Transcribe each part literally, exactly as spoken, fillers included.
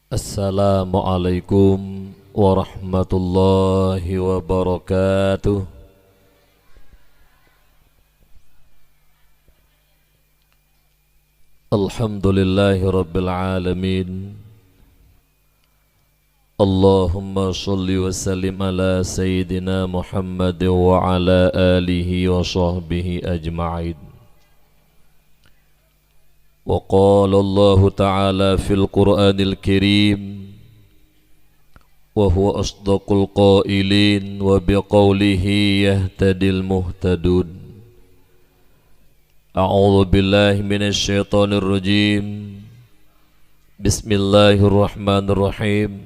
Assalamualaikum warahmatullahi wabarakatuh. Alhamdulillahi rabbil alamin. Allahumma shalli wa sallim ala sayyidina Muhammad wa ala alihi wa sahbihi ajma'in. Wa qala Allahu ta'ala fil Qur'anil Karim, wa huwa asdaqul qailin, wa biqaulihi yahtadil muhtadun. A'udzu billahi minasy syaithanir rajim. Bismillahirrahmanirrahim.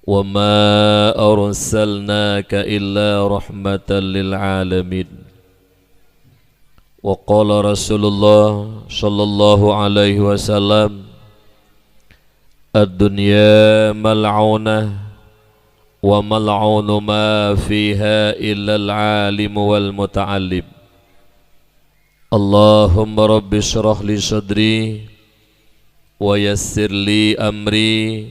Wa ma arsalnaka illa rahmatan lil alamin. Wa qala Rasulullah sallallahu alaihi wasallam, "Ad-dunya mal'unah, wa mal'unu ma fiha illal alim wal muta'allim." Allahumma rabbi shrah li sadri, wa yassir li amri,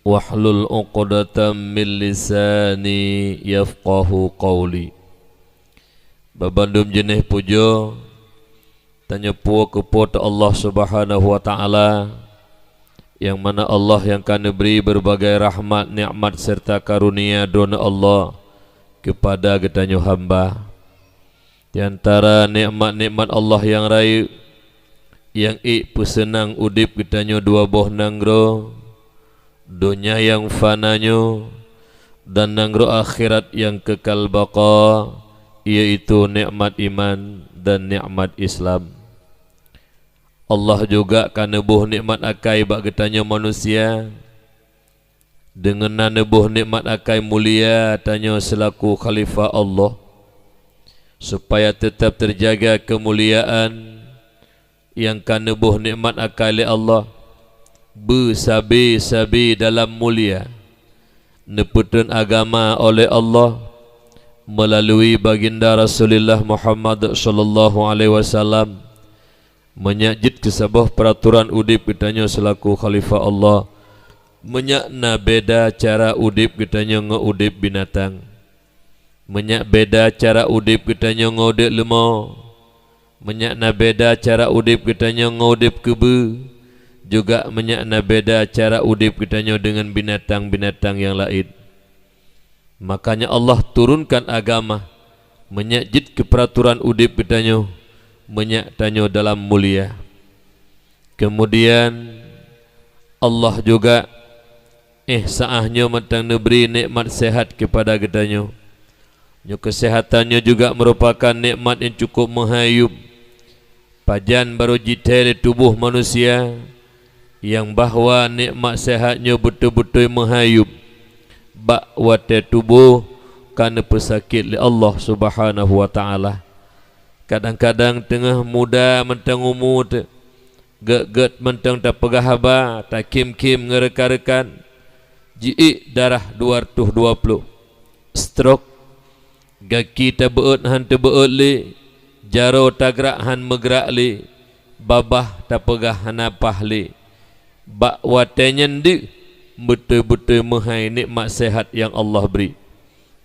wahlul uqdatam min lisani yafqahu qauli. Babandum jeuneh pujoe tanyoe puwoe keu Po teu Allah Subhanahu wa Ta'ala, nyang mana Allah nyang ka neubri beureubagai rahmat, nikmat, seureuta karunia droeneuh Allah keupada geutanyoe hamba. Di antara nikmat-nikmat Allah nyang rayeuk, nyang ék peuseunang udeb geutanyoe dua boh nanggroe, donya nyang fana nyoe, dan nanggroe akhirat nyang keukal baqa, yaitu nikmat iman dan nikmat Islam. Allah juga ka neuboh nikmat akai bak geutanyoe manusia, deungon na neuboh nikmat akai mulia tanyoe seulaku khalifah Allah, supaya teutab teujaga keumuliaan nyang ka neuboh nikmat akai lé Allah, beusabe-sabe dalam mulia, neupeutrön agama oleh Allah meulalu Baginda Rasulullah Muhammad sallallahu alaihi wasallam. Meunyak jeuet keu saboh peuratoran udeb geutanyoe seulaku khalifah Allah, meunyak na beda cara udeb geutanyoe ngon udeb binatang, meunyak beda cara udeb geutanyoe ngon udeb leumô, meunyak na beda cara udeb geutanyoe ngon udeb keubeue, juga meunyak na beda cara udeb geutanyoe deungon binatang-binatang nyang laén. Makanya Allah turunkan agama, meunyak jeuet keu peuratoran udeb geutanyoe, meunyak tanyoe dalam mulia. Keumudian, Allah juga, eh, saah nyoe mantong neubri nikmat sehat keupada geutanyoe. Nyoe keuseuhatan nyoe juga meurupakan nikmat nyang cukup meuhai yuem. Pajan barô jithèe lé tuboh manusia, nyang bahwa nikmat sehat nyoe beutôi-beutôi meuhai yuem, bak watèe tuboh ka neupeusakét lé Allah Subhanahu wa Ta'ala. Kadang-kadang teungoh muda mantong umu teuh, gèt-gèt mantong tapeugah haba, takhém-khém ngon rekan-rekan, jiék darah dua reutôh dua ploh, stroke, gaki tabeuôt hán teubeuôt lé, jaroe tagrak hán meugrak lé, babah tapeugah hana paih lé. Bak watèe nyan deuh, beutôi-beutôi meuhai nikmat sehat nyang Allah bri.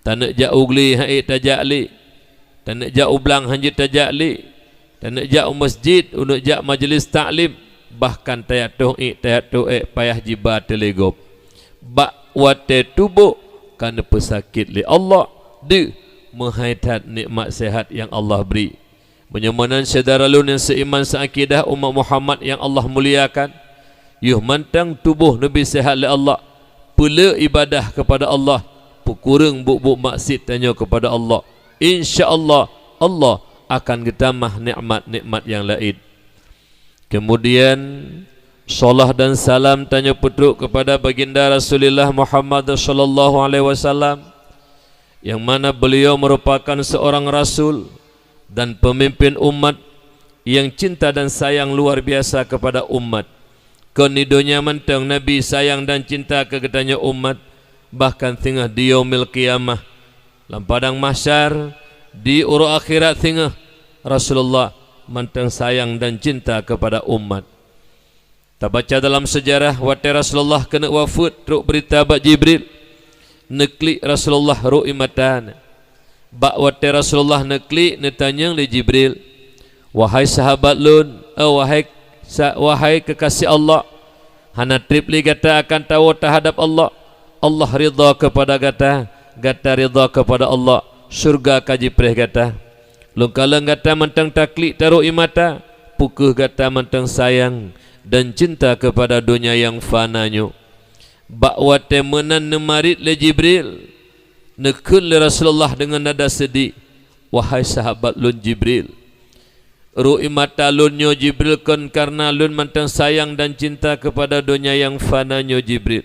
Taneuk jak u glé hán ék tajak lé. Taneuk jak u blang hán jeuet tajak lé. Taneuk jak u masjid, uneuk jak majlis taklim, bahkan tajak tôh ék, tajak tôh ék payah jiba teuh lé gob. Bak watèe tuboh ka neupeusakét lé Allah, deuh meuhai that nikmat sehat nyang Allah bri. Meunyoe meunan syedara lôn nyang seuiman seuakidah umat Muhammad nyang Allah muliakan, yoh mantong tuboh neubri sehat lé Allah, peuleuek ibadah keupada Allah, peukureueng buet-buet maksiet tanyoe keupada Allah, insya Allah, Allah akan geutamah nikmat-nikmat nyang laén. Keumudian, salat dan salam tanyoe peutrok keupada Baginda Rasulullah Muhammad sallallahu alaihi wasallam, nyang mana beuliau meurupakan seurang rasul dan peumimpén umat nyang cinta dan sayang luar biasa keupada umat. Kon di donya mantong Nabi sayang dan cinta keu geutanyoe umat, bahkan singoh di Yaumil Qiyamah, lam padang mahsyar, di uroe akhirat singoh, Rasulullah mantong sayang dan cinta keupada umat. Tabaca dalam seujarah, watée Rasulullah keuneuk wafeuet, trok beurita bak Jibril, neuklik Rasulullah rô ie mata. Bak watée Rasulullah neuklik, neutanyong lé Jibril, "Wahai sahabat lôn, eh, wahai sa-, wahai keukaséh Allah, hana treb lé gata akan tawoe teuhadab Allah. Allah ridha keupada gata, gata ridha keupada Allah, syeuruga ka jipreh gata. Lôn kalon gata mantong taklik tarô ie mata, peu kheueh gata mantong sayang dan cinta keupada donya nyang fana nyoe." Bak watée meunan neumarit lé Jibril, neukheun lé Rasulullah deungon nada seudeh, "Wahai sahabat lôn Jibril, rô ie mata lôn nyoe Jibril kon kareuna lôn mantong sayang dan cinta keupada donya nyang fana nyoe Jibril.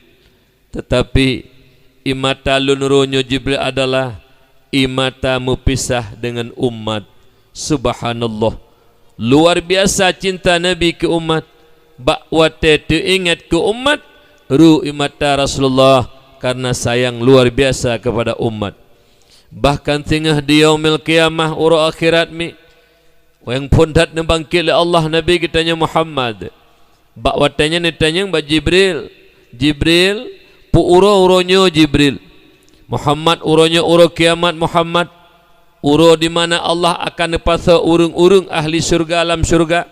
Teutapi, ie mata lôn rô nyoe Jibril adalah ie mata meupisah deungon umat." Subhanallah! Luar biasa cinta Nabi keu umat. Bak watée teuingat keu umat, rô ie mata Rasulullah kareuna sayang luar biasa keupada umat. Bahkan singoh di Yaumil Qiyamah, uroe akhirat mi, nyang phon that neubangkét lé Allah Nabi geutanyoe Muhammad. Bak watée nyan neutanyong bak Jibril, "Jibril, peu uroe uroe nyoe Jibril?" "Muhammad, uroe nyoe uroe kiamat Muhammad, uroe di mana Allah akan neupasoe ureuëng-ureuëng ahli syeuruga lam syeuruga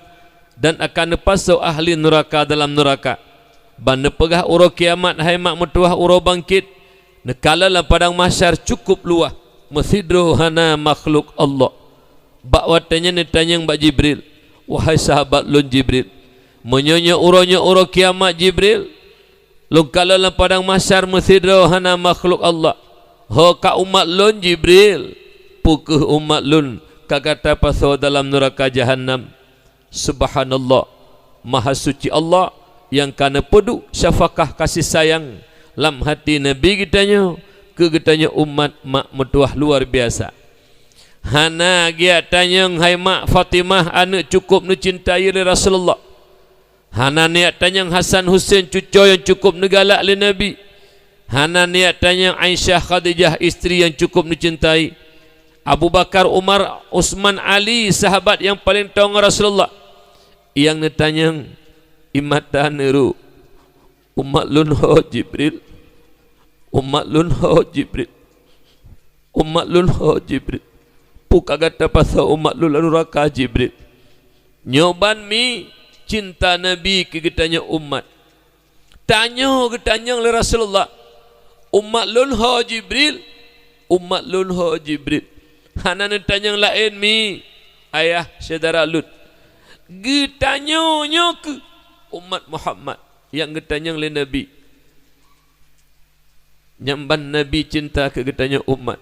dan akan neupasoe ahli nuraka dalam nuraka. Ban neupeugah uroe kiamat hai mak meutuwah uroe bangkét, neukalon lam padang mahsyar cukup luwah, meusidroe hana makhluk Allah." Bak watée nyan neutanyong bak Jibril, "Wahai sahabat lôn Jibril, meunyoe nyoe uroe nyoe uroe kiamat Jibril, lôn kalon lam padang mahsyar meusidroe hana makhluk Allah, ho ka umat lôn Jibril, peu kheueh umat lôn ka gata pasoe dalam nuraka jahannam?" Subhanallah! Maha suci Allah nyang ka neupeuduek syafaqah kasih sayang lam hati Nabi geutanyoe keu geutanyoe umat mak meutuwah luar biasa. Hana geujak tanyong hai mak Fatimah aneuëk cukup neucintai lé Rasulullah. Hana neujak tanyong Hasan Husein cucoe nyang cukup neugalak lé Nabi. Hana neujak tanyong Aisyah Khadijah istri nyang cukup neucintai. Abu Bakar, Umar, Utsman, Ali sahabat nyang paleng toe ngon Rasulullah. Nyang neutanyong ie mata neurô, "Umat lôn ho Jibril? Umat lôn ho Jibril? Umat lôn ho Jibril? Peu ka gata pasoe umat lôn lam nuraka Jibril?" Nyoe ban mi cinta Nabi keu geutanyoe umat. Tanyoe geutanyong lé Rasulullah, "Umat lôn ho Jibril? Umat lôn ho Jibril?" Hana neutanyong laén mi, ayah syedara lôn. Geutanyoe nyoe keuh umat Muhammad nyang geutanyong lé Nabi. Nyan ban Nabi cinta keu geutanyoe umat.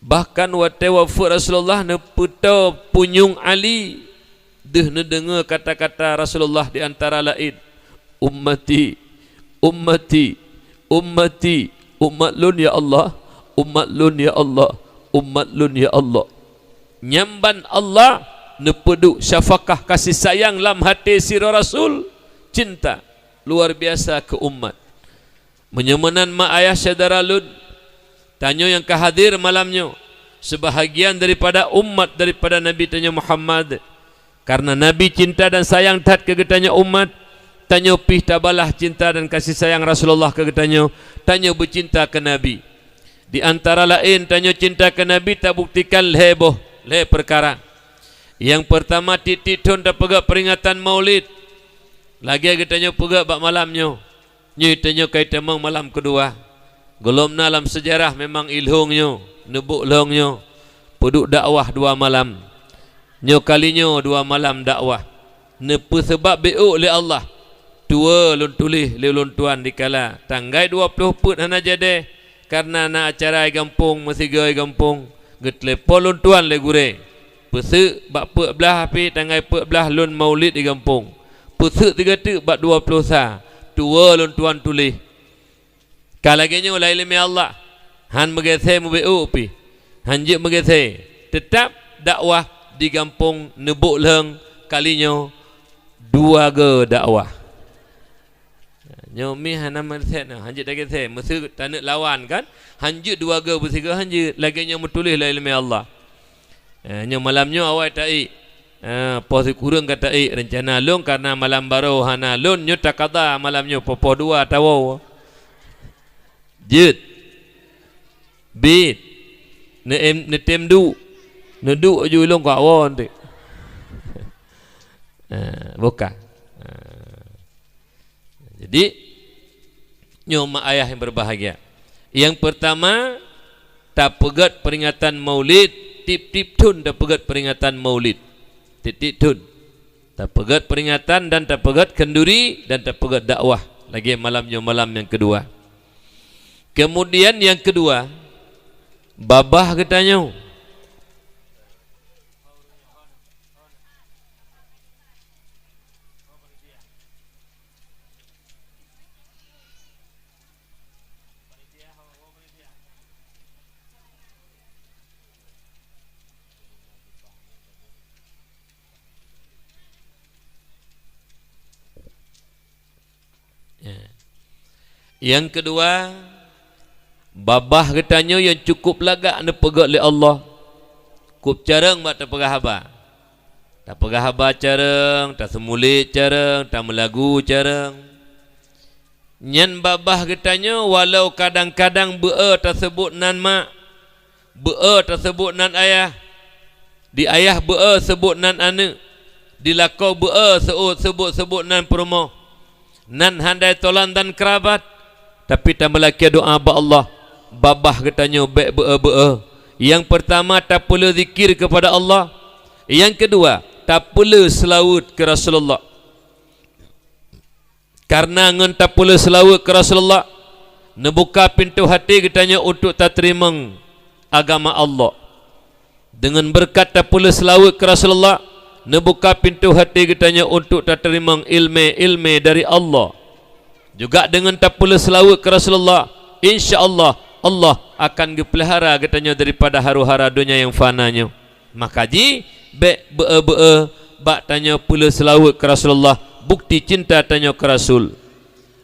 Bahkan watée wafeuet Rasulullah neupeutoe punyueng Ali, deuh neudeungoe kata-kata Rasulullah di antara laén, "Ummati, ummati, ummati, umat lôn ya Allah, umat lôn ya Allah, umat lôn ya Allah." Nyan ban Allah neupeuduek syafaqah kasih sayang lam até sidroe Rasul, cinta luar biasa keu umat. Meunyoe meunan mak ayah syedara lôn, tanyoe nyang ka hadir malam nyoe, seubahagian daripada umat daripada Nabi tanyoe Muhammad. Kareuna Nabi cinta dan sayang that keu geutanyoe umat, tanyoe pih tabalah cinta dan kasih sayang Rasulullah keu geutanyoe, tanyoe beucinta keu Nabi. Di antara laén tanyoe cinta keu Nabi tabuktikan lhée boh, lhée peukara. Nyang peurtama, tieb-tieb thon tapeugét peuringatan Maulid. Lagée geutanyoe peugét bak malam nyoe. Nyoe tanyoe ka itamong malam keudua. Gohlom na lam seujarah memang i lhong nyoe, neuboh lhong nyoe, peuduek dakwah dua malam. Nyoe kali nyoe dua malam dakwah. Neupeuseubab beu lé Allah. Tuwoe lôn tuléh lé ulôn tuan dikala tanggai dua ploh peuet hana jadée, kareuna na acara i gampông meusigoe i gampông, geutelepon lôn tuan lé gurée. Peuseuk bak peuet blaih pih tanggai peuet blaih lôn maulid i gampông. Peuseuk sigoe teuk bak dua ploh sa, tuwoe lôn tuan tuléh. Ka lagée nyoe lé ileumé Allah, han meugeusée mubeu pih, han jeuet meugeusée, teutab dakwah di gampông neuboh lhong kali nyoe dua goe dakwah. Nyoe mi hana meureusét nyoe, han jeuet tageusée, meuseu taneuk lawan kan, han jeuet dua goe beusigoe han jeuet, lagée nyoe meutuléh lé ileumé Allah. Eh, nyoe malam nyoe awai taék. Ah, poh sikureueng ka taék, reuncana lôn karena malam barô hana lôn, nyoe takada malam nyoe poh-poh dua tawoe. Jeuet. Bit. Neuem, neutem duek. Neuduek ju lôn ka woe teuk. Ah, buka. Ah. Jadi, nyoe mak ayah yang berbahagia. Yang pertama, tapeugét peringatan Maulid, tiep-tiep thon tapeugét peringatan Maulid. Tiep-tiep thon. Tapeugét peringatan dan tapeugét khanduri dan tapeugét dakwah. Lagée malam nyoe malam nyang keudua. Kemudian nyang keudua, babah geutanyoe. Ya. Nyang keudua, babah geutanyoe nyang cukup lagak neupeugét lé Allah. Cukup carông bak tapeugah haba. Tapeugah haba carông, taseumulék carông, tameulagu carông. Nyan babah geutanyoe walau kadang-kadang beu-e taseubut nan mak, beu-e taseubut nan ayah, di ayah beu-e seubut nan aneuëk, di lakoe beu-e seu-, seubut-seubut nan peurumoh, nan handai tolan dan keurabat, tapi tameulakée doá bak Allah, babah geutanyoe bék beu-e-beu-e. Nyang peurtama tapeulé zikir keupada Allah, nyang keudua tapeulé seulaweuet keu Rasulullah. Kareuna ngon tapeulé seulaweuet keu Rasulullah, neubuka pintoe até geutanyoe untuk tateurimong agama Allah. Deungon beureukat tapeulé seulaweuet keu Rasulullah, neubuka pintoe até geutanyoe untuk tateurimong iéleumé-iéleumé dari Allah. Juga deungon tapeulé seulaweuet keu Rasulullah, insya Allah, Allah akan geupeulihara geutanyoe daripada haru-hara donya nyang fana nyoe. Maka jih, bék beu-e-beu-e bak tanyoe peulé seulaweuet keu Rasulullah, bukti cinta tanyoe keu Rasul.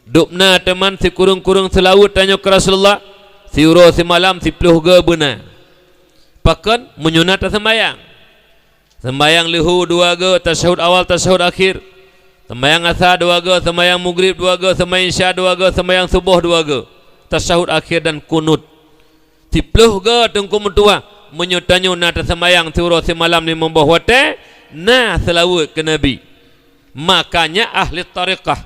Dubna teuma sikureueng-kureueng seulaweuet tanyoe keu Rasulullah, siuroe simalam siploh goe beuna. Pakon? Meunyoe na taseumbayang. Seumbayang leuhô dua goe, tasyahud awal, tasyahud akhir. Seumbayang asa dua goe, seumbayang mugrib dua goe, seumbayang isya dua goe, seumbayang suboh dua goe, tasyahud akhir dan kunut. Siploh goe Teungku meutuwah, meunyoe tanyoe na taseumbayang siuroe simalam limong boh watée, na seulaweuet keu Nabi. Makanya ahli tarekat,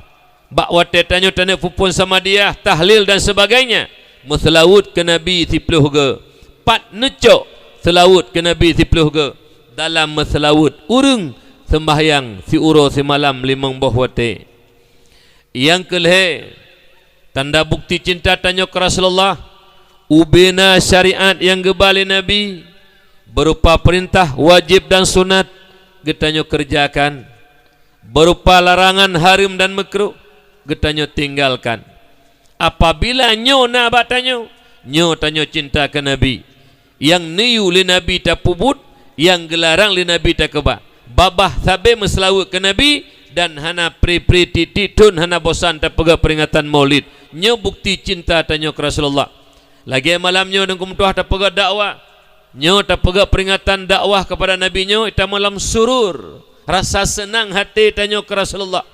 bak watée tanyoe taneuk peuphon samadiyah, tahlil dan sebagainya, meuseulaweuet keu Nabi siploh goe. Pat neucok seulaweuet keu Nabi siploh goe? Dalam meuseulaweuet ureuëng seumbahyang siuroe simalam limong boh watée. Nyang keu lhée, tanda bukti cinta tanyoe keu Rasulullah, ubena syariat nyang geuba lé Nabi, beurupa peurintah wajéb dan sunat geutanyoe keureujakan, beurupa larangan hareuem dan meukruh geutanyoe tinggalkan. Apabila nyoe na bak tanyoe, nyoe tanyoe cinta keu Nabi. Nyang neuyue lé Nabi tapeubuet, nyang geularang lé Nabi takeubah. Babah sabe meuseulaweuet keu Nabi dan hana pri-pri tiek-tiek thon hana bosan tapeugah peuringatan Maulid. Nyoe bukti cinta tanyoe keu Rasulullah. Lagée malam nyoe Teungku meutuwah tapeugah dakwah. Nyoe tapeugah peuringatan dakwah keupada Nabi nyoe, ita malam surur, rasa seunang até tanyoe keu Rasulullah.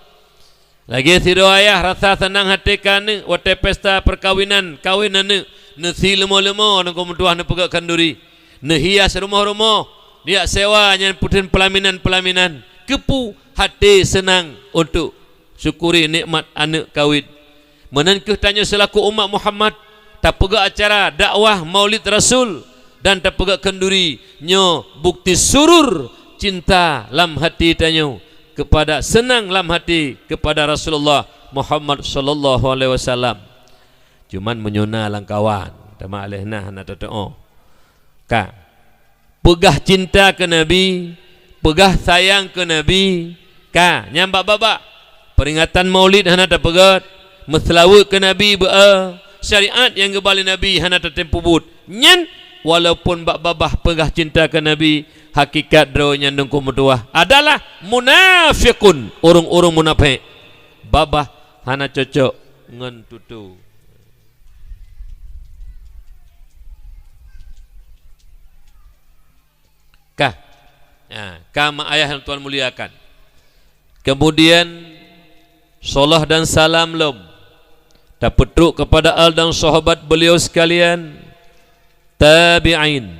Lagée sidroe ayah rasa seunang até keu aneuëk watée pesta peukawinan, kawén aneuëk, neusi leumo-leumo Teungku meutuwah neupeugét khanduri, neuhias rumoh-rumoh, neujak sewa nyan peuteun peulaminan-peulaminan. Keupeue? Até seunang untuk syukuri nikmat aneuëk kawén. Meunan kheueh tanyoe seulaku umat Muhammad, tapeugét acara dakwah Maulid Rasul dan tapeugét khanduri, nyoe bukti surur cinta lam até tanyoe keupada, seunang lam até keupada Rasulullah Muhammad sallallahu alaihi wasallam. Cuman meunyoe na lam kawan, teuma lheueh na hana teutuoh. Ka. Peugah cinta keu Nabi, peugah sayang keu Nabi, ka, nyan bak babah. Peuringatan Maulid hana tapeugét, meuseulaweuet keu Nabi beu-e, syariat nyang geuba lé Nabi hana tatem peubuet. Nyan, walaupun bak babah peugah cinta keu Nabi, hakikat droe nyan Teungku meutuwah adalah munafiqun, ureuëng-ureuëng munafék. Babah hana cocok ngon tutoe. Kah, Nah, ka mak ayah nyang Tuhan muliakan. Kemudian, salam dan salam lom tapeutrok kepada al dan sahabat beliau sekalian, tabi'in,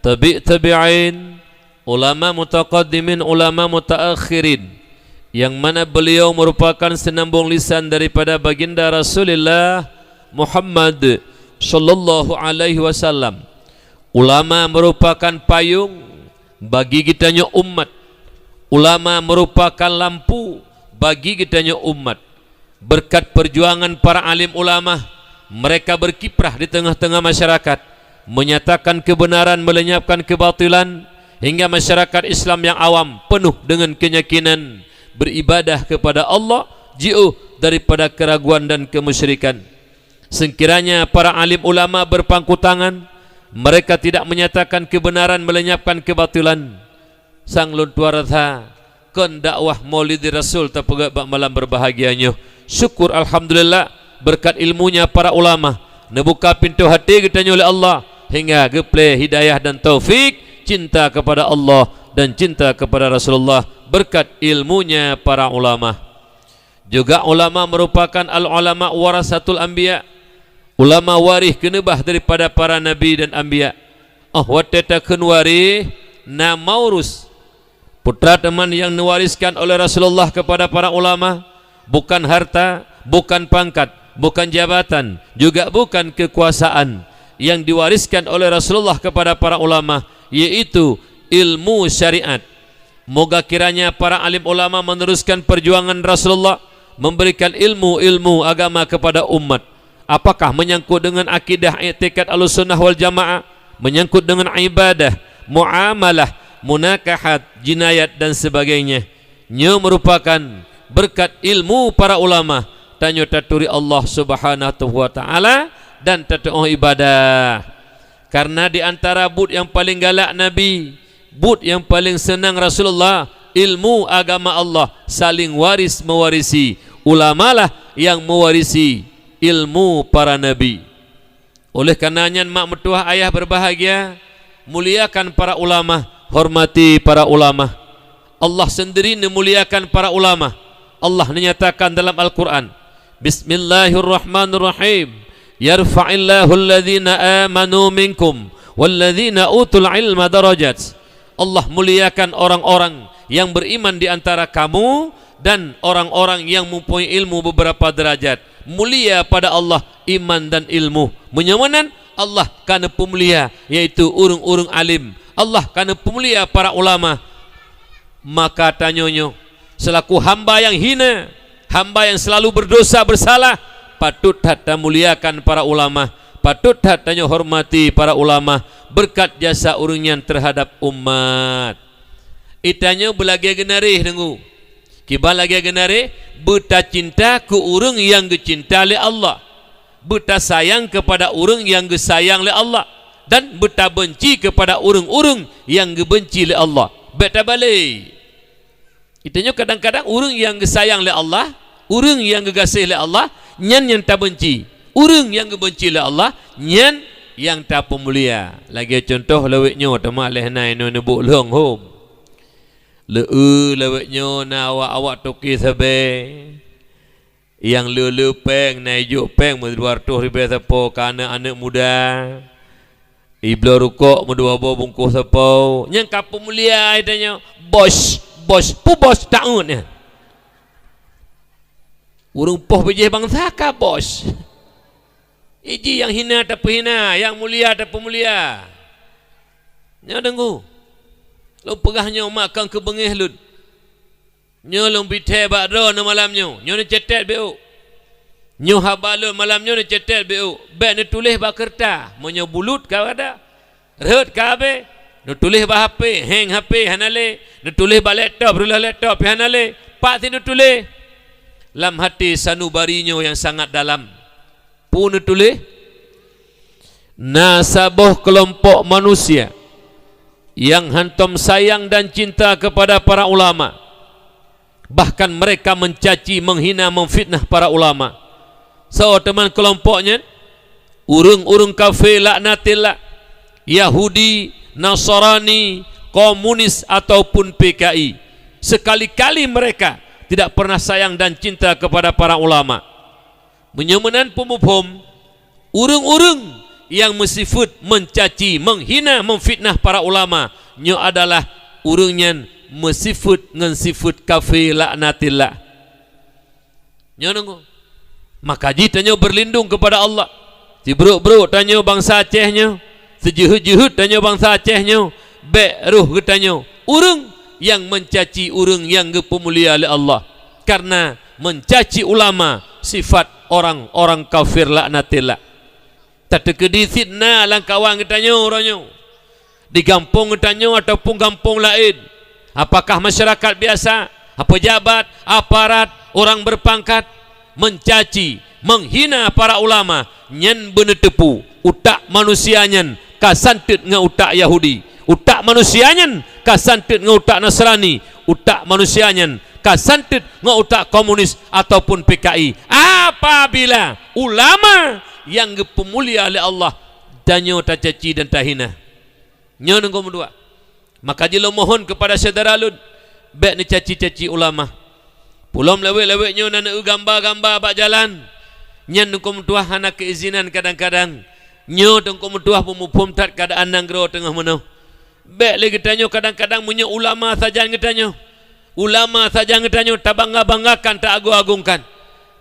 tabi' tabi'in, ulama mutaqaddimin, ulama mutaakhirin, yang mana beliau merupakan senambung lisan daripada baginda Rasulullah Muhammad sallallahu alaihi wasallam. Ulama merupakan payung bagi geutanyoe umat. Ulama merupakan lampu bagi geutanyoe umat. Berkat perjuangan para alim ulama, mereka berkiprah di tengah-tengah masyarakat, menyatakan kebenaran, melenyapkan kebatilan, hingga masyarakat Islam yang awam penuh dengan keyakinan beribadah kepada Allah, jiôh daripada keraguan dan kemusyrikan. Sekiranya para alim ulama berpangku tangan, mereka tidak menyatakan kebenaran, melenyapkan kebatilan, sang lôn tuan rasa kon dakwah Maulid Rasul tapeugah bak malam berbahagia nyoe. Syukur alhamdulillah, berkat ilmunya para ulama, neubuka pintoe até geutanyoe lé Allah, hingga geuplé hidayah dan taufik cinta kepada Allah dan cinta kepada Rasulullah, berkat ilmunya para ulama. Juga ulama merupakan al-ulama warasatul anbiya, ulama waréh keuneubah daripada para nabi dan anbiya. Óh watée takheun waréh, na maurus. Putra teuma nyang neuwariskan oleh Rasulullah kepada para ulama, bukan harta, bukan pangkat, bukan jabatan, juga bukan kekuasaan. Yang diwariskan oleh Rasulullah kepada para ulama, yaitu ilmu syariat. Moga kiranya para alim ulama meneruskan perjuangan Rasulullah, memberikan ilmu-ilmu agama kepada umat. Apakah menyangkut dengan akidah, iktikad Ahlussunnah wal Jamaah, menyangkut dengan ibadah, muamalah, munakahat, jinayat dan sebagainya. Nyoe merupakan berkat ilmu para ulama, tanyoe taturi Allah Subhanahu wa Ta'ala dan tatuoh ibadah. Karena di antara buet nyang paleng galak Nabi, buet nyang paleng seunang Rasulullah, ilmu agama Allah, saling waris mewarisi. Ulamalah nyang mewarisi ilmu para nabi. Oleh karena nyan, mak meutuwah ayah berbahagia, muliakan para ulama, hormati para ulama. Allah sendiri neumuliakan para ulama. Allah neunyatakan dalam Al-Quran, "Bismillahirrahmanirrahim. Yarfa'illahu alladhina amanu minkum walladhina utul ilma darajat." Allah muliakan orang-orang yang beriman di antara kamu dan orang-orang yang mempunyai ilmu beberapa derajat. Mulia pada Allah iman dan ilmu. Meunyoe meunan, Allah ka neupeumulia, yaitu ureuëng-ureuëng alim. Allah ka neupeumulia para ulama. Maka tanyoe nyoe, selaku hamba nyang hina, hamba nyang selalu berdosa, bersalah, patut that tamuliakan para ulama, patut that tanyoe hormati para ulama, berkat jasa ureuëng nyan terhadap umat. Itanyoe beulagée geunaréh deungoe. Kiban lagée geunaréh, beutacinta keu ureuëng nyang geucinta lé Allah, beutasayang keupada ureuëng nyang geusayang lé Allah, dan beutabeunci keupada ureuëng-ureuëng nyang geubeunci lé Allah. Bék tabalek. Itanyoe kadang-kadang ureuëng nyang geusayang lé Allah, ureuëng nyang geugaséh lé Allah, nyan nyang tabeunci. Ureuëng nyang geubeunci lé Allah, nyan nyang tapeumulia. Lagée cuntoh lawét nyoe teuma lheueh nyan neuneubok lhong hom. Leu-eu lawét nyoe na awak-awak toke sabe. Nyang le-le péng, na ijok péng meudua reutôh ribée sapo keu aneuëk-aneuëk muda. Ibloe rukok meudua boh bungkôh sapo. Nyang ka peumulia itanyoe, bos, bos, peue bos taun nyan. Ureuëng poh bijéh bansa ka bos. Iji nyang hina tapeuhina, nyang mulia tapeumulia. Nyoe deungoe. Lôn peugah nyoe mak kon keu beungéh lôn. Nyoe lôn bi thée bak droeneuh malam nyoe, nyoe neucatat bék. Nyoe haba lôn malam nyoe neucatat bék. Bék neutuléh bak keureuta, meunyoe bulut ka ada, rhot ka abéh, neutuléh bak H P, héng H P hana lé, neutuléh bak laptop, reuloh laptop pih hana lé, pat si neutuléh? Lam hati sanubari nyoe nyang sangat dalam. Peue neutuléh? Na saboh keulompok manusia nyang hántom sayang dan cinta keupada para ulama, bahkan mereka mencaci, menghina, memfitnah para ulama. Soe teuma keulompok nyan? Ureuëng-ureuëng kafé laknatillah, Yahudi, Nasrani, komunis ataupun P K I. Sekali-kali mereka tidak pernah sayang dan cinta kepada para ulama. Meunyoe meunan peumuphom, ureuëng-ureuëng nyang meusifeuet mencaci, menghina, memfitnah para ulama, nyoe adalah ureuëng nyan meusifeuet ngon sifeuet kafé laknatillah. Nyoe deungoe. Maka jih tanyoe berlindung kepada Allah. Sibrok-brok tanyoe bansa Aceh nyoe, sijeuheut-jeuheut tanyoe bansa Aceh nyoe, bék roh geutanyoe ureuëng nyang mencaci ureuëng nyang geupeumulia lé Allah. Karena mencaci ulama sifat orang-orang kafir laknatillah. Tateukeudi fitnah lam kawan geutanyoe uroe nyoe, di gampông geutanyoe ataupun gampông laén, apakah masyarakat biasa, pejabat, aparat, orang berpangkat, mencaci, menghina para ulama, nyan beuneuteupeu utak manusia nyan ka santeut ngon utak Yahudi, utak manusia nyan ka santeut ngon utak Nasrani, utak manusia nyan ka santeut ngon utak komunis ataupun P K I. Apabila ulama nyang geupeumulia lé Allah tanyoe tacaci dan tahina, nyoe deungoe meudua. Maka jih lôn mohon keupada syedara lôn, bék neucaci-caci ulama. Pulom lawét-lawét nyoe na neueu gamba-gamba bak jalan. Nyan Teungku meutuah hana keuizinan kadang-kadang. Nyoe Teungku meutuah beumuphom that keuadaan nanggroe teungoh meunoe. Bék lé geutanyoe kadang-kadang meunyoe ulama sajan geutanyoe. Ulama sajan geutanyoe tabangga-banggakan, taagung-agungkan.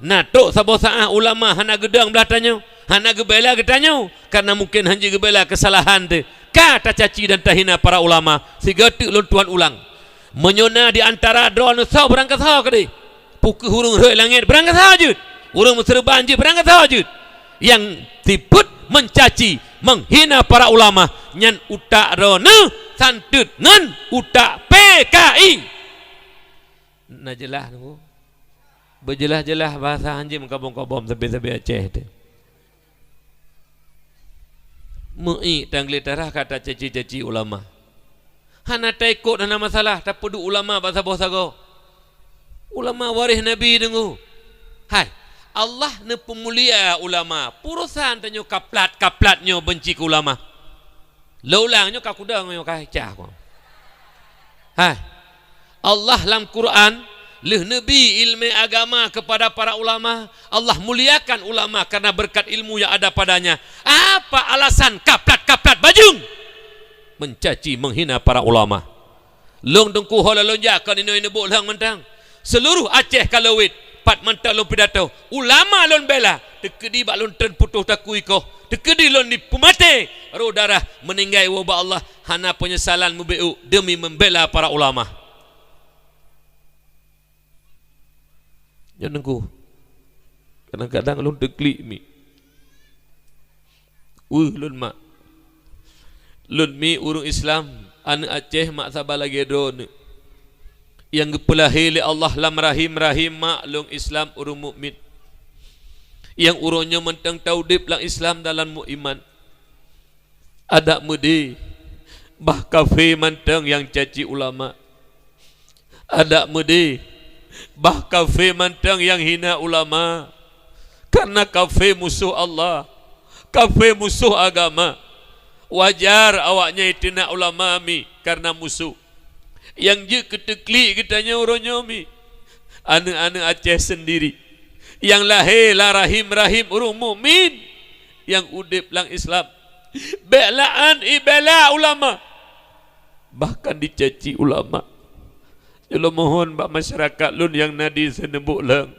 Na trok saboh saát ulama hana geudong blah tanyoe, hana geubela geutanyoe, karena mungkin hana geubela keusalahan teuh. Ka tacaci dan tahina para ulama, sigoe teuk lôn tuan ulang. Meunyoe na di antara droeneuh soe beurangkasoe keudeh, peu kheueh ureuëng rhot langét beurangkasoe jeuet, ureuëng meuseureuban jeuet beurangkasoe jeuet, nyang sifeuet mencaci, menghina para ulama, nyan utak droeneuh santeut ngon utak P K I. Na jeulaih, Teungku? Beujeulaih-jeulaih bahasa hanjeuet meukabom-kabom sabe-sabe Aceh teuh. Meuék tangglétarah ka tacaci-caci ulama. Hana taikot, hana masalah, tapeuduek ulama bak saboh sagoe. Ulama waréh Nabi, Teungku. Hai, Allah neupeumulia ulama. Peue urosan tanyoe kaplat-kaplat nyoe benci keu ulama. Lôn ulang nyoe ka kudong nyoe ka cah kong. Hai. Allah lam Quran lheueh neubi ileumé agama keupada para ulama, Allah muliakan ulama karena beureukat ilmu nyang ada padanya. Apa alasan kaplat-kaplat bajeueng? Mencaci, menghina para ulama. Lôn Teungku ho lôn jak kon inoe neubôk lheueng mantong. Seuluruh Aceh ka lôn wét, pat mantong lôn pidato. Ulama lôn bela, teukeudi bak lôn treun putôh takue ikoh, teukeudi lôn dipeumaté, roh darah, meuninggai woe bak Allah, hana peunyesalan mubacut demi membela para ulama. Nyan Teungku. Kadang-kadang lôn teuklik mi. Weueh lôn mak. Lôn mi ureuëng Islam, aneuëk Aceh mak saban lagée droeneuh. Nyang geupeulahé lé Allah lam rahim-rahim mak lôn Islam ureuëng mukmin. Nyang uroe nyoe mantong taudeb lam Islam dan lam meuiman. Adak meudeh, bah kafé mantong nyang caci ulama. Adak meudeh, bah kafé mantong nyang hina ulama. Karena kafé musoh Allah, kafé musoh agama. Wajar awaknyan iteunak ulama mi karena musoh. Nyang jeuet keu teuklik geutanyoe uroe nyoe mi, aneuëk-aneuëk Aceh seundiri nyang lahé lam rahim-rahim ureuëng mukmin nyang udeb lam Islam. Bék la'an ibela ulama, bahkan dicaci ulama. Nyoe lôn mohon bak masyarakat lôn nyang na di Seuneubok Lheueng,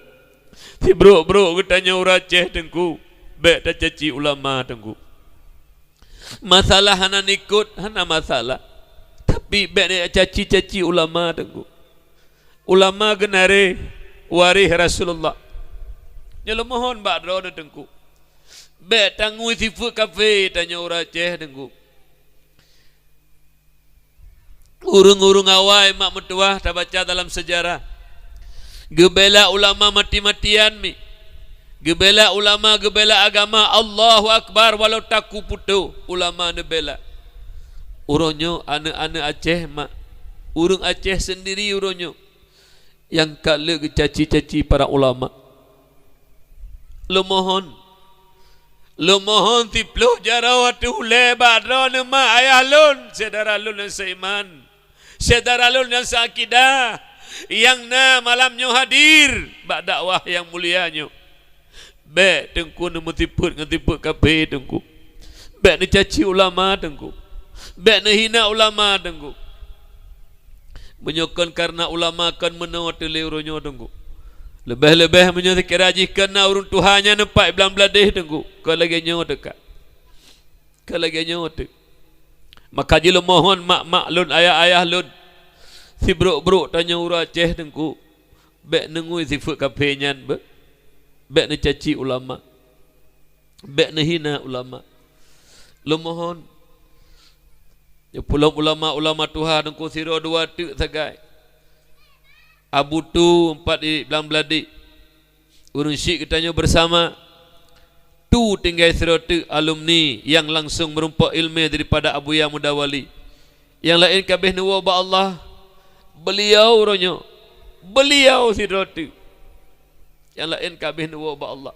sibrok-brok geutanyoe ureuëng Aceh Teungku, bék tacaci ulama Teungku. Masalah hana nikot, hana masalah. Tapi bék neucaci-caci ulama Teungku. Ulama geunaré waréh Rasulullah. Nyoe lôn mohon bak droeneuh Teungku, bék tangui sifeuet kafé tanyoe ureuëng Aceh Teungku. Ureuëng-ureuëng awai mak meutuwah tabaca dalam seujarah, geubela ulama mati-matian mi. Geubela ulama, geubela agama, Allahu Akbar, walau takue putôh ulama neubela. Uroe nyoe aneuëk-aneuëk Aceh mak, ureuëng Aceh seundiri uroe nyoe nyang ka lheueh geucaci-caci para ulama. Lôn mohon, Lôn mohon siploh jaroe ateueh ulée bak droeneuh mak ayah lôn, syedara lôn nyang seiman, syedara lôn nyang seakidah, nyang na malam nyoe hadir bak dakwah nyang mulia nyoe. Bék Teungku neumeusifeuet ngon sifeuet kafé, Teungku. Bék neucaci ulama, Teungku. Bék neuhina ulama, Teungku. Meunyoe kon kareuna ulama kon meunoe teuh lé uroe nyoe, Teungku. Leubeh-leubeh meunyoe sikira jih kon na ureuëng tuha nyan teumpat i Blang Bladeh, Teungku. Kon lagée nyoe teuh ka. Kon lagée nyoe teuh. Maka jih lôn mohon mak-mak lôn, ayah-ayah lôn, sibrok-brok tanyoe ureuëng Aceh, Teungku. Bék neungui sifeuet kafé nyan beuh. Bék neucaci ulama. Bék neuhina ulama. Lôn mohon, nyeupeulom ulama-ulama tuha Teungku sidroe dua teuk sagai. Abu Tu teumpat i Blang Bladeh. Ureuëng syiek geutanyoe bersama. Tu tinggai sidroe teuk alumni nyang langsung meurumpok iéleumé daripada Abuya Muda Wali. Nyang laén ka abéh neuwoe bak Allah, beuliau uroe nyoe, beuliau sidroe teuk. Nyang laén ka abéh neuwoe bak Allah.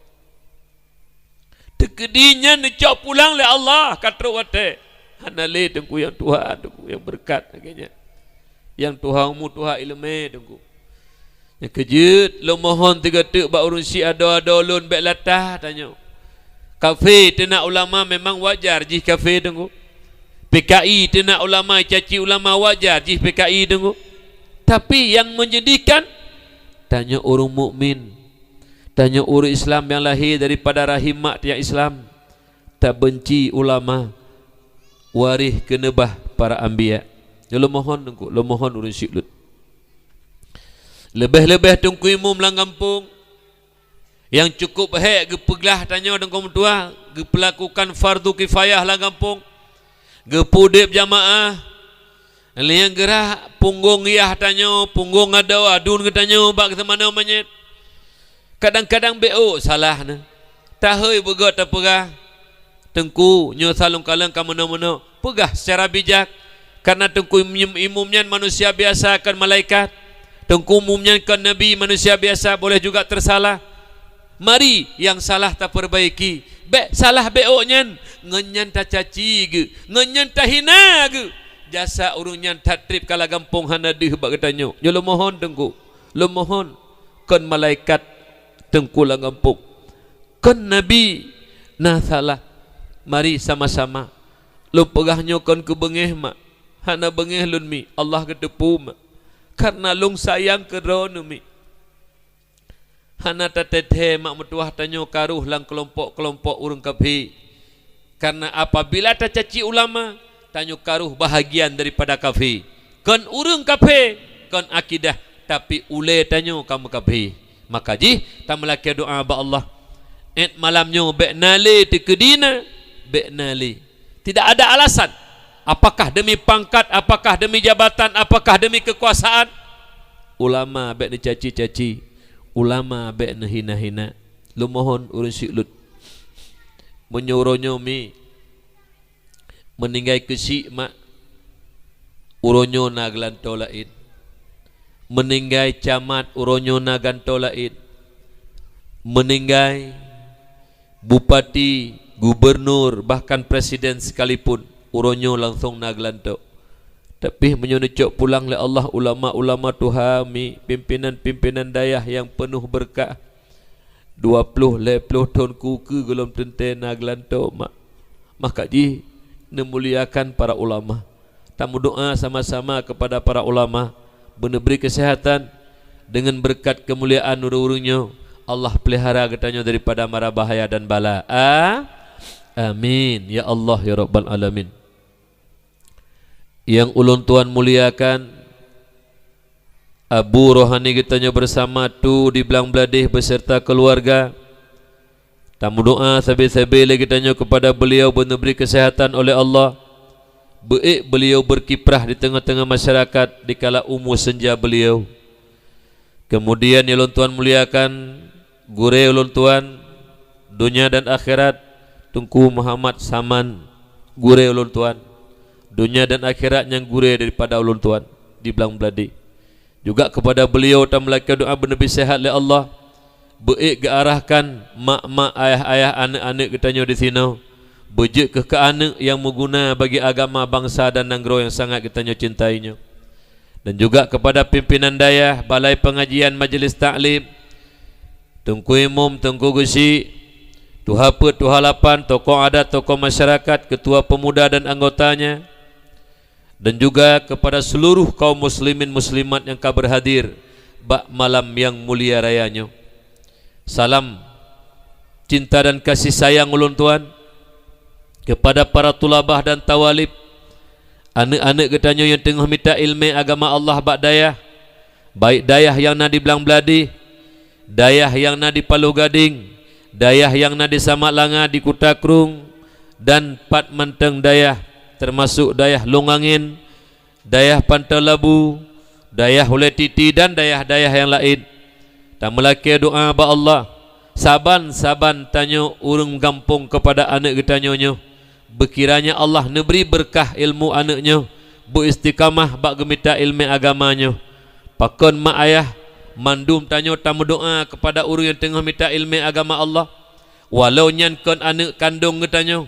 Teukeudi nyan neucok pulang lé Allah ka trok watée. Hana lé Teungku nyang tuha, Teungku nyang beureukat lagée nyan. Nyang tuha umu, tuha iéleumé, Teungku. Nyang keujeuet, lôn mohon teuga teuk bak ureuëng syiek adoe-adoe lôn bék latah tanyoe. Kafé teunak ulama memang wajar jih kafé, Teungku. P K I teunak ulama, caci ulama wajar jih P K I, Teungku. Tapi nyang menyedihkan, tanyoe ureuëng mukmin, tanyoe ureuëng Islam nyang lahé daripada rahim mak nyang Islam, tabeunci ulama, waréh keuneubah para anbiya. Nyoe lôn mohon, Teungku, lôn mohon ureuëng syiek lôn. Leubeh-leubeh Teungku Imum lam gampông, nyang cukup hék geupeuglah tanyoe Teungku meutuah, geupeulakukan fardu kifayah lam gampông, geupeu udeb jamaah, nyang geurah punggong yah tanyoe, punggong adoe aduen geutanyoe bak seumanoe manyét. Kadang-kadang bék salah na. Tahôi beugét tapeugah, Teungku, nyoe saleueng-kaleueng ka meunoe-meunoe. Peugah secara bijak, karena Teungku Imum, Imum nyan manusia biasa, kon malaikat. Teungku Imum nyan kon nabi, manusia biasa, boleh juga tersalah. Mari nyang salah tapeurbaiki. Bék salah bék nyan, ngon nyan tacaci geuh, ngon nyan tahina geuh. Jasa ureuëng nyan that treb ka lam gampông hana deuh bak geutanyoe. Nyoe lôn mohon, Teungku. Lôn mohon, kon malaikat Teungku lam gampông. Kon nabi na salah. Mari sama-sama. Lôn peugah nyoe kon keu beungéh, mak. Hana beungéh lôn, mi. Allah geuteupeue, mak. Karena lôn sayang keu droeneuh, mi. Hana tateuthée mak meutuah tanyoe ka rôh lam keulompok-keulompok ureuëng kafé. Karena apabila tacaci ulama, tanyoe ka rôh bahagian daripada kafé. Kon ureuëng kafé, kon akidah, tapi ulée tanyoe ka meukafé. Maka jih tameulakée doá bak Allah. Ét malam nyoe bék na lé teukeudi na, bék na lé. Tidak ada alasan. Apakah demi pangkat, apakah demi jabatan, apakah demi kekuasaan? Ulama bék neucaci-caci, ulama bék neuhina-hina. Lôn mohon ureuëng syiek lôn, meunyoe uroe nyoe, mi, meuninggai keuchik, mak, uroe nyoe na geulantoe laén. Meuninggai camat, uroe nyoe na gantoe laén. Meuninggai bupati, gubernur, bahkan presiden sekalipun, uroe nyoe langsong na geulantoe. Tapi meunyoe neucok pulang lé Allah ulama-ulama tuha, mi, pimpinan-pimpinan dayah nyang peunoh beureukat, dua ploh, lhée ploh thon keu ukeue gohlom teuntée na geulantoe, mak. Maka jih neumuliakan para ulama. Tameudoá sama-sama keupada para ulama, beuneubri keuseuhatan, deungon beureukat keumuliaan ureuëng-ureuëng nyoe, Allah peulihara geutanyoe daripada mara bahaya dan bala. A-, amin, ya Allah, ya Rabbal Alamin. Nyang ulôn tuan muliakan, Abu Rohani geutanyoe beusama Tu di Blang Bladeh beserta keuluwarga. Tameudoá sabe-sabe lé geutanyoe keupada beuliau beuneubri keuseuhatan oleh Allah. Beuék beuliau beurkiprah di teungoh-teungoh masyarakat dikala umu seunja beuliau. Keumudian nyang ulôn tuan muliakan, gurée ulôn tuan, donya dan akhirat, Teungku Muhammad Saman, gurée ulôn tuan, donya dan akhirat nyang gurée daripada ulôn tuan di Blang Bladeh. Juga keupada beuliau tameulakée doá beuneubri seuhat lé Allah. Beuék geuarahkan mak-mak, ayah-ayah, aneuk-aneuk geutanyoe disinoe, beujeuet keuh keu aneuk nyang meuguna bagi agama, bansa dan nanggroe nyang sangat geutanyoe cintai nyoe. Dan juga kepada pimpinan dayah, balai pengajian, majelis taklim, Teungku Imum, Teungku Geuchik, Tuha Peuet, Tuha Lapan, tokoh adat, tokoh masyarakat, ketua pemuda dan anggotanya, dan juga kepada seluruh kaum muslimin muslimat nyang ka berhadir bak malam nyang mulia raya nyoe. Salam cinta dan kasih sayang ulôn tuan kepada para tulabah dan tawalib, aneuk-aneuk geutanyoe nyang teungoh mita ileumé agama Allah bak dayah, baik dayah nyang na di Blang Bladih, dayah nyang na di Paloh Gadeng, dayah nyang na di Samak Langa, di Kuta Krueng, dan pat mantong dayah, teumasuk dayah Lông Angén, dayah Panton Labu, dayah Ulée Titi, dan dayah-dayah nyang laén. Tameulakée doá bak Allah, saban-saban tanyoe ureuëng gampông kepada aneuk geutanyoe nyoe, beukiranya Allah neubri beureukat ilmu aneuk nyoe, beuistiqamah bak geumita ileumé agama nyoe. Pakon mak ayah, mandum tanyoe tameudoá kepada ureuëng nyang teungoh mita ileumé agama Allah, walau nyan kon aneuk kandông geutanyoe,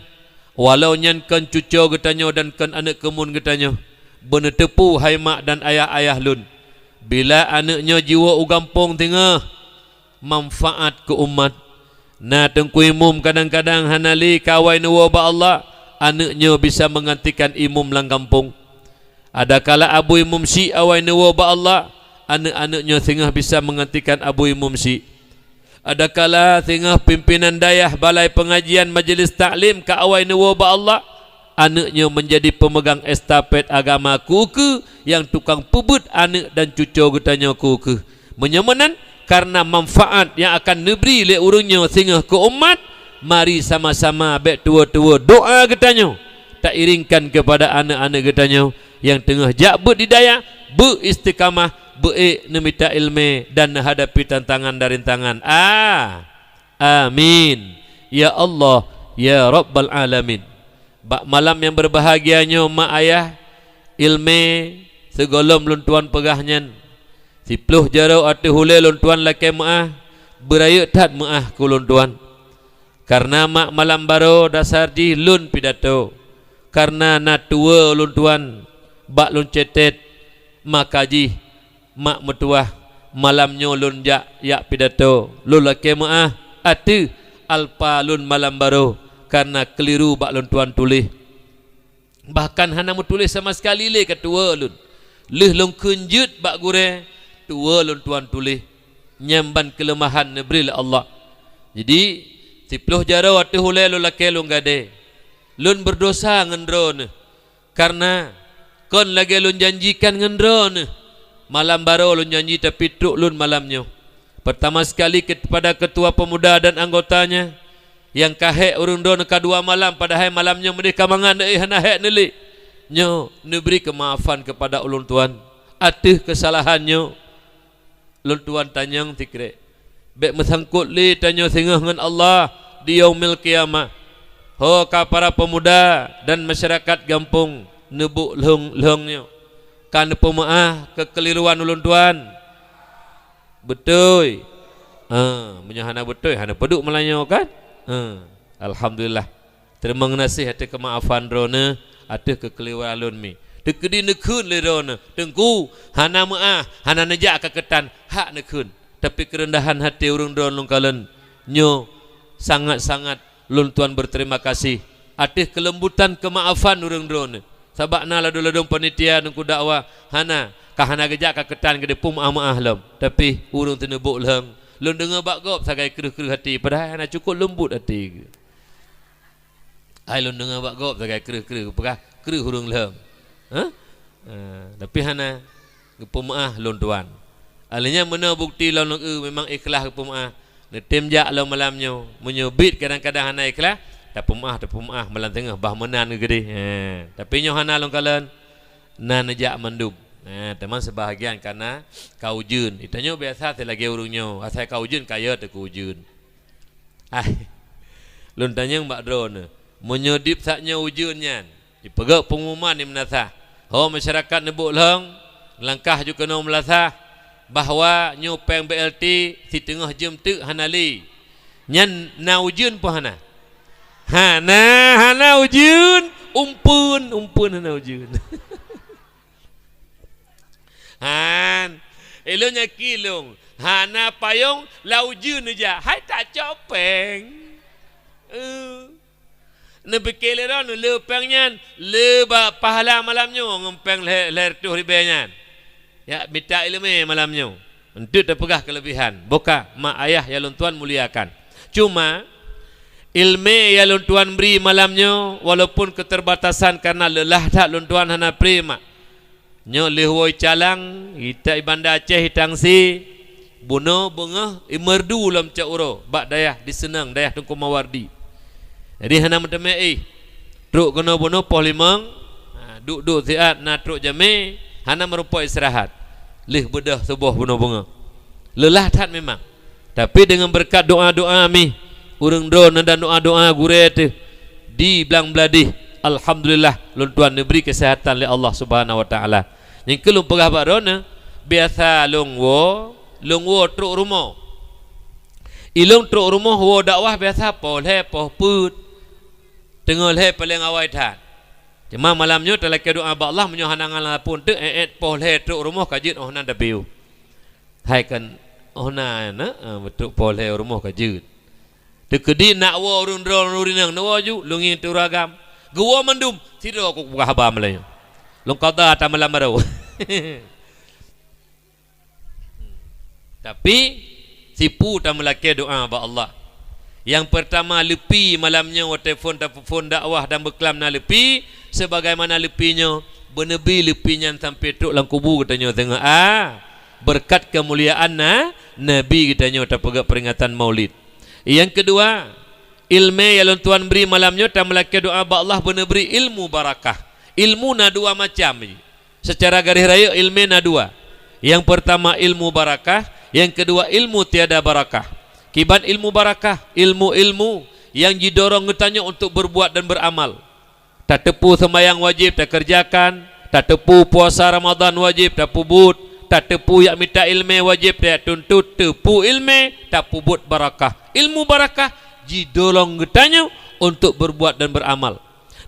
walau nyan kon cucoe geutanyoe dan kon aneuk keumuen geutanyoe. Beuneuteupeu hai mak dan ayah-ayah lôn, bila aneuk nyoe jiwoe u gampông teungoh manfaat keu umat. Na Teungku Imum kadang-kadang hana lé ka awai neuwoe bak Allah, aneuk nyoe bisa menggantikan imum lam gampông. Adakala abu imum syiek awai neuwoe bak Allah, aneuk-aneuk nyoe singoh bisa menggantikan abu imum syiek. Adakala singoh pimpinan dayah, balai pengajian, majelis taklim ka awai neuwoe bak Allah, aneuk nyoe menjadi pemegang estafet agama keu ukeue nyang tukang peubeuet aneuk dan cucoe geutanyoe keu ukeue. Meunyoe meunan, karena manfaat nyang akan neubri lé ureuëng nyoe singoh keu umat, mari sama-sama bék tuwoe-tuwoe doá geutanyoe tairingkan kepada aneuk-aneuk geutanyoe nyang teungoh jak beuet di dayah, beuistiqamah, beuék neumita ileumé dan neuhadapi tantangan dan rintangan. A, amin. Ya Allah, ya Rabbal Alamin. Bak malam nyang beubahgia nyoe, mak ayah, ileumé sigohlom lôn tuan peugah nyan, siploh jaroe ateueh ulée lôn tuan lakée meuáh, beurayeuk that meuáh keu lôn tuan. Kareuna mak malam baroe dasar jih lôn pidato, kareuna na tuwoe lôn tuan bak lôn cetet, maka jih mak meutuwah malam nyoe lôn jak yak pidato, lôn lakée meuáh ateueh alpa lôn malam baroe kareuna keuleuru bak lôn tuan tuléh. Bahkan hana meutuléh sama sekali lé keu tuwoe lôn. Lheueh lôn kheun jeuet bak gurée, tuwoe lôn tuan tuléh. Nyan ban keuleumahan neubri lé Allah. Jadi, siploh jaroe ateueh ulée lôn lakée lôn gadée. Lôn beureudosa ngon droeneuh. Kareuna kon lagée lôn janjikan ngon droeneuh. Malam baroe lôn janji, tapi trok lôn malam nyoe. Peurtama sekali kepada ketua pemuda dan anggotanya, nyang ka hék ureuëng droeneuh ka dua malam, padahai malam nyoe meudeh ka mangat, eh, hana hék neulék. Nyoe neubri keumaafan keupada ulôn tuan ateueh keusalahan nyoe. Lôn tuan tanyong sikrek, bék meusangkot lé tanyoe singoh ngon Allah di Yaumil Qiyamah. Ho ka para peumuda dan masyarakat gampông Neubuek Lhong, Lhong nyoe ka neupeumeuáh keukeuliruan ulôn tuan? Beutôi. Ha, meunyoe hana beutôi, hana peuduek meulanyoe kan? Ha, alhamdulillah. Teurimong geunaséh ateueh keumaafan droeneuh, ateueh keukeuliruan lôn mi. Teukeudi neukheun lé droeneuh, "Teungku, hana meuáh, hana neujak ka keutan," hak neukheun. Tapi keureundahan até ureuëng droeneuh lôn kalon nyoe sangat-sangat lôn tuan beuteurimong gaséh ateueh keuleumbutan keumaafan ureuëng droeneuh. Sabab na ladôm-ladôm panitia Teungku dakwah hana, ka hana geujak ka keutan geudeh peumeuáh-meuáh lom. Tapi ureuëng teuh Neubuek Lhong, lôn deungoe bak gob sagai kreueh-kreueh até, padahai hana cukôp leumbot até geuh. Ai lôn deungoe bak gob sagai kreueh-kreueh, geupeugah kreueh ureuëng lheueng. Hah? Ah, tapi hana geupeumeuáh lôn tuan. Alheuh nyan meunoe bukeuti lôn, eu, memang ikhlas geupeumeuáh. Neutem jak lom malam nyoe. Meunyoe biet kadang-kadang hana ikhlas, tapeumeuáh, tapeumeuáh malam teungoh bah meunan geuh keudeh. He, tapi nyoe hana lôn kalon. Na neujak mandum. He, teuma seubahagian kareuna ka ujeuen. Geutanyoe biasa silagée ureuëng nyoe, asai ka ujeuen kayée teuk ujeuen. Ai, lôn tanyong bak droeneuh, meunyoe dib saát nyoe ujeuen nyan, jipeugét peungumuman di meunasah, "Ho masyarakat Neubuek Lhong, langkah ju keunoe meulasah, bahwa nyoe péng B L T siteungoh jeuem teuk hana lé. Nyan na ujeuen peue hana? Hana, hana ujeuen. Umpeuen, umpeuen hana ujeuen. Han, ilôn yakin lôn, hana payong lam ujeuen neujak, hai tacok péng. Eh. Neupike lé droeneuh, le péng nyan, le bak pahala malam nyoe ngon péng lhèe, lhèe reutôh ribèe nyan. Jak mita ileumèe malam nyoe. Eunteuk tapeugah keuleubihan, boh ka, mak ayah nyang lôn tuan muliakan. Cuma, ileumèe nyang lôn tuan bri malam nyoe, walaupun keuteubatasan kareuna leulah that lôn tuan hana pri mak. Nyoe lheueh woe i Calang, i ta-, i Banda Aceh, i Tangse, bunoe beungoh i Meureudu lom cot uroe, bak dayah di Seunang, dayah Teungku Mawardi. Jadi hana meuteumèe éh. Trok keunoe bunoe poh limong, ha, duek-duek siat na trok jamèe, hana meurumpok istirahat. Lheueh beudôh suboh bunoe beungoh. Leulah that memang. Tapi deungon beureukat doa-doa mi, ureueng droeneuh dan doa-doa gurèe teuh di Blang Bladeh, alhamdulillah, lôn tuan neubri keuseuhatan lé Allah Subhanahu wa Taala. Nyan keuh lôn peugah bak droeneuh, biasa lôn woe, lôn woe trok rumoh. Ilôn trok rumoh woe dakwah biasa poh lhèe, poh peuet. Teungoh lhèe paleng awai that. Cuma malam nyoe talakèe doa bak Allah, meunyoe hana ngalapon teuk, èt-èt poh lhèe trok rumoh ka jeuet 'oh nan tapiôh. Hai kan, 'oh na, na, ah, beutôi poh lhèe rumoh ka jeuet. Teukeudi nak woe ureueng droe ureueng inong, neuwoe ju, lôn ngieng teuragam. Geuwoe mandum, sidroe kupeugah haba malam nyoe. Lôn qadha ata malam barô. Tapi, sipu tameulakèe doa bak Allah. Nyang peurtama, leupie malam nyoe watèe phôn tapeuphôn dakwah dan beuklam na leupie, sebagaimana leupie nyoe, beuneubi leupie nyan sampoe trok lam kubu geutanyoe teungoh a, beureukat keumuliaan na, Nabi geutanyoe tapeugah peuringatan Maulid. Nyang keudua, ileumèe nyang lôn tuan bri malam nyoe tameulakèe doa bak Allah beuneubri ilmu barakah. Ilmu na dua macam jih. Seucara garéh rayeuk ileumèe na dua. Nyang peurtama ilmu barakah, nyang keudua ilmu tiada barakah. Kiban ilmu barakah, ilmu-ilmu nyang jidorong geutanyoe untuk beurbuat dan beuramal. Tateupeue seumayang wajéb takeureujakan, tateupeue puasa Ramadhan wajéb tapeubuet, tateupeue jak mita ileumèe wajéb tajak tuntot, teupeue ileumèe tapeubuet barakah. Ilmu barakah jidorong geutanyoe untuk beurbuat dan beuramal.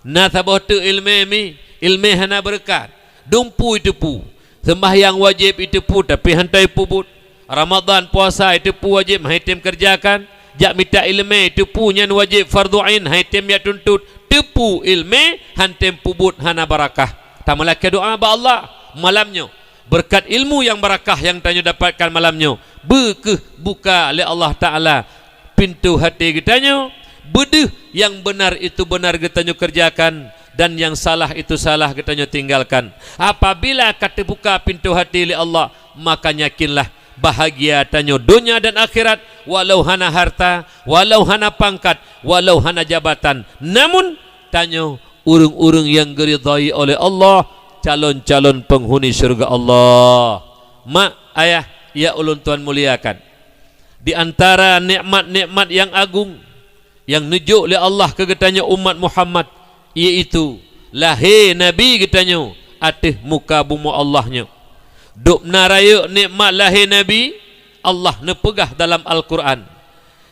Na saboh teuk ileumèe mi, ileumèe hana beureukat. Dumpeue iteupeue. Seumbahyang wajéb iteupeue tapi hana iteupeue buet. Ramadhan puasa iteupeue wajéb han item keureujakan. Jak mita ileumèe iteupeue nyan wajéb fardhu ain han item jak tuntot. Teupeue ileumèe han item peubuet hana barakah. Tameulakèe doa bak Allah malam nyoe. Beureukat ilmu nyang barakah nyang tanyoe dapatkan malam nyoe, beu kheueh buka lé Allah Taala pintoe haté geutanyoe, beudeuh nyang beunar itu beunar geutanyoe keureujakan, dan nyang salah itu salah geutanyoe tinggalkan. Apabila ka teubuka pintoe haté lé Allah, maka yakinlah bahagia tanyoe donya dan akhirat, walau hana harta, walau hana pangkat, walau hana jabatan, namun tanyoe ureueng-ureueng nyang geuridhai oleh Allah, calon-calon peunghuni syeuruga Allah. Mak, ayah, nyang ulôn tuan muliakan, di antara nikmat-nikmat nyang agong nyang neujok lé Allah keu geutanyoe umat Muhammad, yaitu lahé Nabi geutanyoe ateueh muka bumoe Allah nyoe. Dubna rayeuk nikmat lahé Nabi, Allah neupeugah dalam Al-Qur'an,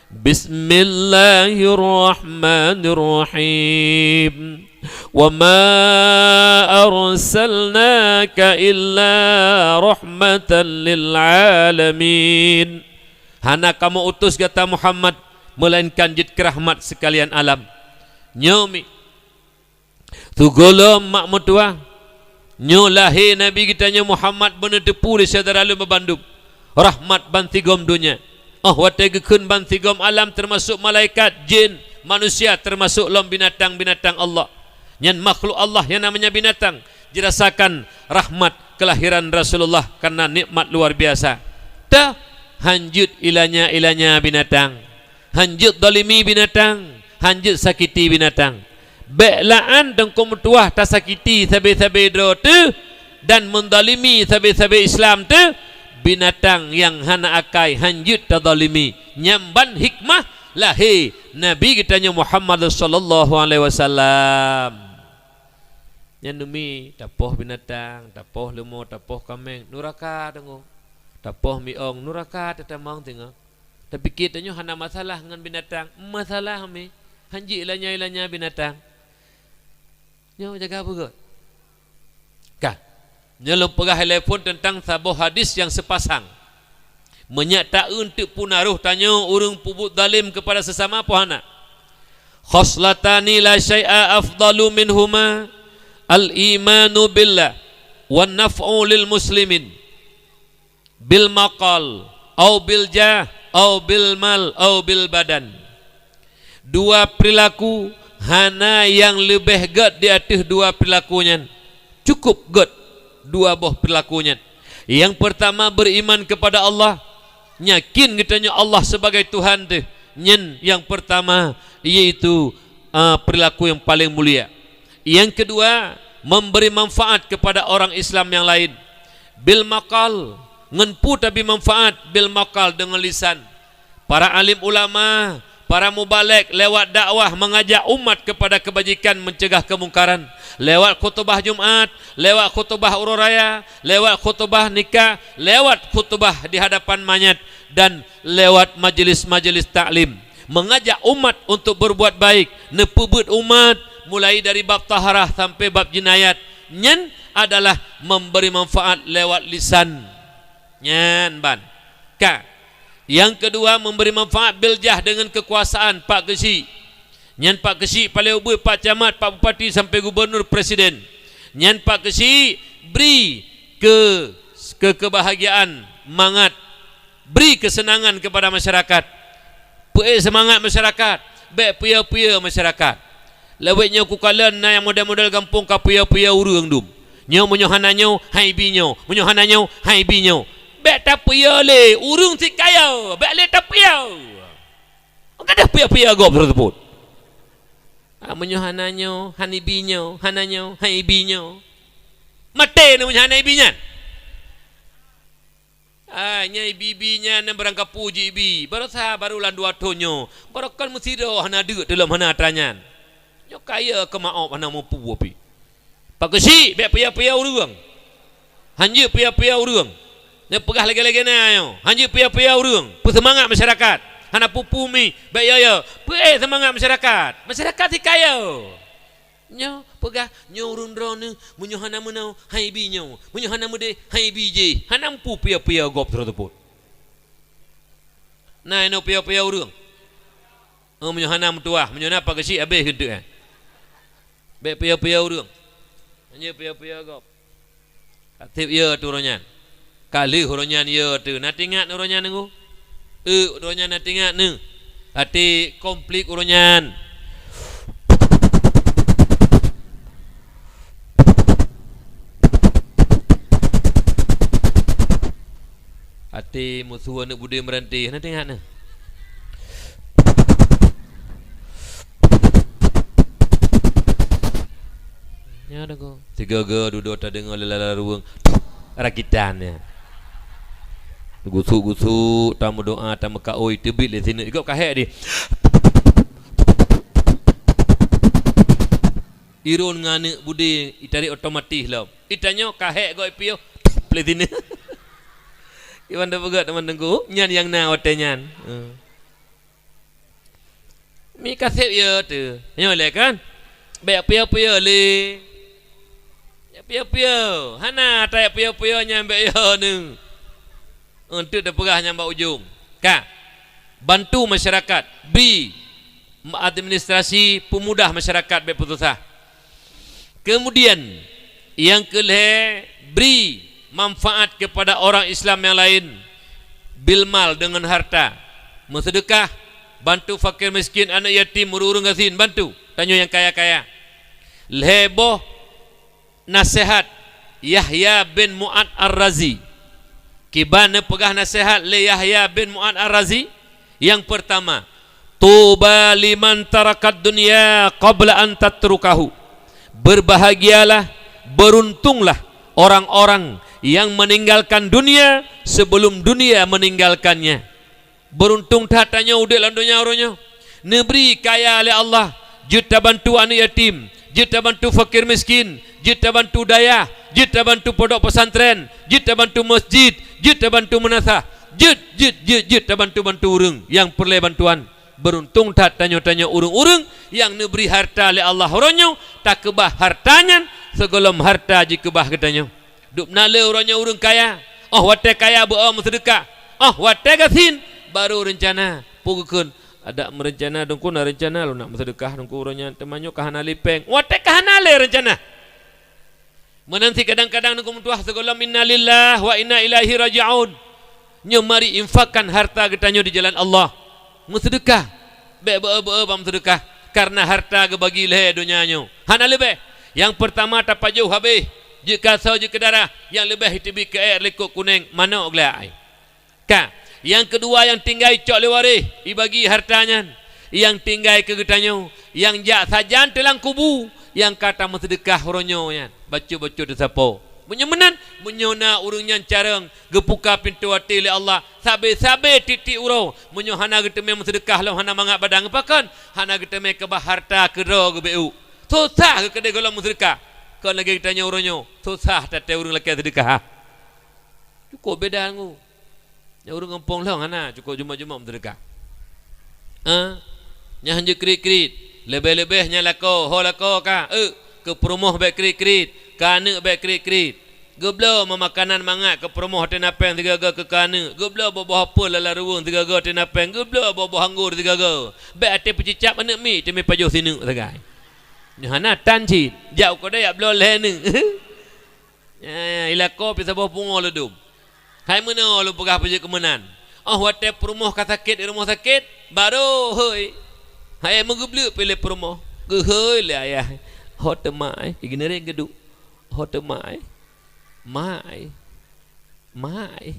Bismillahirrahmanirrahim. Wa ma arsalnaka illa rahmatan lil alamin. Hana kamoe utus gata Muhammad, meulainkan jeuet keu rahmat seukalian alam. Nyoe mi, sigohlom mak meutuwah, nyoe lahé Nabi geutanyoe Muhammad beuneuteupeue lé syedara lôn banmandum, rahmat bansigom donya. Óh watée geukheun bansigom alam, teumasok malaikat, jén, manusia, teumasok lom binatang-binatang Allah. Nyan makhluk Allah nyang namanya binatang, jirasakan rahmat keulahiran Rasulullah kareuna nikmat luar biasa. Teuh, hanjeuet ilanya-ilanya binatang. Hanjeuet zalimi binatang, hanjeuet sakiti binatang. Bék la'an teungku meutuwah tasakiti sabe-sabe droe teuh dan meuzalimi sabe-sabe Islam teuh, binatang nyang hana akai hanjeuet tazalimi. Nyan ban hikmah lahé Nabi geutanyoe Muhammad sallallahu alaihi wasallam. Nyan neumi tapoh binatang, tapoh leumo, tapoh kaméng, nuraka teungku. Tapoh miong nuraka tatamong teungoh. Tapike tanyoe hana masalah ngon binatang. Masalah mi. Hanjeuet lanya-lanya binatang. Nyoe jaga beugét. Ka. Nyoe lôn peugah ilée phon teuntang saboh hadis nyang seupasang. Meunyak taeun teuk puna roh tanyoe ureuëng peubuet zalim keupada seusama poh hana. Khoslatani la syai'a afdalu minhuma, al-imanu billah, wan naf'u lil muslimin. Bil maqal, au bil jah, au bil mal, au bil badan. Dua perilaku hana nyang leubeh gét di ateueh dua perilaku nyan. Cukup gét dua boh perilaku nyan. Nyang peurtama beriman keupada Allah, yakin geutanyoe Allah sibagai Tuhan teuh. Nyan nyang peurtama, yaitu, a, perilaku nyang paleng mulia. Nyang keudua, memberi manfaat keupada orang Islam nyang laén. Bil maqal, ngon peue tabri manfaat? Bil maqal, deungon lisan. Para alim ulama, para mubalek lewat dakwah mengajak umat keupada keubajikan, meuceugah keumungkaran. Lewat khutubah Jumat, lewat khutubah uroe raya, lewat khutubah nikah, lewat khutubah di hadapan manyét, dan lewat majelis-majelis taklim. Mengajak umat untuk berbuat baik, neupeubuet umat, mulai dari bab taharah sampai bab jinayat. Nyan adalah memberi manfaat lewat lisan. Nyan ban. Ka. Nyang keudua, memberi manfaat bil jah deungon keukuasaan, pak keuchik. Nyan pak keuchik paleng ubit, pak camat, pak bupati, sampai gubernur, presiden. Nyan pak keuchik bri keu, keu, keubahgiaan, mangat. Bri keuseunangan keupada masyarakat. Peuék seumangat masyarakat. Bék piye-piye masyarakat. Lawét nyoe kukalon na nyang model-model gampông ka piye-piye ureuëng dum. Nyoe meunyoe hana nyoe, hai bi nyoe. Meunyoe hana nyoe, hai bi nyoe. Bék tapiye lé, ureuëng sit kaya. Bék lé tapiye. Gadôh piye-piye gob teupot. Ah, meunyoe hana nyoe, han ibi nyoe, hana nyoe, han ibi nyoe. Maté nyoe meunyoe hana ibi nyan. Ah, nyan ibi-ibi nyan barangkapeue jibi. Baroesa baru lam dua thon nyoe. Baroekon meusidroe hana deuk teulom hana atra nyan. Nyoe kaya keu maob hana mupu api. Pak keuchik, bék piye-piye ureuëng. Hanjeuet piye-piye ureuëng. Neupeugah lagée-lagée na nyoe. Hanjeuet piye-piye ureuëng. Peuseumangat masyarakat. Hana pupu mi, bék ya-ya. Peuék seumangat masyarakat. Masyarakat sit kaya. Nyoe peugah, nyoe ureuëng droeneuh, meunyoe hana meunoe, han ibi nyoe. Meunyoe hana meudeh, han ibi jih. Hana mupu piye-piye gob teupot. Na inoe piye-piye ureuëng. Oh, meunyoe hana meutuwah, meunyoe na pak keuchik habéh keuneuk, eh. Bék piye-piye ureuëng. Hanjeuet piye-piye gob. Ka tieb ya teuh uroe nyan. Ka lheueh uroe nyan ya teuh. Na teuingat uroe nyan nunggu? Eh, uroe nyan na teuingat neu. Até konflik uroe nyan. Até musoh aneuëk budé Meurantih, na teuingat neu. Nyan ada ko. Sigoe-goe dudoe tadeungoe lé lala ruweueng. Rakitan nyan. Gusuk-gusuk, tameudoa, tameukaôi, teubiet lé sineuk. Igob kahek di. Iron ngon aneuëk budé, itarék otomatis lom. Itanyoe kahek gob ipiôh, lé sineuk. Iban tapeugah teuma teungku, nyan nyang na watée nyan. Hmm. Mi kaseb ya teuh. Nyoe lé kan? Bék piye-piye lé. Ya piye-piye. Hana atra ya piye-piye nyan bék ya neu. Untuk tapeugah nyang bak ujong. Ka. Bantu masyarakat. Bri administrasi peumudah masyarakat bék peususah. Kemudian, nyang keu lhée, bri manfaat keupada orang Islam nyang laén, bil mal, deungon harta, meuseudeukah, bantu fakir miskin, aneuëk yatim, ureuëng-ureuëng gasien, bantu, tanyoe nyang kaya-kaya. Lhée boh naseuhat Yahya bin Mu'ad Ar-Razi. Kiban neupeugah naseuhat lé Yahya bin Mu'ad Ar-Razi? Nyang peurtama, "Tuba liman tarakat dunya qabla an tatrukahu." Berbahagialah, beruntunglah orang-orang yang meninggalkan dunia sebelum dunia meninggalkannya. Beuruntung that tanyoe udeb lam donya uroe nyoe. Neubri kaya lé Allah, jeuet tabantu aneuëk yatim, jeuet tabantu fakir miskin, jeuet tabantu dayah, jeuet tabantu pondok pesantren, jeuet tabantu masjid, jeuet tabantu meunasah, jeuet, jeuet, jeuet, jeuet tabantu-bantu ureuëng nyang peureulée bantuan. Beuruntung that tanyoe-tanyoe ureuëng-ureuëng nyang neubri harta lé Allah uroe nyoe, takeubah harta nyan sigohlom harta jikeubah geutanyoe. Dubna le uroe nyoe ureuëng kaya, óh watée kaya beu-o meuseudeukah, óh watée gasien baru reuncana. Peue geukheun, "Adak meurencana, Teungku, na reuncana lôn nak meuseudeukah, Teungku, uroe nyan, teuma nyoe ka hana lé péng." Watée ka hana lé reuncana. Meunan cit kadang-kadang Teungku meutuah sigohlom innalillahi wa inna ilaihi raji'un. Nyoe mari infakkan harta geutanyoe di jalan Allah. Meuseudeukah. Bék beu-o-beu-o bak meuseudeukah, kareuna harta geubagi lhée donya nyoe. Hana leubeh. Nyang peurtama tapajoh habéh, jeuet keu asoe jeuet keu darah, nyang leubeh teubiet keu ék likot kunéng, manok gleh ai. Ka, nyang keudua nyang tinggai cok lé waréh, ibagi harta nyan. Nyang tinggai keu geutanyoe, nyang jak sajan teuh lam kubu, nyang ka tameuseudeukah uroe nyoe nyan, bacut-bacut teusapoe. Meunyoe meunan, meunyoe na ureuëng nyan carông geupuka pintoe até lé Allah, sabe-sabe tieb-tieb uroe, meunyoe hana geuteumé meuseudeukah lom hana mangat badan geupakon, hana geuteumé keubah harta keudroe geubeuet. Susah geukeudeh gohlom meuseudeukah. Kon lagée geutanyoe uroe nyoe, susah taté ureuëng lakée seudeukah. Cukôp beda ngu. Nyang ureuëng gampông lhong hana cukôp jumat-jumat meuseudeukah. Eh? Nyan hanjeuet kriet-kriet. Leubeh-leubeh nyan lakoe, ho lakoe ka. Eh, keu peurumoh bék kriet-kriet, keu aneuëk bék kriet-kriet. Geubloe meumakanan mangat keu peurumoh teuh na péng sigaga keu keu aneuëk. Geubloe boh-boh apel lam laruweueng sigaga teuh na péng. Geubloe boh-boh anggô sigaga. Bék até peucicab aneuëk miet teumé pajoh sineuk sagai. Nyoe hana tan cit. Jak u keudè jak bloe lhée neuk. Ya, ya, ilakoe pih saboh pungoe leudum. Hai meunoe lôn peugah peujeuet keu meunan. Óh watée peurumoh ka sakét di rumoh sakét, barô hôi. Hai meugeubleuk pih lé peurumoh. Geuhôi lé ayah. Ho teuma ai, igeuneuréng geuduek. Ho teuma ai. Ma ai. Ma ai.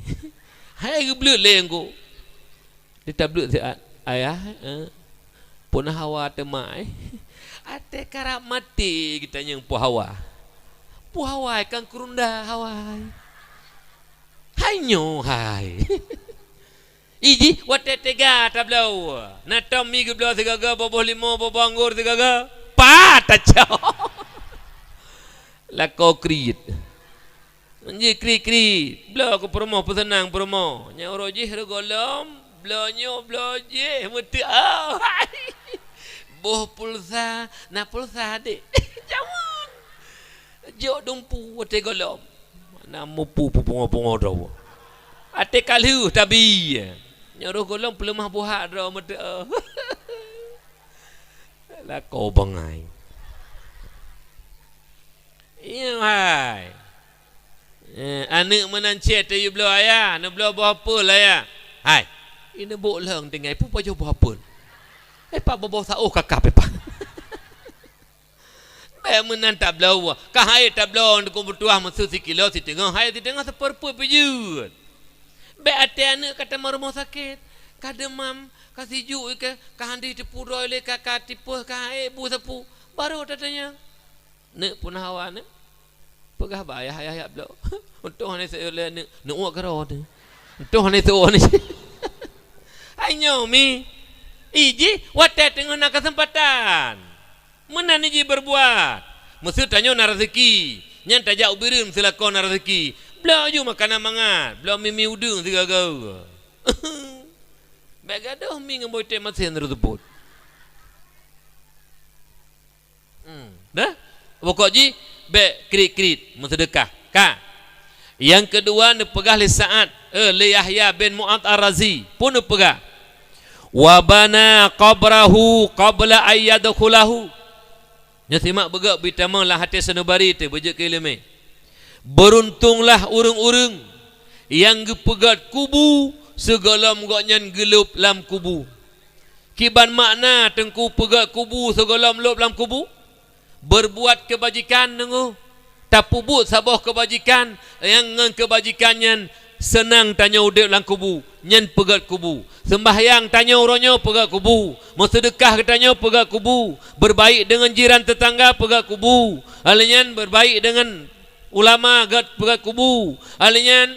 Hai geubleuk lé ngku. Di tableuk siat, "Ayah, eh, peue na hawa teuma, eh?" Até karab maté geutanyong peue hawa. Peue hawa kan keurunda hawa. Hai nyoe hai. Ijih watée teuga tabloe. Na tom mi geubloe sigaga, boh-boh limo, boh-boh anggô sigaga. Pat tacok. Lakoe kriet. Jikri-kri, bloe keu peurumoh peuseunang peurumoh. Nyang uroe jih reugohlom, bloe nyoe bloe jih meuteuk. Oh, hai. Boh pulsa, na pulsa dek. Jameun. Jok dumpu watée gohlom. Na mupu peupungo-pungo droe. Até ka lheueh tabi. Nyang reugohlom peuleumah buhak droe meuteuk. Lakoe bangai. Iya hai. Eh, aneuëk meunan cit tayue bloe ayah, neubloe boh apel ayah. Hai. Ineubok lheueng tinggai peue pajoh boh apel. Eh, pat boh-boh saôh kakap eh, pat. Bék meunan tabloe. Ka hai tabloe Teungku meutuah meuseu sikilo siteungoh, hai siteungoh seupeureupeue pih jeuet. Bék até aneuëk ka teuma rumoh sakét, ka deumam, ka sijuek ike, ka handi teupudoi lé ka, ka tipeh, ka hai bu sapu. Barô tatanyong. Neuk peue na hawa neuk? Peugah bak ayah, ayah jak bloe. Untông hana seuôt lé neuk, neuk uek keudroe teuh. Untông hana seuôt ni. Hai nyoe mi. Ijih watée teungoh na keuseumpatan. Meunan ijih beurbuat. Meuseu tanyoe na raseuki, nyan tajak u Bireuen meuseu lakoe na raseuki. Bloe ju makanan mangat, bloe mi-mi udeueng sigaga. Bék gadoh mi ngon boh iték masin reuteupot. Hmm. Dah? Pokok jih, bék kriet-kriet meuseudeukah. Ka. Nyang keudua neupeugah lé Sa'ad, eh, lé Yahya bin Mu'adz Ar-Razi. Peue neupeugah? "Wa bana qabrahu qabla an yadkhulahu." Nyoe simak beugét beutamong lam até sanubari teuh beujeuet keu iéleumé. Beuruntonglah ureuëng-ureuëng nyang geupeugét kubu sigohlom gobnyan geulôb lam kubu. Kiban makna Teungku peugét kubu sigohlom lôb lam kubu? Beurbuat keubajikan deungoe. Tapeubuet saboh keubajikan nyang ngon keubajikan nyan seunang tanyoe udeb lam kubu, nyan peugét kubu. Seumbahyang tanyoe uroe nyoe peugét kubu. Meuseudeukah geutanyoe peugét kubu. Beurbaik deungon jiran teutangga peugét kubu. Alèh nyan beurbaik deungon ulama gét peugét kubu. Alèh nyan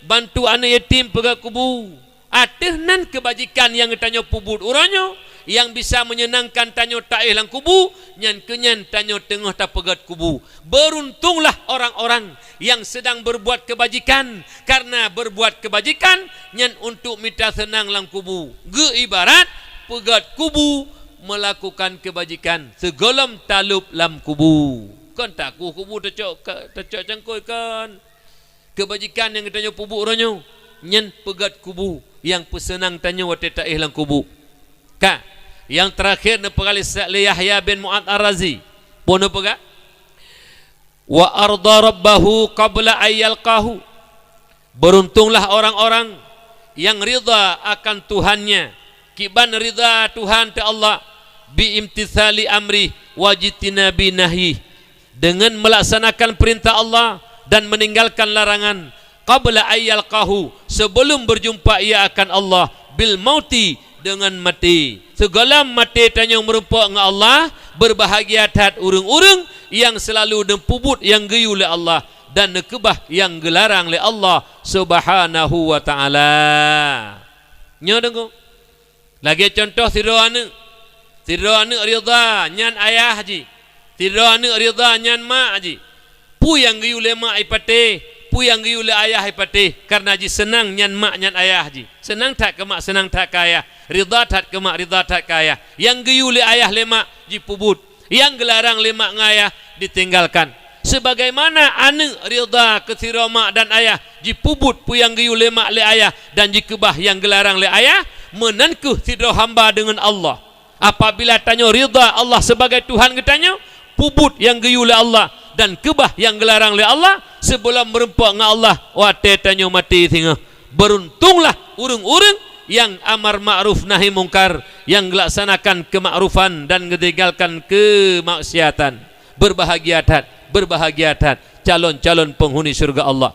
bantu aneuëk yatim peugét kubu. Ateueh nan keubajikan nyang geutanyoe peubuet uroe nyoe, nyang bisa menyenangkan tanyoe taéh lam kubu, nyan keunyan tanyoe teungoh tapeugét kubu. Beruntunglah orang-orang yang sedang berbuat kebajikan, karena berbuat kebajikan nyan untuk mita seunang lam kubu. Geu ibarat peugét kubu melakukan kebajikan sigohlom talôb lam kubu. Kon taku kubu tacok, tacok cangkôi kon. Kebajikan nyang geutanyoe peubuet uroe nyoe, nyan peugét kubu nyang peuseunang tanyoe watée taéh lam kubu. Ka, nyang teurakhir neupeugah lé Sa-, lé Yahya bin Mu'adz Ar-Razi. Peue neupeugah? "Wa arda rabbahu qabla an yalqahu." Beruntunglah orang-orang yang ridha akan Tuhannya. Kiban ridha Tuhan teuh Allah, "bi imtitsali amri wajtinabi nahyi." Dengan melaksanakan perintah Allah dan meninggalkan larangan, qabla an yalqahu, sebelum berjumpa ia akan Allah, bil mauti, dengan maté. Sigohlom maté tanyoe meurumpok ngon Allah, berbahagia that ureuëng-ureuëng nyang selalu neupeubuet nyang geuyue lé Allah dan neukeubah nyang geularang lé Allah Subhanahu wa Ta'ala. Nyoe deungoe. Lagée cuntoh sidroe aneuëk. Sidroe aneuëk ridha nyan ayah jih. Sidroe aneuëk ridha nyan mak jih. Peue nyang geuyue lé mak ipatéh, peue nyang geuyue lé ayah ipatéh, kareuna jiseunang nyan mak nyan ayah jih. Seunang that keu mak, seunang that keu ayah. Ridha that keu mak, ridha that keu ayah. Nyang geuyue lé ayah lé mak jipeubuet. Nyang geularang lé mak ngon ayah ditinggalkan. Sebagaimana aneuëk ridha keu sidroe mak dan ayah jipeubuet peue nyang geuyue lé mak lé ayah dan jikeubah nyang geularang lé ayah, meunan kheueh sidroe hamba deungon Allah. Apabila tanyoe ridha Allah sebagai Tuhan geutanyoe, peubuet nyang geuyue lé Allah dan keubah nyang geularang lé Allah, sigohlom meurumpok ngon Allah watée tanyoe maté singoh. Beruntunglah ureuëng-ureuëng nyang amar ma'ruf nahi mungkar, nyang geulaksanakan keumakrufan dan geutinggalkan keumaksiatan. Berbahagia that, berbahagia that calon-calon penghuni syurga Allah.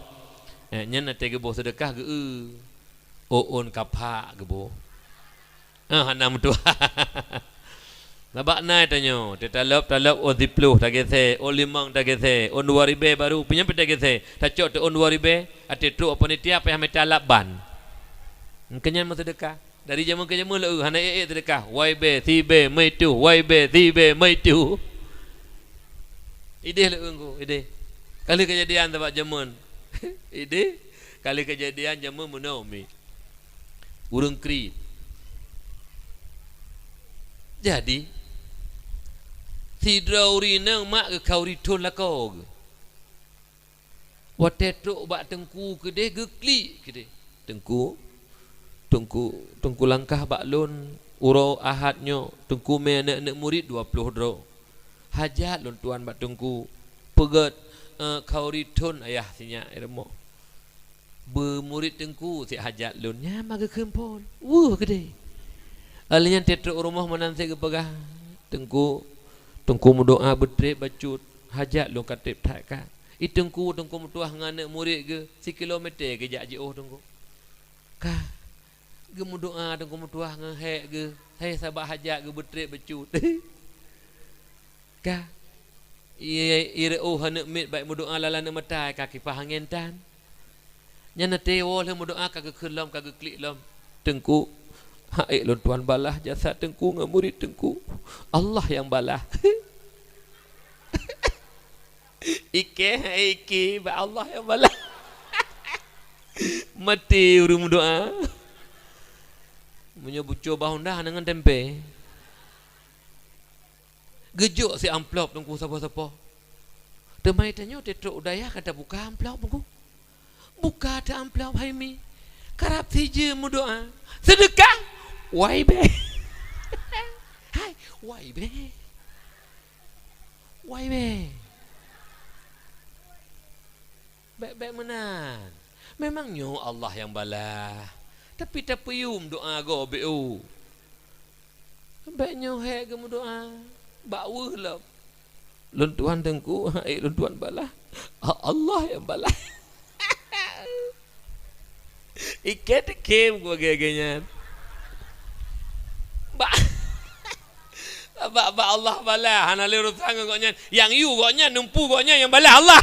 Eh, nyan watée geuboh seudeukah geu-eu. Ôn kapak geuboh. Ah, hana meutuah. Sabab na tanyoe, teutalop-talop ôn siploh tagése, ôn limong tagése, ôn dua ribée baru, peue nyan pih tagése. Tacok teu ôn dua ribée, até trok panitia payah mita lap ban. Keunyan meuseudeukah. Dari jameun keu jameun lé hana ék-ék seudeukah. Wai bée, si bée, meutuh, wai bée, si bée, meutuh. Idéh lé engku, idéh. Kali keujadian sabab jameun. Idéh, kali keujadian jameun meunoe mi. Ureuëng kriet. Jadi, sidroe ureuëng inong mak geukheun rithon lakoe geuh. Watée trok bak teungku keudeh geuklik keudeh. "Teungku, teungku, teungku langkah bak lôn uroe Ahad nyoe, teungku mé aneuëk-aneuëk murit dua ploh droe. Hajat lôn tuan bak teungku peugét, eh, kheun rithon ayah sinyak rumoh." "Beumurit teungku, siek hajat lôn." Nyan ma geukheun phon. Weueh keudeh. Alheuh nyan trok u rumoh meunan cit geupeugah, "Teungku, teungku meudoá beutreb bacut, hajat lôn ka treb that ka." I teungku, teungku meutuah ngon aneuëk murit geuh, sikilometer geujak jiôh teungku. Ka geumeudoá teungku meutuah ngon hék geuh, hai sabab hajat geuh beutreb bacut. Ka, i, i reuôh aneuëk miet bak meudoá lam laneuk mata ka kipah angén tan. Nyan até woe lheueh meudoá ka geukheun lom, ka geuklik lom. "Teungku, han ék lôn tuan balaih jasa teungku ngon murit teungku. Allah nyang balaih." Ikée, ikée, bak Allah nyang balaih. Maté ureuëng meudoá. Meunyoe bucô bah honda hana ngon tempe. Geujok si amplop teungku sapo-sapo. Teuma tanyoe trok u dayah ka tabuka amplop teungku. Buka teuh amplop hai mi. Karab sijeuem meudoá. Seudeukah. Wai bée. Hai, wai bée. Wai bée. Bék-bék meunan. Memang nyoe Allah nyang balaih. Tapi tapeuyuem doá gob beu. Bék nyoe hék geumeudoá. Bak weueh lom. Lôn tuan teungku, han ék lôn tuan balaih. Allah nyang balaih. Ikée teukem ku lagée nyan. Bak, bak, bak Allah balaih, hana lé urosan ngon gobnyan. Nyang yue gobnyan, neumpu gobnyan, nyang balaih Allah.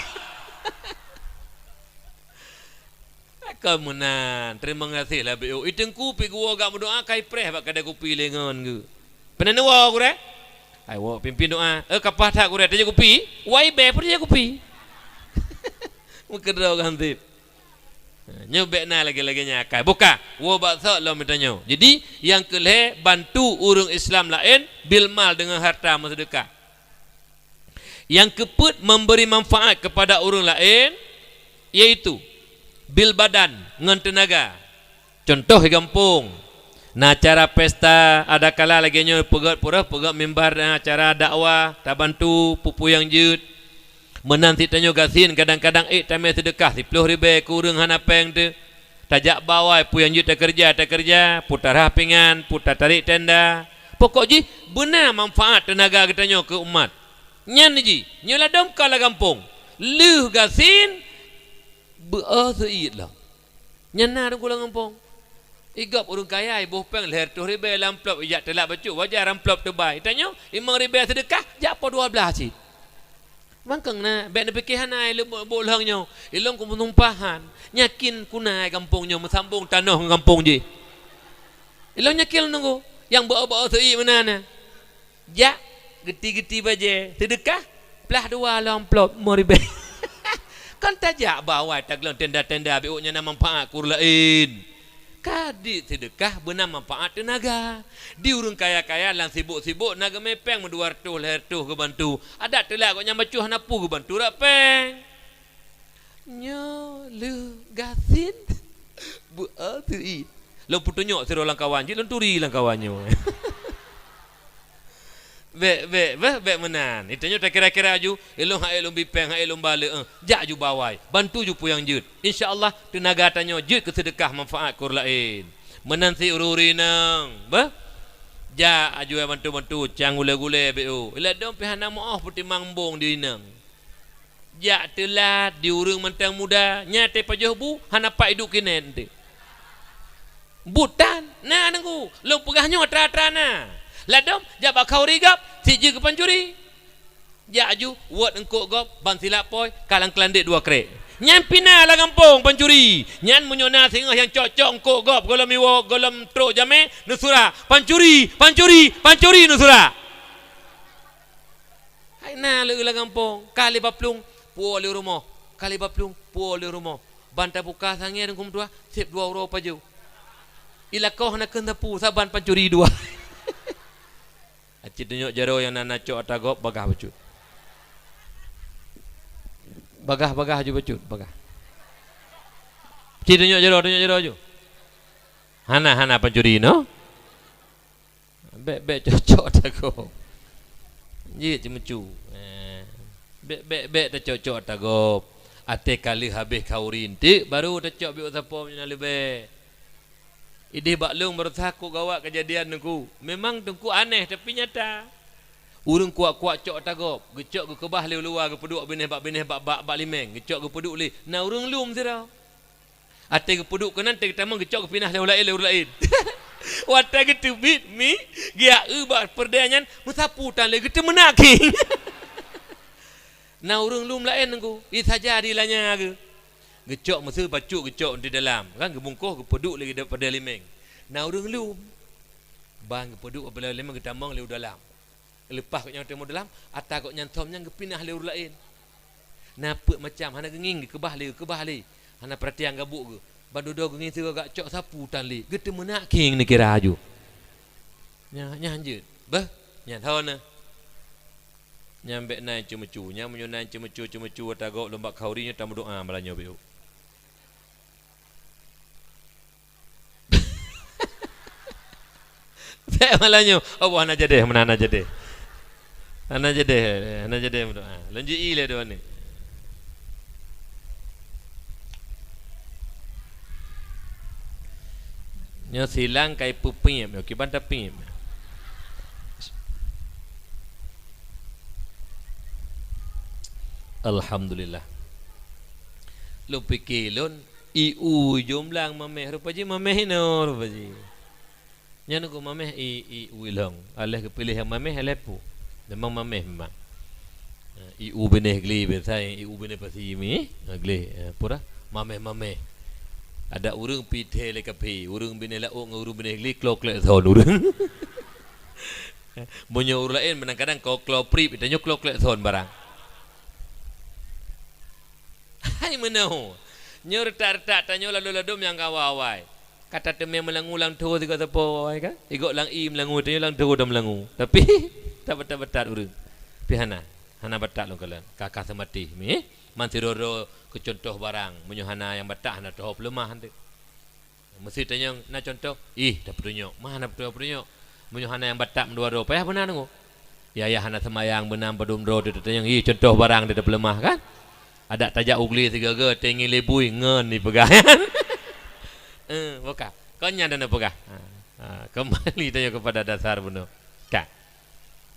Ka meunan, terima kasih lah beu. I teungku pih geuwoe gak meudoá kai preh bak kadai kupi lé ngon geuh. Peunan neuwoe gurée? Hai woe pimpin doa. Eh, ka paih that gurée, tajak kupi? Wai bée pun tajak kupi. Meukeudroe gan seb. Ha, nyoe bék na lagée-lagée nyan akai. Buka, woe bak sok lom tanyoe. Jadi, nyang keu lhée, bantu ureuëng Islam laén bil mal, deungon harta meuseudeukah. Nyang keupeuet, memberi manfaat kepada ureuëng laén, yaitu bil badan, ngon teunaga. Cuntoh di gampông, na acara pesta, adakala lagée nyoe peugét purôh, peugét mimbar, na acara dakwah, tabantu peue-peue nyang jeuet. Meunan cit tanyoe gasien, kadang-kadang ék tamé seudeukah siploh ribée keu ureuëng hana péng teuh. Tajak ba awai, peue nyang jeuet takeureuja, takeureuja, peue tarhah pingan, peue tatarek tenda. Pokok jih beuna manfaat teunaga geutanyoe keu umat. Nyan jih, nyoe ladôm ka lam gampông. Lheueh gasien, beu-o seuiet lom. Nyan na teungku lam gampông. Igop ureuëng kaya, iboh péng lhée reutôh ribée lam amplop, ijak teulat bacut, wajar amplop teubai. Tanyoe, limong ribée seudeukah, jak po dua blaih cit. Mangkeueng na, bék neupike hana, ilôn bo-, boh lheueh nyoe. Ilôn kumeusumpahan, yakin kuna gampông nyoe meusambong tanoh ngon gampông jih. Ilôn yakin lôn nunggu, nyang beu-o-beu seuiet meunan na. Jak, geuti-geuti bajée, seudeukah, plah dua lam amplop, limong ribée. Kan tajak ba awai tagleueng tenda-tenda, bék nyan na manfaat keu ureuëng laén. Ka di seudeukah beuna manfaat teunaga. Di ureuëng kaya-kaya lam sibok-sibok na geumé péng meudua reutôh lhée reutôh geubantu. Adak teulat gobnyan bacut hana peue geubantu rot péng. Nyoe lheueh gasien beu-o seuiet. Lôn peutunyok sidroe lam kawan jih, lôn turi lam kawan nyoe. Bék, bék, bék, bék meunan. Di tanyoe takira-kira aju, ilôn han ék lôn bi péng, han ék lôn balek, eh. Jak aju ba awai, bantu aju peue nyang jeuet. Insya Allah, teunaga tanyoe jeuet keu seudeukah manfaat keu ureuëng laén. Meunan cit ureuëng-ureuëng inong, bah? Jak aju bantu-bantu, cang gulée-gulée bék u. Ladôm pih hana meu'oh peutimang embong di inong. Jak teulat di ureuëng mantong muda, nyan teupajoh bu, hana pat iduek kinék teuh. Buet tan, na teungku, lôn peugah nyoe atra-atra na. Ladôm, jak bak khauri gob, cit jeuet keu pancuri. Jak aju, wot eungkôt gob, ban silap pôi, ka lam keulandek dua krek. Nyan pih na lam gampông pancuri. Nyan meunyoe na singoh nyang cok-cok eungkôt gob, gohlom iwoe, gohlom trok jamé, neusurak, "Pancuri, pancuri, pancuri," neusurak. Hai na lé lam gampông, ka lé baplueng, puwoe lé rumoh, ka lé baplueng, puwoe lé rumoh. Ban tabuka sangée teungku meutuah, seb dua uroe pajoh. Ilakoe hana kheun sapeue, saban pancuri dua. Aci tunyok jaroe nyang na, na cok ata gob, bagaih bacut. Bagaih, bagaih aju bacut, bagaih. Ci tunyok jaroe, tunyok jaroe aju. Hana, hana pancuri, no? Bék, bék cok-cok ata gob. Jeuet ceumeucu. Eh. Bék, bék, bék tacok-cok ata gob. Até ka lheueh habéh khauri teuk, baru tacok biôk sapo nyang leubeh. Idéh bak lôn baroesa kok gawat keujadian teungku. Memang teungku aneh, tapi nyata. Ureuëng kuak-kuak cok ata gob, geucok geukeubah lé u luwa, geupeuduek binéh bak binéh bak, bak, bak limeng, geucok geupeuduek lé. Na ureuëng lom sidroe. Até geupeuduek keunan, até geutamong geucok geupinah lé ureuëng laén, lé ureuëng laén. Watée geuteubiet mi, geujak eu bak peureudée nyan, meusapu tan lé geuteumeunak khieng. Na ureuëng lom laén teungku, i saja di lanya geuh. Geucok miseue bacut geucok di dalam, kan geubungkoh geupeuduek lé daripada limeng. Na ureuëng lom. Ban geupeuduek daripada limeng geutamong lé u dalam. Leupah gobnyan teumong dalam, ata gobnyan thom nyan geupinah lé ureuëng laén. Na peuet macam, hana geungieng, geukeubah lé, geukeubah lé. Hana peuratian gabuk geuh. Ban dudoe geungieng sigoe gak cok sapu tan lé. Geuteumeunak khieng neukira aju. Nyan, nyan jeuet. Beuh, nyan thon na. Nyan bék na ceumeucu. Nyan meunyoe na ceumeucu-ceumeucu ata gob lom bak khauri nyoe tameudoa malam nyoe bék. Bék malam nyoe. Allah hana jadeh, meunan hana jadeh. Hana jadeh, hana jadeh meudoa. Lôn ji i lé dua ni. Nyoe silang kai peupiep, nyoe kiban tapiep. Alhamdulillah. Lôn pike lôn, i u jumlang mameh, rupa jih mameh inoe, rupa jih. Nyan ku mameh i, i u ilong. Aléh geupiléh nyang mameh, aléh pu. Memang mameh memang. I u binéh gli biasa, i u binéh pasi mi, eh, gli, eh, pura mameh-mameh. Ada ureuëng pih thé lé kaphé, ureuëng binéh laôt ngon ureuëng binéh gli kloklek thon ureuëng. Meunyoe ureuëng laén kadang-kadang klo-klo prip, tanyoe klo klekson barang. Hai meunoe. Nyoe reutak-reutak tanyoe ladom-ladom nyang awai-awai. Ka tateumé meulangue lam tho sigoe sapo awai kan? Igoe lam ié meulangue, tanyoe lam tho tamelangue. Tapi, tabatat-batat ureuëng. Tapi hana, hana batat lôn kalon. Ka, ka seumatéh mi, eh? Man sidroe-droe keu cuntoh barang. Meunyoe hana nyang batat, hana teuho peuleumah teuh. Meusti tanyong na cuntoh, ih, tapeutunyok. Mah na peutunyok-peutunyok. Meunyoe hana nyang batat meudua droe, payah beuna deungoe. Yah-yah hana seumayang beuna padum droe teuh tatanyong, ih, cuntoh barang teuh tapeuleumah kan? Adak tajak u glé sigoe-goe, teungi lé bui, ngon ni peugah. Eh, buka. Kon nyan dan peugah. Ha, ha, kembali tanyong kepada dasar bunoe. Ka.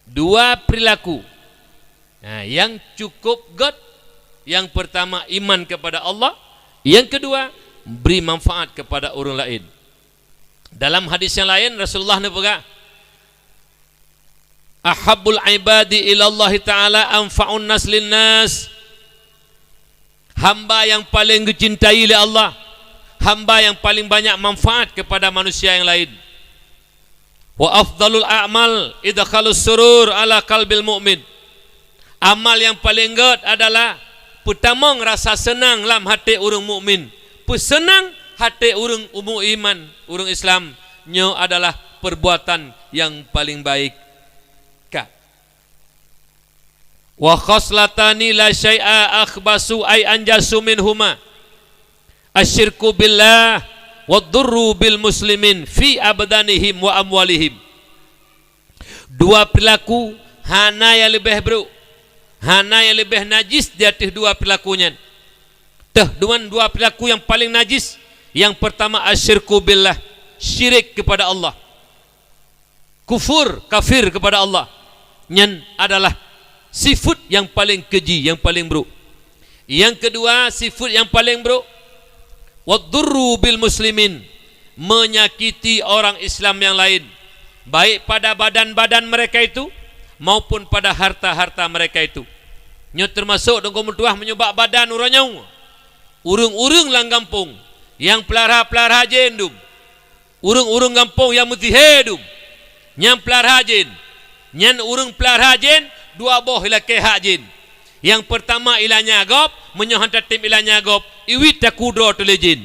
Dua perilaku. Ha, yang cukup göt, yang pertama iman kepada Allah, yang kedua beri manfaat kepada ureuëng laén. Dalam hadis yang lain Rasulullah neupeugah, "Ahabbul ibadi ilallahi ta'ala anfa'un nas linnas." Hamba yang paling geucintai lé Allah, hamba yang paling banyak manfaat kepada manusia yang lain. "Wa afdalul a'mal idkhalus surur ala qalbil mu'min." Amal yang paling göt adalah peutamong rasa seunang lam até ureuëng mukmin. Peuseunang até ureuëng umu iman, ureuëng Islam, nyoe adalah perbuatan yang paling baik. Ka. "Wa khaslatani la syai'a akhbasu ay anjasu minhuma. Asyirku billah wa durru bil muslimin fi abdanihim wa amwalihim." Dua perilaku hana nyang leubeh brok, hana nyang leubeh najis di ateueh dua perilaku nyan. Teuh deungon dua perilaku nyang paling najis, nyang pertama asyirku billah, syirik kepada Allah. Kufur, kafir kepada Allah. Nyan adalah sifat nyang paling keji, nyang paling brok. Nyang kedua, sifat nyang paling brok, wadurru bil muslimin, menyakiti orang Islam yang lain, baik pada badan-badan mereka itu maupun pada harta-harta mereka itu. Nyoe termasuk deungon meutuah meunyoe bak badan uroe nyoe. Ureuëng-ureuëng lam gampông nyang peulara-peulara jén dum. Ureuëng-ureuëng gampông nyang meusihé dum, nyang peulara jén. Nyan ureuëng peulara jén, dua boh ilakée hak jén. Nyang peurtama ilanya gob, meunyoe hana tatem ilanya gob, iwit takue droe teuh lé jén.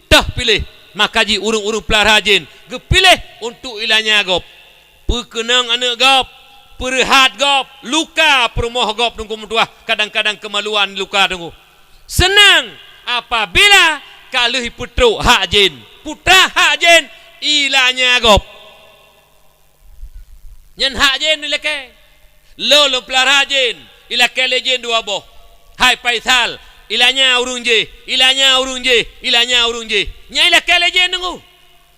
Teuh piléh, maka jih ureuëng-ureuëng peulara jén geupiléh untuk ilanya gob. Peukeunong aneuëk gob, peureuhat gob, luka peurumoh gob teungku meutuah, kadang-kadang keumaluan luka teungku. Seunang apabila ka lheueh peutrok hak jén, putra hak jén, ilanya gob. Nyan hak jén ilakée. Lôn, lôn peulara jén, ilakée lé jén dua boh. Hai Faisal, ilanya ureuëng jih, ilanya ureuëng jih, ilanya ureuëng jih. Nyan ilakée lé jén teungku.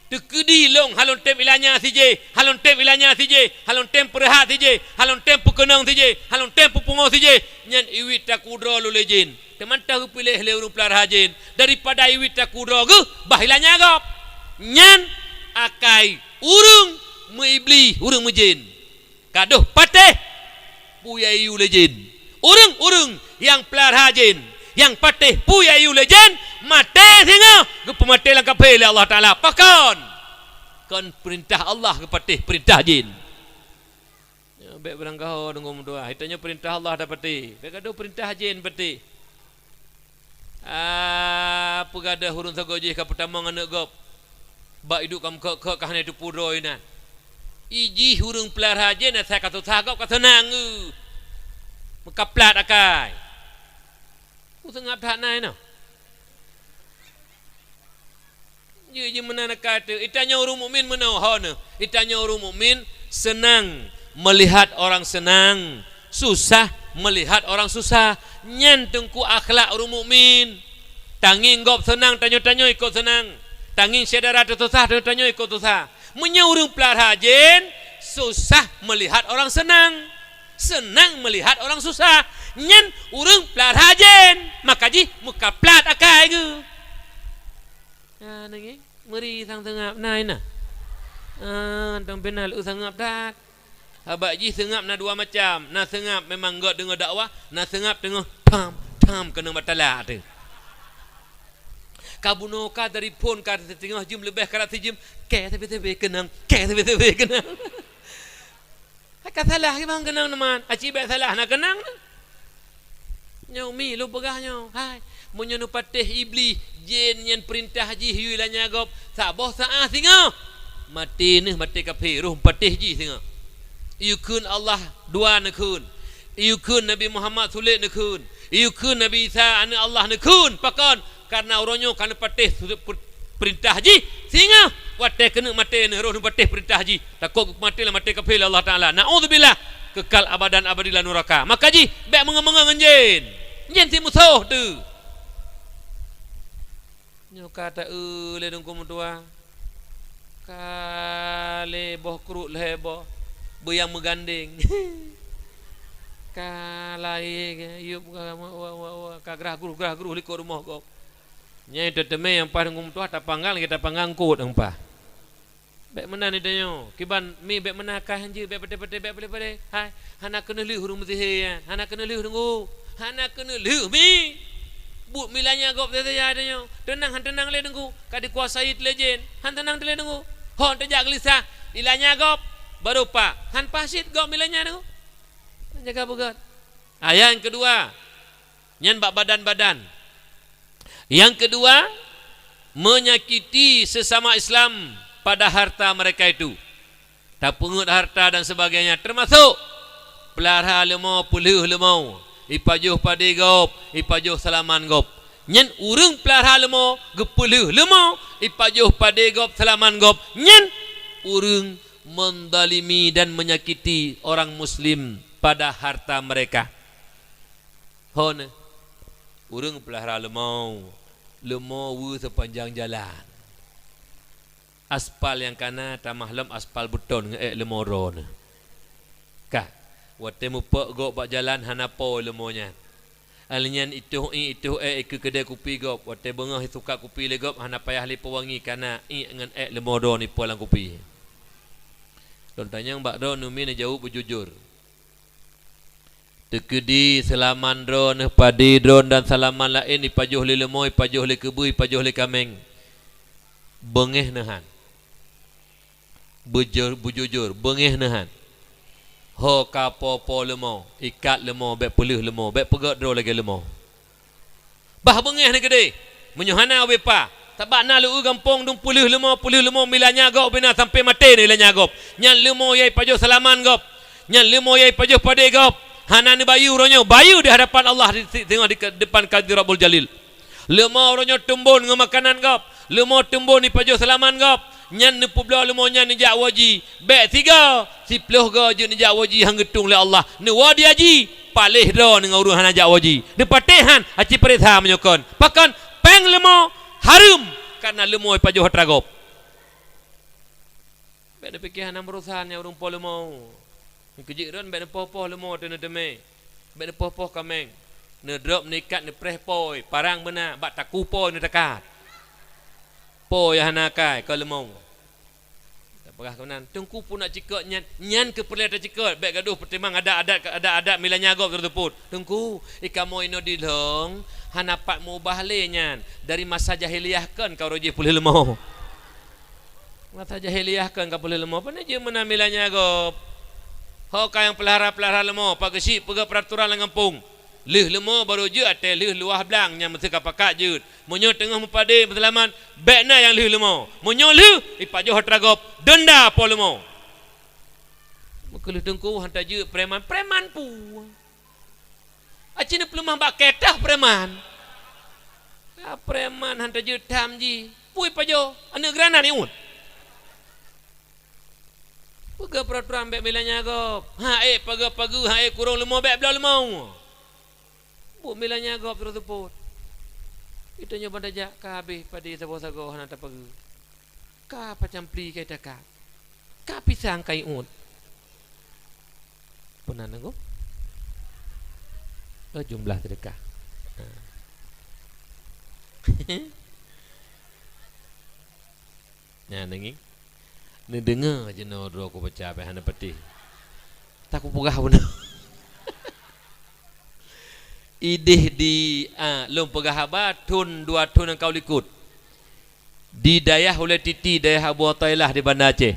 Teukeudi lôn hana lôn tem ilanya sijih, hana lôn tem ilanya sijih, hana lôn tem peureuhat sijih, hana lôn tem peukeunong sijih, hana lôn tem peupungo sijih, nyan iwit takue droe lôn lé jén. Teuma teuh geupiléh lé ureuëng peulara jén, daripada iwit takue droe geuh bah ilanya gob. Nyan akai ureuëng meuiblih, ureuëng meujén. Ka deuh patéh peue nyang iyue lé jén. Ureuëng-ureuëng nyang peulara jén, nyang patéh peue nyang iyue lé jén, maté singoh geupeumaté lam kafé lé Allah Taala. Pakon? Kon peurintah Allah geupatéh peurintah jén. Nyoe bék beurangkaho deungon meudoá. Geutanyoe peurintah Allah tapatéh. Bék gadôh peurintah jén patéh. Ah, peugadôh ureuëng sagoe jih ka peutamong aneuëk gob. Bak iduek ka meukhot-khot ka hana teupeue droe inan. Ijih ureuëng peulara jén asai ka susah gob ka seunang geuh. Meukaplat akai. Peue seungab that na inoe? Jeuet jimeunan akai teuh. Geutanyoe ureuëng mukmin meunoe ho neuh. Geutanyoe ureuëng mukmin seunang meulihat orang seunang, susah meulihat orang susah. Nyan teungku akhlak ureuëng mukmin. Tangieng gob seunang, tanyoe-tanyoe ikot seunang. Tangieng syedara teususah, tanyoe-tanyoe ikot susah. Meunyoe ureuëng peulara jén, susah meulihat orang seunang, seunang meulihat orang susah. Nyan ureuëng peulara jén, maka jih meukaplat akai geuh. Ah, nangih, meuri sang seungab na inoe. Ah, dong pih na lheueh seungab that. Sabab jih seungab na dua macam. Na seungab memang gét deungoe dakwah, na seungab teungoh tham, tham keunong bak talak teuh. Ka bunoe ka dari phon ka teungoh jeuem leubeh ka rot sijeuem, kée sabe-sabe keunong, kée sabe-sabe keunong. Ka salah, kiban keunong teuma. Aci bék salah, na keunong. Nyoe mi lôn peugah nyoe, hai, meunyoe neupatéh Iblih, jén nyang peurintah jih yue lanya gob, saboh saát singoh, maté neuh, maté kafé, roh patéh jih singoh. Yue kheun Allah dua neukheun, yue kheun Nabi Muhammad sulet neukheun, yue kheun Nabi Isa aneuëk Allah neukheun. Pakon? Kareuna uroe nyoe ka neupatéh su-, per-, peurintah jih, singoh watée keuneuk maté neuh, roh neupatéh peurintah jih. Takot maté lam maté kafé lé Allah Taala. Naudzubillah, kekal abadan abadi lam nuraka. Maka jih bék meungon-meungon ngon jén. Jén si musoh teuh. Nyoe ka ta-eu lé Teungku meutuah. Ka lhée boh kruet lhée boh, beuyang meugandeng. Ka lahé yup ka, wa, wa, wa, wa, ka grah gruh, grah gruh likot rumoh gob. Nyan teuteumé nyang paih Teungku meutuah tapanggang lagée tapanggang kot nyang paih. Bék meunan tanyoe, kiban mi bék meunan kah hanjeuet, bék patéh-patéh, bék patéh-patéh. Hai, hana keuneulheueh ureuëng meusihé nyan, hana keuneulheueh Teungku, hana keuneulheueh mi. Buet mi lanya gob saja tanyoe. Teunang han teunang lé Teungku, ka dikuasai lé jén, han teunang lé Teungku. Hon teujak geulisah, ilanya gob, baru pa, han paih cit gob mi lanya Teungku. Jaga beugét. Ah, nyang keudua, nyan bak badan-badan. Nyang keudua, menyakiti sesama Islam pada harta mereka itu. Tapeungeut harta dan sebagainya, termasuk peulara leumo, peulheueh leumo, ipajoh padé gob, ipajoh seulaman gob. Nyan ureuëng peulara leumo, geupeulheueh leumo, ipajoh padé gob, seulaman gob. Nyan ureuëng menzalimi dan menyakiti orang muslim pada harta mereka. Hon, ureuëng peulara leumo, leumo weu sepanjang jalan. Aspal nyang kana tamah lom aspal beuton ngon ék leumo droeneuh. Ka, watée mupok gob bak jalan hana po leumo nyan. Alnyan itoh ié, itoh ék ikeue keudée kupi gob, watée beungoh isukat kupi lé gob hana payah lé pewangi kana ié ngon ék leumo droeneuh ipo lam kupi. Lôn tanyong bak droeneuh mi neujaweueb beujujur. Teukeudi seulaman droeneuh, padé droeneuh dan seulaman laén ipajoh lé leumo, ipajoh lé keubeue, ipajoh lé kaméng. Beungéh neuh han. Beujur-, beujujur, beungéh neuh han. Ho ka po-po leumo, ikat leumo, bék peulheueh leumo, bék peugét droe lagée leumo. Bah beungéh neuh keudeh, meunyoe hana ubé pa, sabab na leueu gampông dum peulheueh leumo, peulheueh leumo mi lanya gob ubé na sampoe maté neuh lanya gob. Nyan leumo yai pajoh seulaman gob. Nyan leumo yai pajoh padé gob. Hana neubayeue uroe nyoe, bayeue di hadapan Allah di, di, di, di depan Qadhi Rabbul Jalil. Leumo uroe nyoe teumbon ngon makanan gob, leumo teumbon ipajoh seulaman gob, nyan neupeubloe leumo nyan neujak woji. Bék sigoe, siplôh goe jeuet neujak woji han geutueng lé Allah. Neuwoe di haji, paléh droe ngon ureuëng hana jak woji. Neupatéh han, aci pareksa meunyoe kon. Pakon? Péng leumo hareuem, kareuna leumo ipajoh atra gob. Bék neupike hana meurusan nyang ureuëng po leumo. Keujeuet droen bék neupoh-poh leumo teuh neuteumé. Bék neupoh-poh kaméng. Neudrop, neuikat, neupreh poi, parang beuna, bak takue poi neutakat. Poi hana akai, kon leumo. Tapeugah keunan, Teungku puna cikot nyan, nyan keuh peureulée tacikot, bék gadoh peutimang adat-adat, adat-adat mi lanya gob teuseupôt. Teungku, ikamoe inoe di lhong, hana pat meubah lé nyan, dari masa jahiliyah kon ka uroe jih peulheueh leumo. Masa jahiliyah kon ka peulheueh leumo, pane jeuet meunan mi lanya gob. Ho ka nyang peulara-peulara leumo, pak geusyik peugah peuraturan lam gampông. Lheueh leumo barô jeuet até lheueh luwah blang nyang meuseuka pakat jeuet. Meunyoe teungoh meupadé meuseulamat, bék na nyang lheueh leumo. Meunyoe lheueh, ipajoh atra gob, denda po leumo. Meukeuleuh teungku han tajeuet preman, preman peue? Aci neupeuleumah bak kée teuh preman. Ya, preman han tajeuet tham jih. Peue ipajoh? Aneuëk granat iut. Peugah peuraturan bék mi lanya gob. Ha ék pageue-pageue, ha ék kurong leumo bék bloe leumo. Buet mi lanya gob teuseupôt. Ita nyoe ban tajak ka habéh padé sagoe-sagoe hana tapageue. Ka pacang pli ka ita ka. Ka pisang ka iut. Peunan nanggo? Oh, jumlah sedekah. Ha. Nyan nanging. Neudeungoe jinoe droe kubaca, bék hana patéh. Takupeugah bunoe. Idéh di, a, lôn peugah haba thon dua thon nyang ka u likot. Di dayah Ulée Titi, dayah Abu Tailah di Banda Aceh.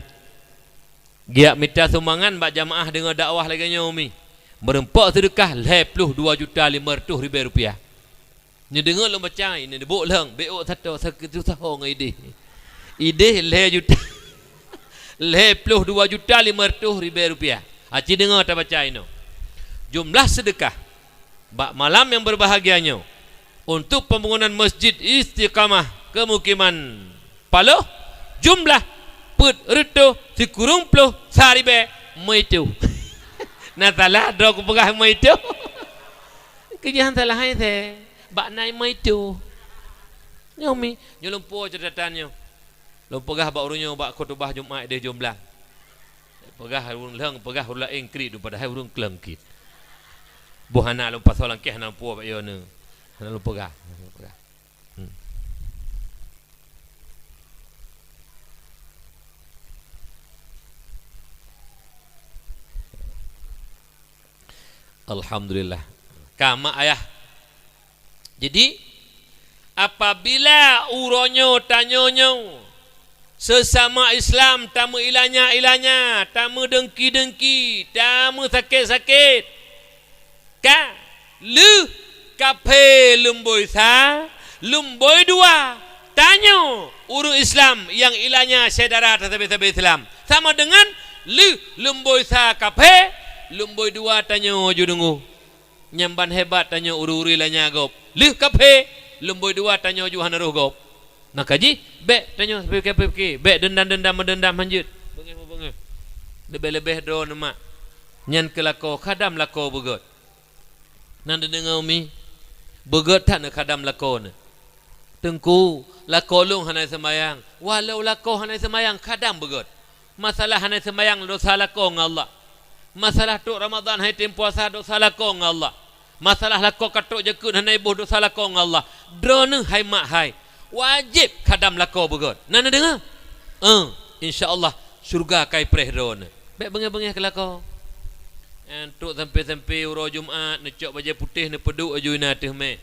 Geujak mita sumbangan bak jamaah deungoe dakwah lagée nyoe, Umi. Meureumpok seudeukah lhée ploh dua juta lima ratus ribée rupiah. Neudeungoe lôn baca, ini dibôk lheueng, bék ôk sato, sakét susah ho ngon idéh. Idéh lhée juta. Lhée ploh dua juta lima ratus ribée rupiah. Aci deungoe tabaca inoe. Jumlah seudeukah bak malam nyang beureubahagia nyoe untuk pembangunan Masjid Istiqamah kemukiman Paloh, jumlah peuet reutôh sikureueng ploh sa ribée meuitu. Na salah droe kupeugah meuitu. Keujeuhan salah hai se, bak nai meuitu. Nyoe Mi, nyoe lôn po catatan nyoe. Lôn peugah bak ureuëng nyoe bak khutubah Jumat deh jumlah. Peugah ureuëng lheueng, peugah ureuëng laén kriet, padahai ureuëng kleueng kit. Boh hana lôn pasoe langkeh hana lôn po bak yo ne. Hana lôn peugah. Hmm. Alhamdulillah. Ka mak ayah. Jadi, apabila uroe nyoe tanyoe nyoe sesama Islam tameuilanya-ilanya, tameudengki-dengki, tameusakét-sakét, ka lheueh kaphé lumboi sa, lumboi dua, tanyoe ureuëng Islam nyang ilanya syedara tasabe-sabe Islam. Sama deungon lheueh lumboi sa kaphé, lumboi dua tanyoe ju deungoe. Nyang ban hebat tanyoe ureuëng-ureuëng lanya gob. Lheueh kaphé, lumboi dua tanyoe ju hana roh gob. Maka jih, bék tanyoe pike-pike, bék deundam-deundam, meudeundam hanjeuet. Beungéh-beungéh. Leubeh-leubeh droeneuh mak. Nyan keu lakoe, khadam lakoe beugét. Na neudeungoe Mi, beugét that neukhadam lakoe neuh. Teungku, lakoe lôn hana seumayang. Walau lakoe hana seumayang, khadam beugét. Masalah hana seumayang, dosa lakoe ngon Allah. Masalah trok Ramadhan hana tem puasa, dosa lakoe ngon Allah. Masalah lakoe ka trok jakeuet hana iboh, dosa lakoe ngon Allah. Droeneuh hai mak hai, wajéb khadam lakoe beugét. Na neudeungoe? Eh, insya Allah, syeuruga ka ipreh droeneuh. Bék beungéh-beungéh keu lakoe. Eh, trok sampoe-sampoe uroe Jumat, neucok bajée putéh, neupeuduek aju inan ateueh mé.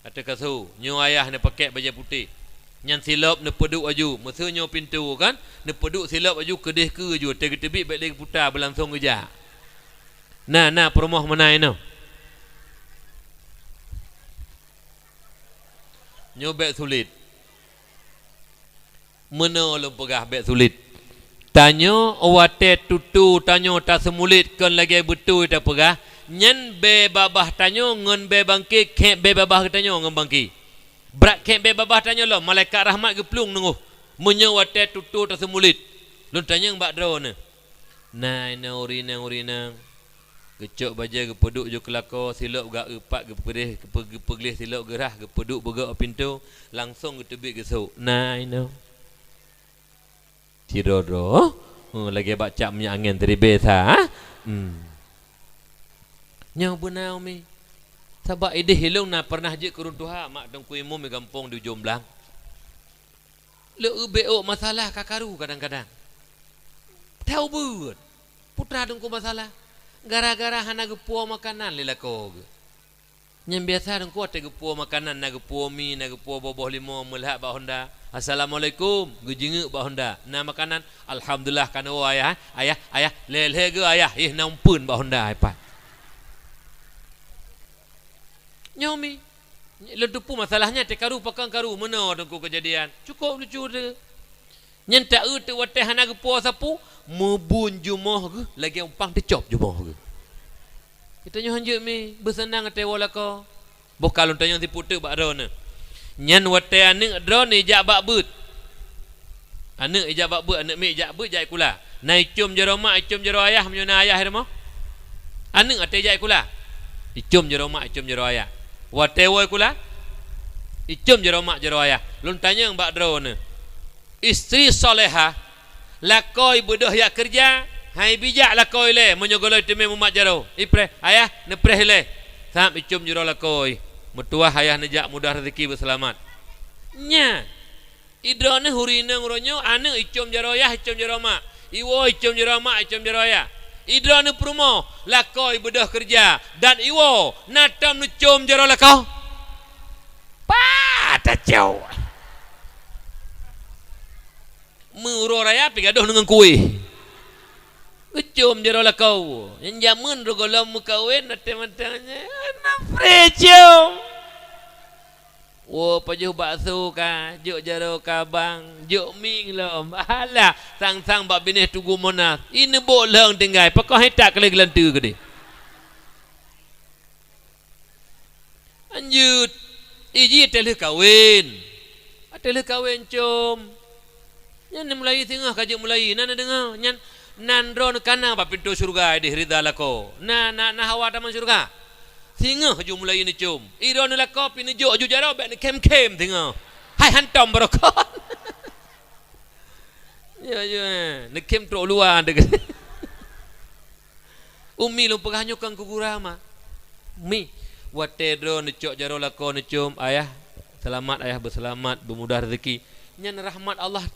Ateueh kasô, nyoe ayah neupakèk bajée putéh. Nyan silop neupeuduek aju, meuseu nyoe pintoe kan, neupeuduek silop aju keudeh keu aju, watèe geuteubiet bèk lé geuputa, beulangsong geujak. Na, na peurumoh meunan inoe. Nyoe bèk sulet. Meunoe lôn peugah bèk sulet. Tanyoe watèe tutoe tanyoe taseumulet kon lagèe beutôi tapeugah, nyan bèe babah tanyoe ngon bèe bangké, khép bèe babah geutanyoe ngon bangké. Brat khép bèe babah tanyoe lom, malaikat rahmat geuplueng teungoh. Meunyoe watèe tutoe taseumulet, lôn tanyong bak droeneuh. Na inoe ureueng inong, ureueng inong. Geucok bajèe geupeuduek ju keu lakoe, silop geupat geupeudeh, geupeu-, geupeugleh silop geurhah, geupeuduek beugok u pintoe, langsong geuteubiet geusok. Na inoe. Sidroe-droe, oh, lagèe bak cap minyeuk angèn tadi biasa, ha? Hmm. Nyoe beuna, Umi. Sabab ideh ilôn na pernah jeuet keu ureueng tuha, mak Teungku Imum di gampông di Ujong Blang. Lé ubé ôk masalah ka karu kadang-kadang. Tau beuet. Putra Teungku masalah. Gara-gara hana geupuwoe makanan lé lakoe geuh. Nyang biasa Teungku watèe geupuwoe makanan, na geupuwoe mi, na geupuwoe boh-boh limong, meulhak bak honda. "Assalamualaikum," geujingeuk bak honda. Na makanan, "Alhamdulillah, ka neuwoe ayah, eh. Ayah, ayah, lhèe-lhèe geuh ayah, ih na umpeuen bak honda, eh, pat." Nyoe mi. Lôn teupeu masalahnya teukaru pakon karu meunoe Teungku keujadian. Cukôp lucu teuh. Nyan taeu teuk watèe hana geupuwoe sapeue, meubun jumoh geuh lagèe umpang teucop jumoh geuh. Geutanyoe hanjeuet mi, beuseunang watèe woe lakoe. Boh ka lôn tanyong sipeue teuk bak droeneuh. Nyan watèe aneuk droeneuh ijak bak beuet. Aneuk ijak bak beuet, aneuk miet ijak beuet, jak sikula. Na icôm jaroe mak, icôm jaroe ayah, meunyoe na ayah i rumoh? Aneuk watèe ijak sikula, icôm jaroe mak, icôm jaroe ayah. Watèe woe sikula, icôm jaroe mak, jaroe ayah. Lôn tanyong bak droeneuh. Istri salehah, lakoe beudôh jak keureuja, han bijak lakoe lé, meunyoe gohlom teumé mumat jaroe. Ipreh, ayah, neupreh ilèe. Sab icôm jaroe lakoe. Meutuwah ayah neujak mudah raseuki beuseulamat. Nyan. Idroeneuh ureueng inong uroe nyoe, aneuk icôm jaroe ayah, icôm jaroe mak. Iwoe icôm jaroe mak, icôm jaroe ayah. Idroeneuh peurumoh, lakoe beudôh keureuja, dan iwoe na tom neucôm jaroe lakoe. Pat tacok. Meu uroe raya pih gadôh deungon kueh. Cöm jaroe lakoe. Nyan jameun roh gohlom meukawen, watèe mantong nyan, hana preh cöm. Woe pajoh bakso ka, jok jaroe ka bang, jok mieng lom. Alah, sang-sang bak binéh Tugu Monas. Ineubôk lheueng tinggai, pakon hai that ka lheueh geulanteue keudeh. Lanjut, iji teuh lheueh kawen. Teuh lheueh kawen cöm. Nyan mulai singoh ka jeuet mulai, na neudeungoe. Nyan, nan droeneuh ka na bak pintoe syeuruga deh ridha lakoe. Na, na, na hawa tamong syeuruga. Singoh ju mulai neucöm. Droeneuh lakoe pih neujok ju jaroe bèk neukhém-khém singoh. Hai hantom barokon. Ya, ya, neukhém trok luwa deh. Umi lôn peugah nyoe kon keu gura, Ma. Mi, watèe droeneuh cok jaroe lakoe neucöm, "Ayah, seulamat, Ayah, beuseulamat, beumudah rezeki." Nyan rahmat Allah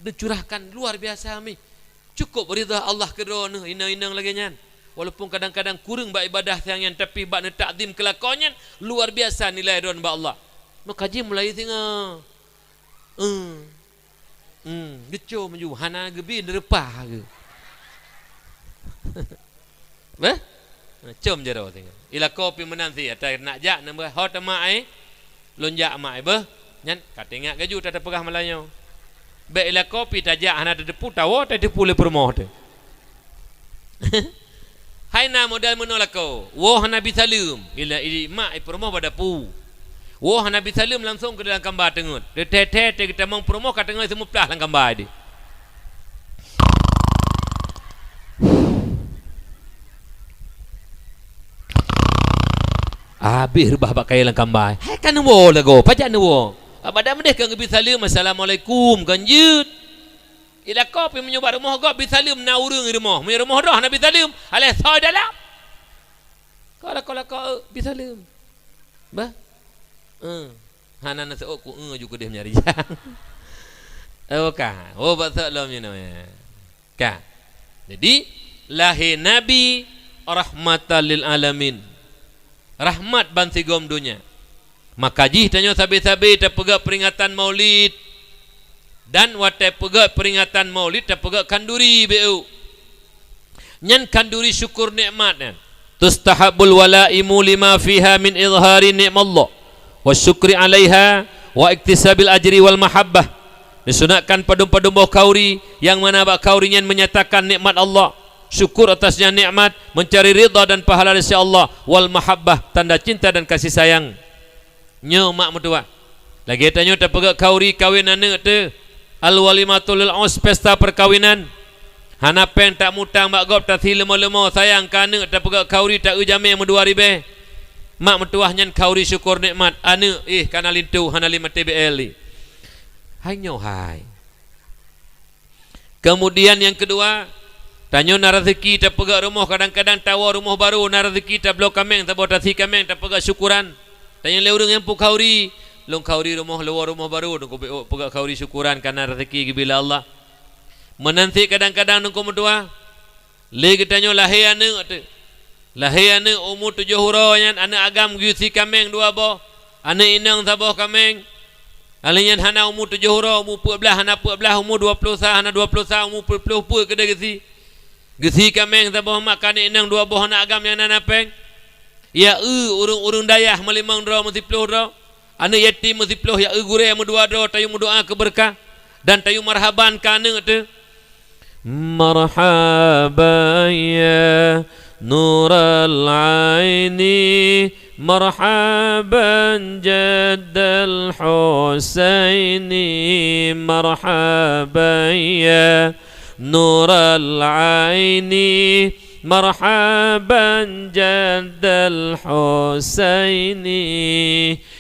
neucurahkan luar biasa, Mi. Cukup ridha Allah keu droeneuh inong-inong lagèe nyan. Walaupun kadang-kadang kureueng bak ibadah siang nyan, tapi bak neutakzim keu lakoe nyan, luar biasa nilai droeneuh bak Allah. Meukaji mulai singoh. Hmm. Hmm, geucöm ju, hana geubi neureupah geuh. Beh? Cöm jaroe singoh. Ilakoe pih meunan sit, ata nak jak nyan beh, "Ho teuma ai?" "Lôn jak, Mak," ai beh. Nyan ka teuingat laju tapeugah malam nyoe. Bèk ilakoe pih tajak hana tateupeue, tawoe tateupeue lé peurumoh teuh. Hai na modal meunoe lakoe, woe hana bi saleuem, ila i mak i peurumoh bak dapu. Woe hana bi saleuem langsong keu dalam kamba teungeut. Teuthèe-thèe teuh geutamong peurumoh ka teungoh seumeuplah lam kamba deh. Habéh reubah bak kayèe lam kamba. Hai ka neuwoe lagoe, pajak neuwoe. Bak badan meudeh ka geubi saleuem, "Assalamualaikum," kon jeuet. Ilakoe pih meunyoe bak rumoh gob bi saleuem na ureueng i rumoh. Meunyoe rumoh droe hana bi saleuem, alah soe dalam. Ka lakoe-lakoe, eh, bi saleuem. Bah? Eh, hana neuseuôt ku, eh, ju keudeh meunyoe rijang. Oh, ka. Oh, bak sôk lom nyoe nyoe. Ka. Jadi, lahé Nabi rahmatan lil alamin. Rahmat bansigom donya. Maka jih tanyoe sabe-sabe tapeugöt peuringatan Maulid. Dan watèe peugöt peuringatan Maulid tapeugöt khanduri beu. Nyan khanduri syukur nikmat nyan. Tustahabbul walaimu lima fiha min izhari ni'mallah wa syukri 'alaiha wa iktisabil ajri wal mahabbah. Disunatkan padum-padum boh khauri, nyang mana bak khauri nyan menyatakan nikmat Allah, syukur atas nyan nikmat, mencari ridha dan pahala dari sisi Allah, wal mahabbah, tanda cinta dan kasih sayang. Nyoe mak meutuwah. Lagèe tanyoe tapeugöt khauri kawen aneuk teuh, al walimatu lil urs, pesta perkawinan. Hana pèng tamutang bak gob, tasi leumo-leumo, sayang keu aneuk, tapeugöt khauri, ta-eu jamèe meudua ribèe. Mak meutuwah nyan khauri syukur nikmat, aneuk, eh, ka na linto, hana lé maté B L lé. Hai nyoe hai. Keumudian nyang keudua, tanyoe na raseuki tapeugöt rumoh, kadang-kadang tawoe rumoh barô, na raseuki tabloe kaméng, saboh tasi kaméng, tapeugöt syukuran. Tanyoe lé ureueng nyang peukhauri, lôn khauri rumoh, lôn woe rumoh barô, teungku, peugöt khauri syukuran, ka na raseuki geubri lé Allah. Meunan cit kadang-kadang teungku meutuwah, lé geutanyoe lahé aneuk teuh. Lahé aneuk umu tujoh uroe nyan, aneuk agam geuyue sie kaméng dua boh, aneuk inong saboh kaméng. Aneuk nyan hana umu tujoh uroe, umu peuet blaih hana peuet blaih, umu dua ploh sa hana dua ploh sa, umu peuet ploh peuet keudeh geusie. Geusie kaméng saboh mak keu aneuk inong dua boh, aneuk agam nyang na, na pèng. Ya eu ureueng-ureueng dayah meulimong droe, meusiploh droe. Aneuk yatim meusiploh, ya eu gurèe meudua droe, tayue meudoa keu beureukat dan tayue marhaban keu aneuk teuh. Marhaban ya nural aini, marhaban jaddal Husaini, marhaban ya nural aini, marhaban jaddal Husaini.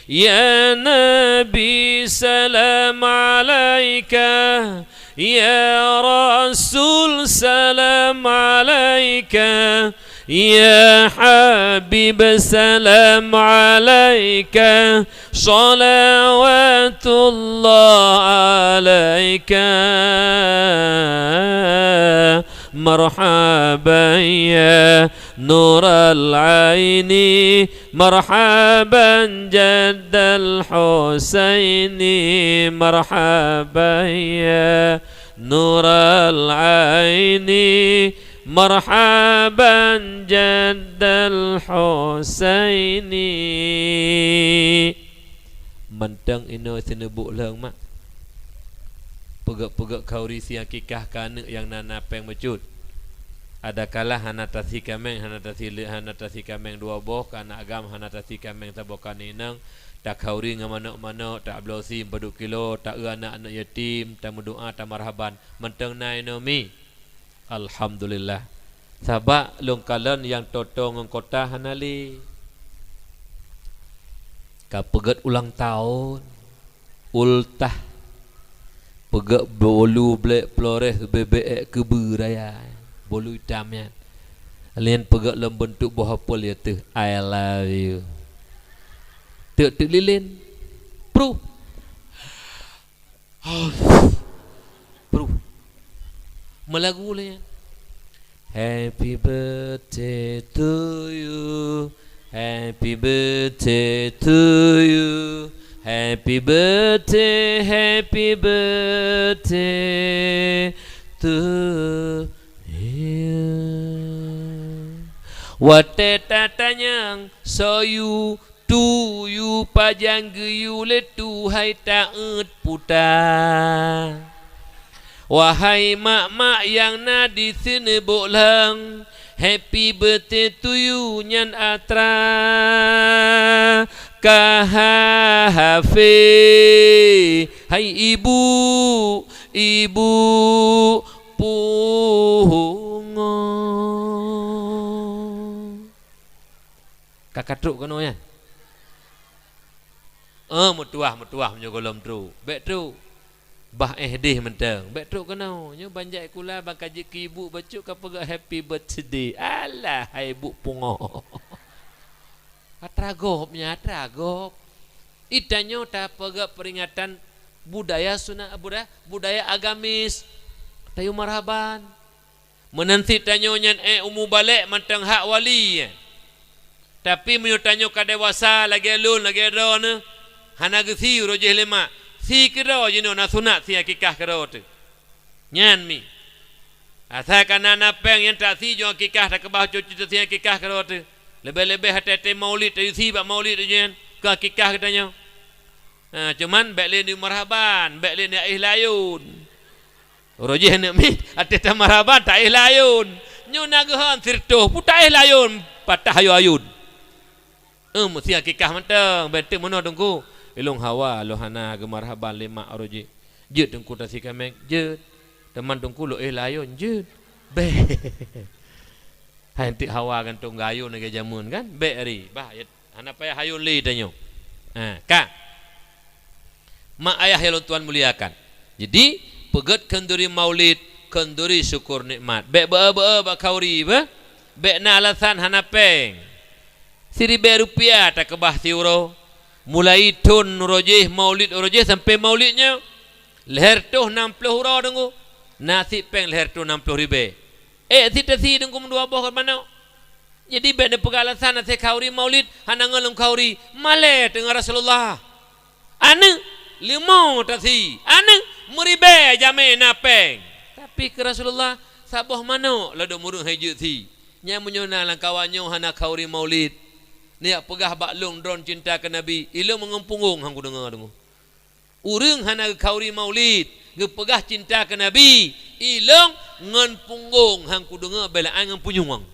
Ya Nabi salam alaika, ya Rasul salam alaika, ya Habib salam alaika, salawatullah alaika. Marhaban ya nural aini, marhaban jaddal Husaini, marhaban ya nural aini, Marhaban jaddal Husaini. Mantong inoe sineubok leueng mak. Peugét-peugét khauri si akikah keu aneuk nyang na, na péng bacut. Adakala hana tasi kaméng, hana tasi le-, hana tasi kaméng dua boh, keu aneuk agam hana tasi kaméng saboh, keu aneuk inong takhauri ngon manok-manok, tabloe sie padub kilo, taeu aneuk-aneuk yatim, tameudoa, tamarhaban. Mantong na inoe mi. Alhamdulillah. Sabab lôn kalon nyang toto ngon kota hana lé. Ka peugét ulang tahun, ultah, peugét bolu blek Flores bebek ék keubeue raya, bolu itam nyan. Laén peugét lom beuntuk boh apel ya teuh, "I love you." Teuk-teuk lilén. Pruh. Pruh. Meulagu lé nyan. Happy birthday to you. Happy birthday to you. Happy birthday, happy birthday to you. Watée tatanyong soe yue, tu yue pajan geuyue lé tu hai taeuet puta. Wahai mak-mak nyang na di sineubok leueng, happy birthday to you nyan atra ka hafé. Hai ibu, ibu pungo. Ka, ka trok keunoe nyan. Oh, meutuwah, meutuwah meunyoe gohlom trok. Bék trok. Bah éh déh mantong. Bék trok keunoe. Nyoe ban jak sikula, ban ka jeuet keu ibu bacut ka peugah happy birthday. Alah, hai ibu pungo. Atra gob nyan, atra gob. Itanyoe tapeugah peuringatan budaya sunat, budaya, budaya agamis. Tayue marhaban. Meunan cit tanyoe nyan ék umu balek mantong hak wali. Tapi meunyoe tanyoe ka dewasa lagée lôn, lagée droeneuh, hana geusie uroe jih lé mak. Sie keudroe jinoe na sunat sie akikah keudroe teuh. Nyan mi. Asai ka na, na péng nyan tasie jong akikah, takeubah cucu sie akikah keudroe teuh. Leubeh-leubeh até-até maulid, tayue sie bak maulid nyan keu akikah geutanyoe. Ha, cuman bék lé neuyue marhaban, bék lé neuéh layôn. Uroe jih aneuk miet, até tamarhaban taéh layôn. Nyoe na geuhon sireutôh, peue taéh layôn, patah ayôn-ayôn. Eum, sie akikah mantong, bék teuk meunoe teungku. Ilôn hawa lôn hana geumarhaban lé mak uroe jih. Jeuet teungku tasie kaméng, jeuet. Teuma teungku lôn éh layôn, jeuet. Bék. Hai enteuk hawa gantong gayôn lagée jameun kan? Bék ri, bah, ya, hana payah hayôn lé tanyoe. Ha, ka. Mak ayah nyang lôn tuan muliakan. Jadi, peugét khanduri maulid, khanduri syukur nikmat. Bék beu-beu bak khauri, beh? Bék na alasan hana péng. Siribée rupiah takeubah siuroe. Mulai thon uroe jih, maulid uroe jih sampai maulid nyoe. Lhée reutôh nam ploh uroe teungku. Na cit péng lhée reutôh nam ploh ribée. Ék sit tasie teungku meudua boh kat manoe. Jadi bék neupeugah alasan até khauri maulid hana ngon lom khauri. Malée teungoh Rasulullah. Aneuk, leumo tasie. Aneuk, meuribée jamé na péng. Tapi keu Rasulullah, saboh manok ladôm ureuëng hai jeuet sie. Nyan meunyoe na lam kawan nyoe hana khauri maulid, neujak peugah bak lôn droe cinta keu Nabi, ilôn meungon punggong han kudeungoe teungku. Ureuëng hana geukhauri maulid, geupeugah cinta keu Nabi, ilôn ngon punggong han kudeungoe bela ai ngon punyueng.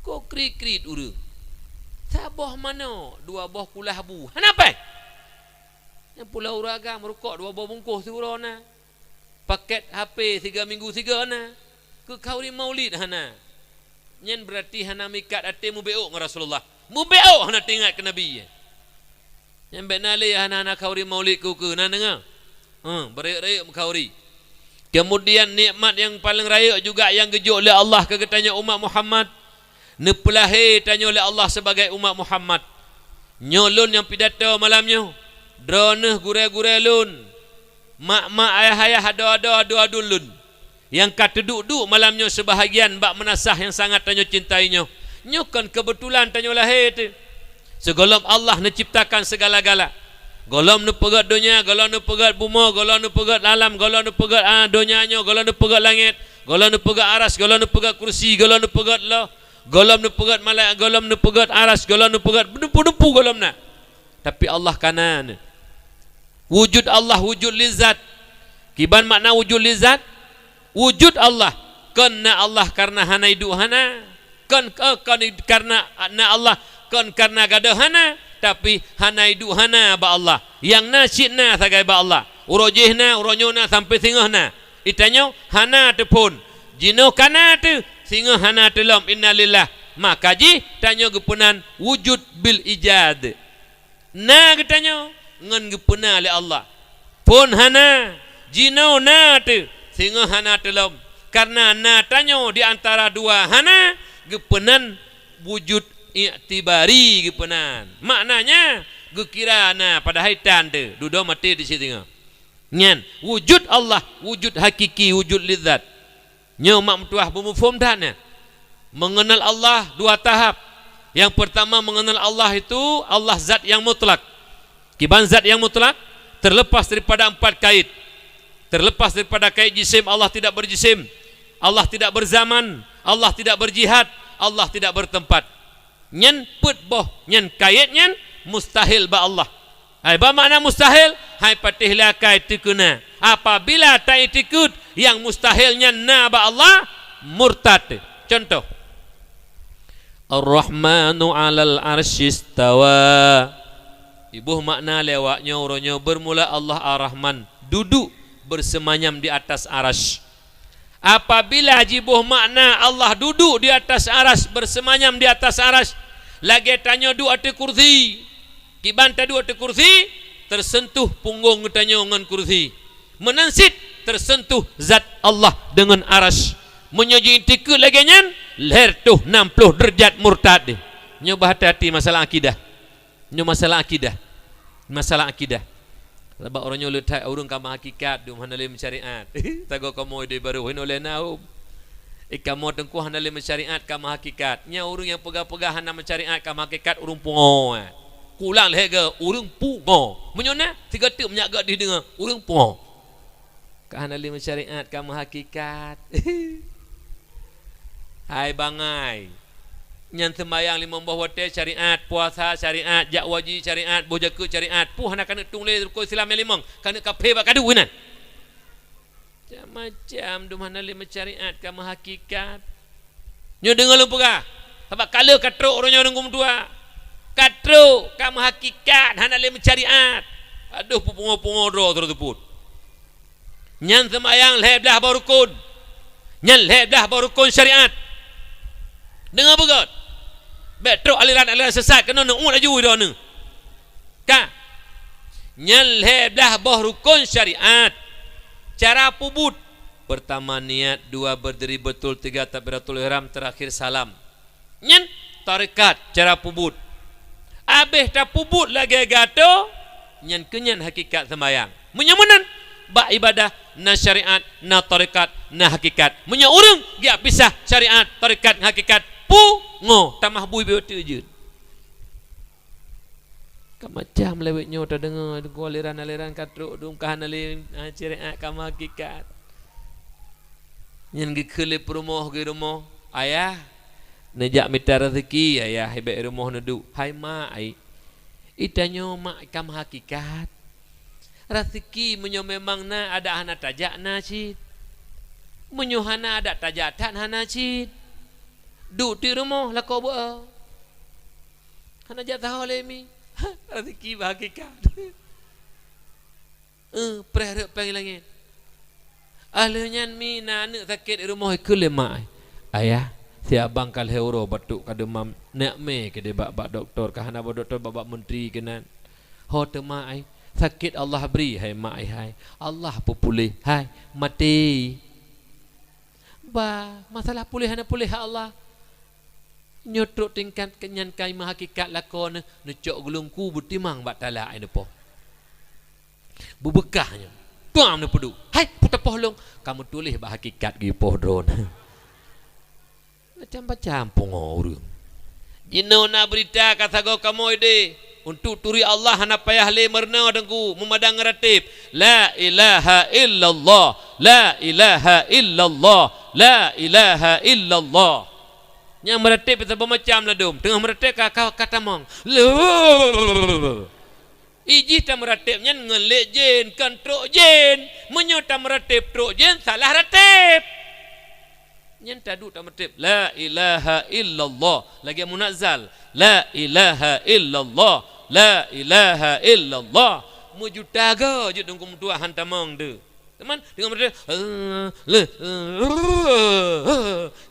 Ko krit-krit ureuëng. Saboh manok, dua boh kulah bu. Hana péng. Nyang pulo ureuëng agam rukok dua boh bungkôh siuroe na. Paket H P siga minggu siga na. Keu khauri maulid hana. Nyan beurati hana meuikat até mubeuôt ngon Rasulullah. Mubeuôt hana teuingat keu Nabi. Nyan bék na lé hana-hana khauri maulid keu-keu na deungoe. Huh, beurayeuk-rayeuk meukhauri. Keumudian nikmat nyang paleng rayeuk juga nyang geujok lé Allah keu geutanyoe umat Muhammad. Neupeulahé tanyoe lé Allah sibagai umat Muhammad. Nyoe lôn nyang pidato malam nyoe. Droeneueh gurée-gurée lôn, mak-mak, ayah-ayah, adoe-adoe, aduen-aduen lôn, nyang ka teuduek-duek malam nyoe seubahagian bak meunasah nyang sangat tanyoe cintai nyoe. Nyoe kon keubeutulan tanyoe lahé teuh. Sigohlom Allah neucebtakan sigala-gala. Gohlom neupeugét donya, gohlom neupeugét bumoe, gohlom neupeugét alam, gohlom neupeugét, ah, donya nyoe, gohlom neupeugét langét, Gohlom neupeugét aras, gohlom neupeugét kursi, gohlom neupeugét loh, gohlom neupeugét malaikat, gohlom neupeugét aras, gohlom neupeugét dumpeue-dumpeue gohlom na. Tapi Allah ka na. Wujud Allah, wujud lizat. Kiban makna wujud lizat? Wujud Allah. Kon na Allah karena hana iduek hana. Kon, eh, kon id-, karena na Allah, kon karena gadôh hana, tapi hana iduek hana bak Allah. Nyang na cit na sagai bak Allah. Uroe jéh na, uroe nyoe na, sampoe singoh na. Geutanyoe hana teuphon. Jinoe ka na teuh, singoh hana teuh lom, innalillah. Maka jih tanyoe geupeunan wujud bil ijad. Na geutanyoe ngon geupeuna lé Allah. Phon hana, jinoe na teuh, singoh hana teuh lom. Karena na tanyoe di antara dua hana, geupeunan wujud iktibari geupeunan. Maknanya, geukira na padahai tan teuh, dudoe maté di sitingoh. Nyan, wujud Allah, wujud hakiki, wujud lizat. Nyoe mak meutuah beumuphom that nyan. Mengenal Allah dua tahap. Yang pertama, mengenal Allah itu Allah zat yang mutlak. Kiban zat yang mutlak, terlepas daripada empat kait. Terlepas daripada kait jisim, Allah tidak berjisim. Allah tidak berzaman. Allah tidak berjihad. Allah tidak bertempat. Nyan peuet boh, nyan kait nyan mustahil bak Allah. Hai, bak makna mustahil, hai patéh lé akai teukeuna. Apabila taiktikeuet nyang mustahil nyan na bak Allah, murtad. Contoh, Ar-Rahmanu 'alal 'arsyistawa. Iboh makna lé awak nyoe, uroe nyoe bermula Allah Ar-Rahman duduk bersemayam di atas arasy. Apabila jiboh makna Allah duduk di atas arasy, bersemayam di atas arasy, lagée tanyoe duek ateueh kursi. Kiban taduek ateueh kursi, tersentuh punggong geutanyoe ngon kursi. Meunan cit tersentuh zat Allah deungon arasy. Meunyoe jiiktikeuet lagée nyan, lhèe reutôh nam ploh deurajat murtad. Nyoe beuhati-hati masalah akidah. Nyoe masalah akidah. Masalah akidah. Sabab uroe nyoe le that ureuëng ka meuhakikat, dum hana lé meusyariat. Sagoe kamoe ideh barô, hinoe lé na hom. Eh, kamoe teungku hana lé meusyariat, ka meuhakikat. Nyan ureuëng nyang peugah-peugah hana meusyariat, ka meuhakikat, ureuëng pungo, eh. Kulang lhèe goe, ureuëng pungo. Meunyoe na, sigoe teuk meunyak goe dih deungoe, ureuëng pungo. Ka hana lé meusyariat, ka meuhakikat. Hai bangai. Nyan seumbahyang limong boh watée syariat, puasa syariat, jak haji syariat, boh jakeuet syariat. Peue hana keuneuk tueng lé rukon Islam nyang limong, keuneuk kaphé bak kadu inan. Macam-macam dum hana lé meusyariat, ka meuhakikat. Nyoe deungoe lôn peugah, sabab ka lheueh ka trok uroe nyoe Teungku meutuah. Ka trok, ka meuhakikat, hana lé meusyariat. Adoh, peupungo-pungo droe terus teupot. Nyan seumbahyang lhèe blaih boh rukon. Nyan lhèe blaih boh rukon syariat. Deungoe beugét. Bék trok aliran-aliran sesat keunoe neuôt laju droeneuh. Ka. Nyan lhèe blaih boh rukon syariat. Cara peubuet. Pertama niat, dua berdiri betul, tiga takbiratul ihram, terakhir salam. Nyan tarekat cara peubuet. Abéh tapeubuet lagée gato, nyan keuh nyan hakikat seumbahyang. Meunyoe meunan, bak ibadah na syariat, na tarekat, na hakikat. Meunyoe ureuëng geujak pisah syariat, tarekat ngon hakikat, pungo, tamah bui beu teujeuet. Ka macam lewat nyoe tadeungoe, deungoe aliran-aliran ka trok dum ka hana lé, ah, syariat ka meuhakikat. Nyan geukheun lé peurumoh geuh rumoh, "Ayah, neujak mita raseuki, Ayah, ibek rumoh neuduek." Hai mak, ai, itanyoe mak ka meuhakikat. Raseuki meunyoe memang na, adak hana tajak na cit. Meunyoe hana, adak tajak that hana cit. Duek teuk rumoh lakoe beu. Hana jak taho lé mi. Raseuki bak hakikat. Eh, preh rot péng langét. Ah lheueh nyan mi na aneuëk sakét rumoh ikheun lé mak, "Ayah, si abang ka lhèe uroe batuk ka deumam, neuk mé keudeh bak, bak dokto, ka hana bak dokto, bak, bak meuntri keunan." Ho teuma ai, sakét Allah bri hai mak ai hai. Allah peupuléh hai maté. Bah, masalah puléh hana puléh hak Allah. Nyoe trok tingkat keu nyan ka meuhakikat lakoe neuh, neucok gulong ku beutimang bak talak ai neupoh. Beubeukah nyoe. Tuam neupeuduek. Hai, peuteupoh lôn. Ka meutuléh bak hakikat geupoh droeneuh. Macam-macam pungo ureuëng. Jinoe na beurita ka sagoe kamoe ideh. Untuk turi Allah hana payah lé meurunoe Teungku, meumadang ngon rateb. La ilaha illallah, la ilaha illallah, La ilaha illallah. Nyang meuratéb saboh macam ladôm. Teungoh meuratéb ka, ka, ka tamong. Ijih tameuratéb nyan ngon lé jén, kon trok jén. Meunyoe tameuratéb trok jén, salah ratéb. Nyan taduek tameuratéb, "La ilaha illallah." Lagée munazzal, "La ilaha illallah, la ilaha illallah." Meujuta goe jeuet Teungku meutuah han tamong teuh. Teuma teungoh meuratéb,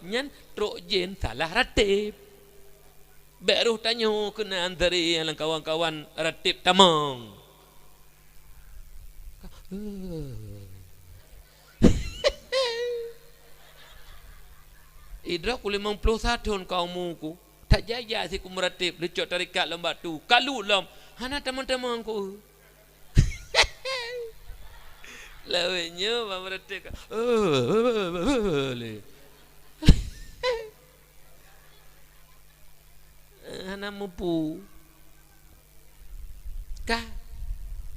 nyan trok jén salah ratéb. Bék roh tanyoe keunan tadi nyang kawan-kawan ratéb tamong. Idroe ku limong ploh sa thon ka umuku, tajak-jak siku meuratéb, leucok tarekat lom bak tu, kalut lom, hana tamong-tamong ku. Lawét nyoe bak meuratéb ka, lé. Hana mupu. Ka.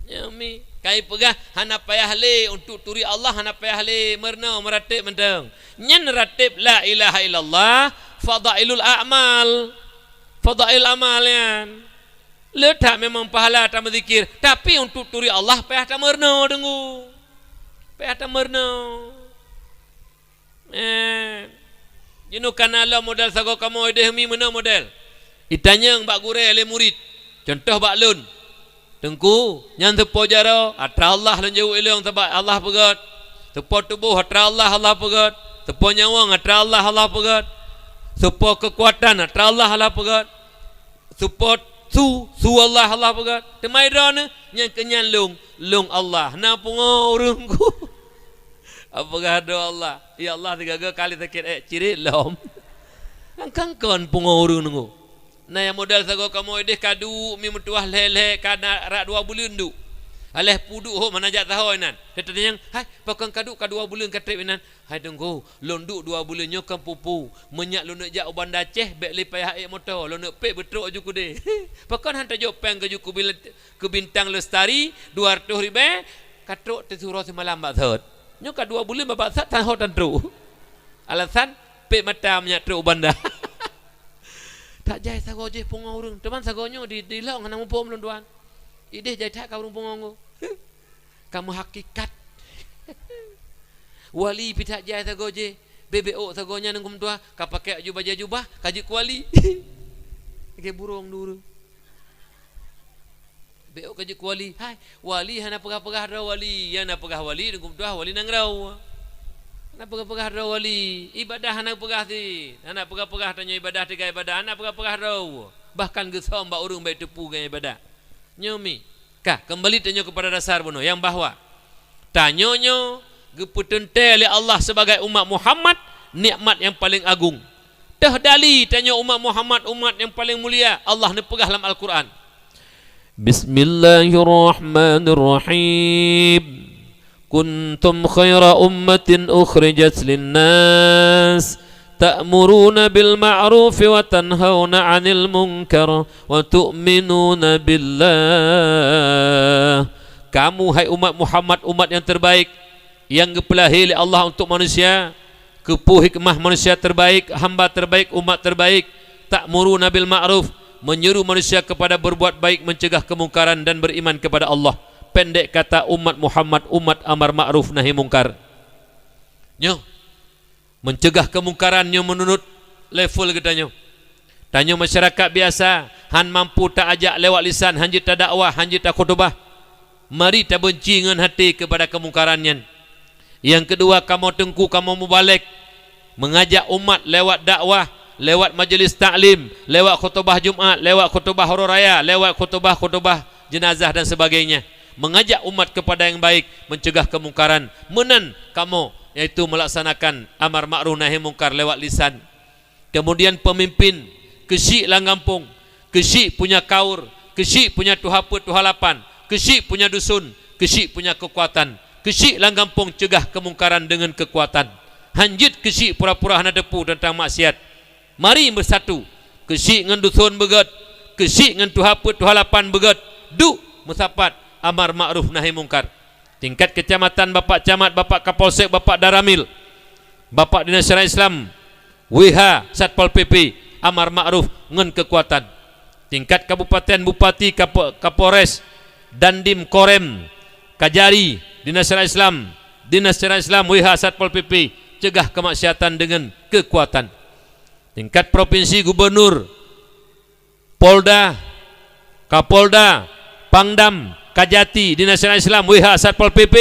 Nyoe mi, kai peugah hana payah lé untuk turi Allah, hana payah lé meurunoe meuratéb mantong. Nyan ratéb la ilaha illallah, fadhailul a'mal. Fadhail amal nyan. Le that memang pahala tameuzikir, tapi untuk turi Allah payah tameurunoe deungoe. Payah tameurunoe. Eh, jinoe kana lom model sagoe kamoe deh mi meunoe model. Itanyong bak gurée lé murit. Contoh bak lôn. Teungku, nyan seupôt jaroe, atra Allah lôn jaweueb ilong sabab Allah peugét. Seupôt tuboh atra Allah, Allah peugét. Seupôt nyawöng atra Allah, Allah peugét. Seupôt keukuatan atra Allah, Allah peugét. Seupôt su, su Allah, Allah peugét. Teuma droeneuh, nyan keu nyan lôn, lôn Allah. Na pungo ureuëng ku. Apeugah droe Allah. Ya Allah, sigaga kali sakét ék cirit lom. Kan kon pungo ureuëng nunggu. Na nyang model sagoe kamoe deh ka duek mi meutuah lhée-lhée ka na rak dua buleuen duek. Aléh pu duek hok mana jak sahoe nan. Teutanyong, "Hai, pakon ka duek ka dua buleuen ka treb inan?" "Hai Teungku, lôn duek dua buleuen nyoe kon peue-peue. Meunyak lôn neuk jak u Banda Aceh, bék lé payah ék moto, lôn neuk pék beutrok ju keudeh." "Pakon han tajok péng keu ju keu bil-, keu Bintang Lestari dua ratus ribée, ka trok teusuroe simalam bak sot." Nyoe ka dua buleuen babah sat tan ho tan trok. Alasan, pék mata meunyak trok u Banda. That jai sagoe jih pungo ureuëng. Teuma sagoe nyoe di, di lôn hana muphom lôn tuan. Ideh jai that ka ureuëng pungo ngô. Ka meuhakikat. Wali pih that jai sagoe jih. Bebek ôk sagoe nyan ngon tuan. Ka pakai aju bajée jubah, ka jeuet keu wali. Lagée burông dulu. Bék ka jeuet keu wali. Hai, wali hana peugah-peugah droe wali. Nyang na peugah wali, dengkum tuah wali nanggroe. Hana peugah-peugah droe wali. Ibadah hana peugah si. Hana peugah-peugah tanyoe ibadah tiga ibadah. Hana peugah-peugah droe. Bahkan geusöm bak ureuëng bék teupeu ngon ibadah. Nyoe mi. Ka, kembali tanyoe kepada dasar bunoe. Yang bahwa tanyoe nyoe geupeuteuntée lé Allah sebagai umat Muhammad nikmat yang paling agung. Teuhdali tanyoe umat Muhammad, umat nyang paleng mulia, Allah neupeugah lam Al-Qur'an, "Bismillahirrahmanirrahim. Kuntum khaira ummatin ukhrijat linnas, ta'muruna bil ma'rufi wa tanhauna 'anil munkar, wa tu'minuna billah." Kamu, hai umat Muhammad, umat yang terbaik, yang geupeulahé lé Allah untuk manusia, keupeue hikmah manusia terbaik, hamba terbaik, umat terbaik, ta'muruna bil ma'ruf, menyuruh manusia kepada berbuat baik, mencegah kemungkaran dan beriman kepada Allah. Pendek kata, umat Muhammad, umat amar ma'ruf nahi mungkar. Nyoe, mencegah kemungkaran nyoe meunurot level geutanyoe. Tanyoe masyarakat biasa, han mampu ta-ajak lewat lisan, han jeuet tadakwah, han jeuet takhutubah. Mari tabenci ngon até keupada keumungkaran nyan. Nyang keudua, kamoe teungku, kamoe mubalek, meungajak umat lewat dakwah, lewat majelis taklim, lewat khutubah Jumat, lewat khutubah uroe raya, lewat khutubah-khutubah jeunazah dan sebagainya. Meungajak umat keupada nyang baik, meuncegah keumungkaran. Meunan kamoe, yaitu meulaksanakan amar ma'ruf nahi mungkar lewat lisan. Keumudian peumimpin, keusyik lam gampông, keusyik punya kaur, keusyik punya tuha peuet tuha lapan, keusyik punya dusun, keusyik punya keukuatan, keusyik lam gampông ceugah keumungkaran deungon keukuatan. Han jeuet keusyik pura-pura hana teupeu teuntang maksiat. Mari beusatu, keusyik ngon dusun beugét, keusyik ngon tuha peuet tuha lapan beugét, duek meusapat amar ma'ruf nahi mungkar. Tingkat keucamatan, Bapak Camat, Bapak Kapolsek, Bapak Danramil. Bapak Dinas Syariah Islam, W H, Satpol P P, amar ma'ruf ngon keukuatan. Tingkat kabupaten, bupati, kapo-, kapolres, dandim, korem, kajari, Dinas Syariah Islam, Dinas Syariah Islam, W H, Satpol P P, cegah kemaksiatan dengan kekuatan. Tingkat provinsi, gubernur, Polda, Kapolda, Pangdam, Kajati, Dinas Syariah Islam, W H, Satpol P P.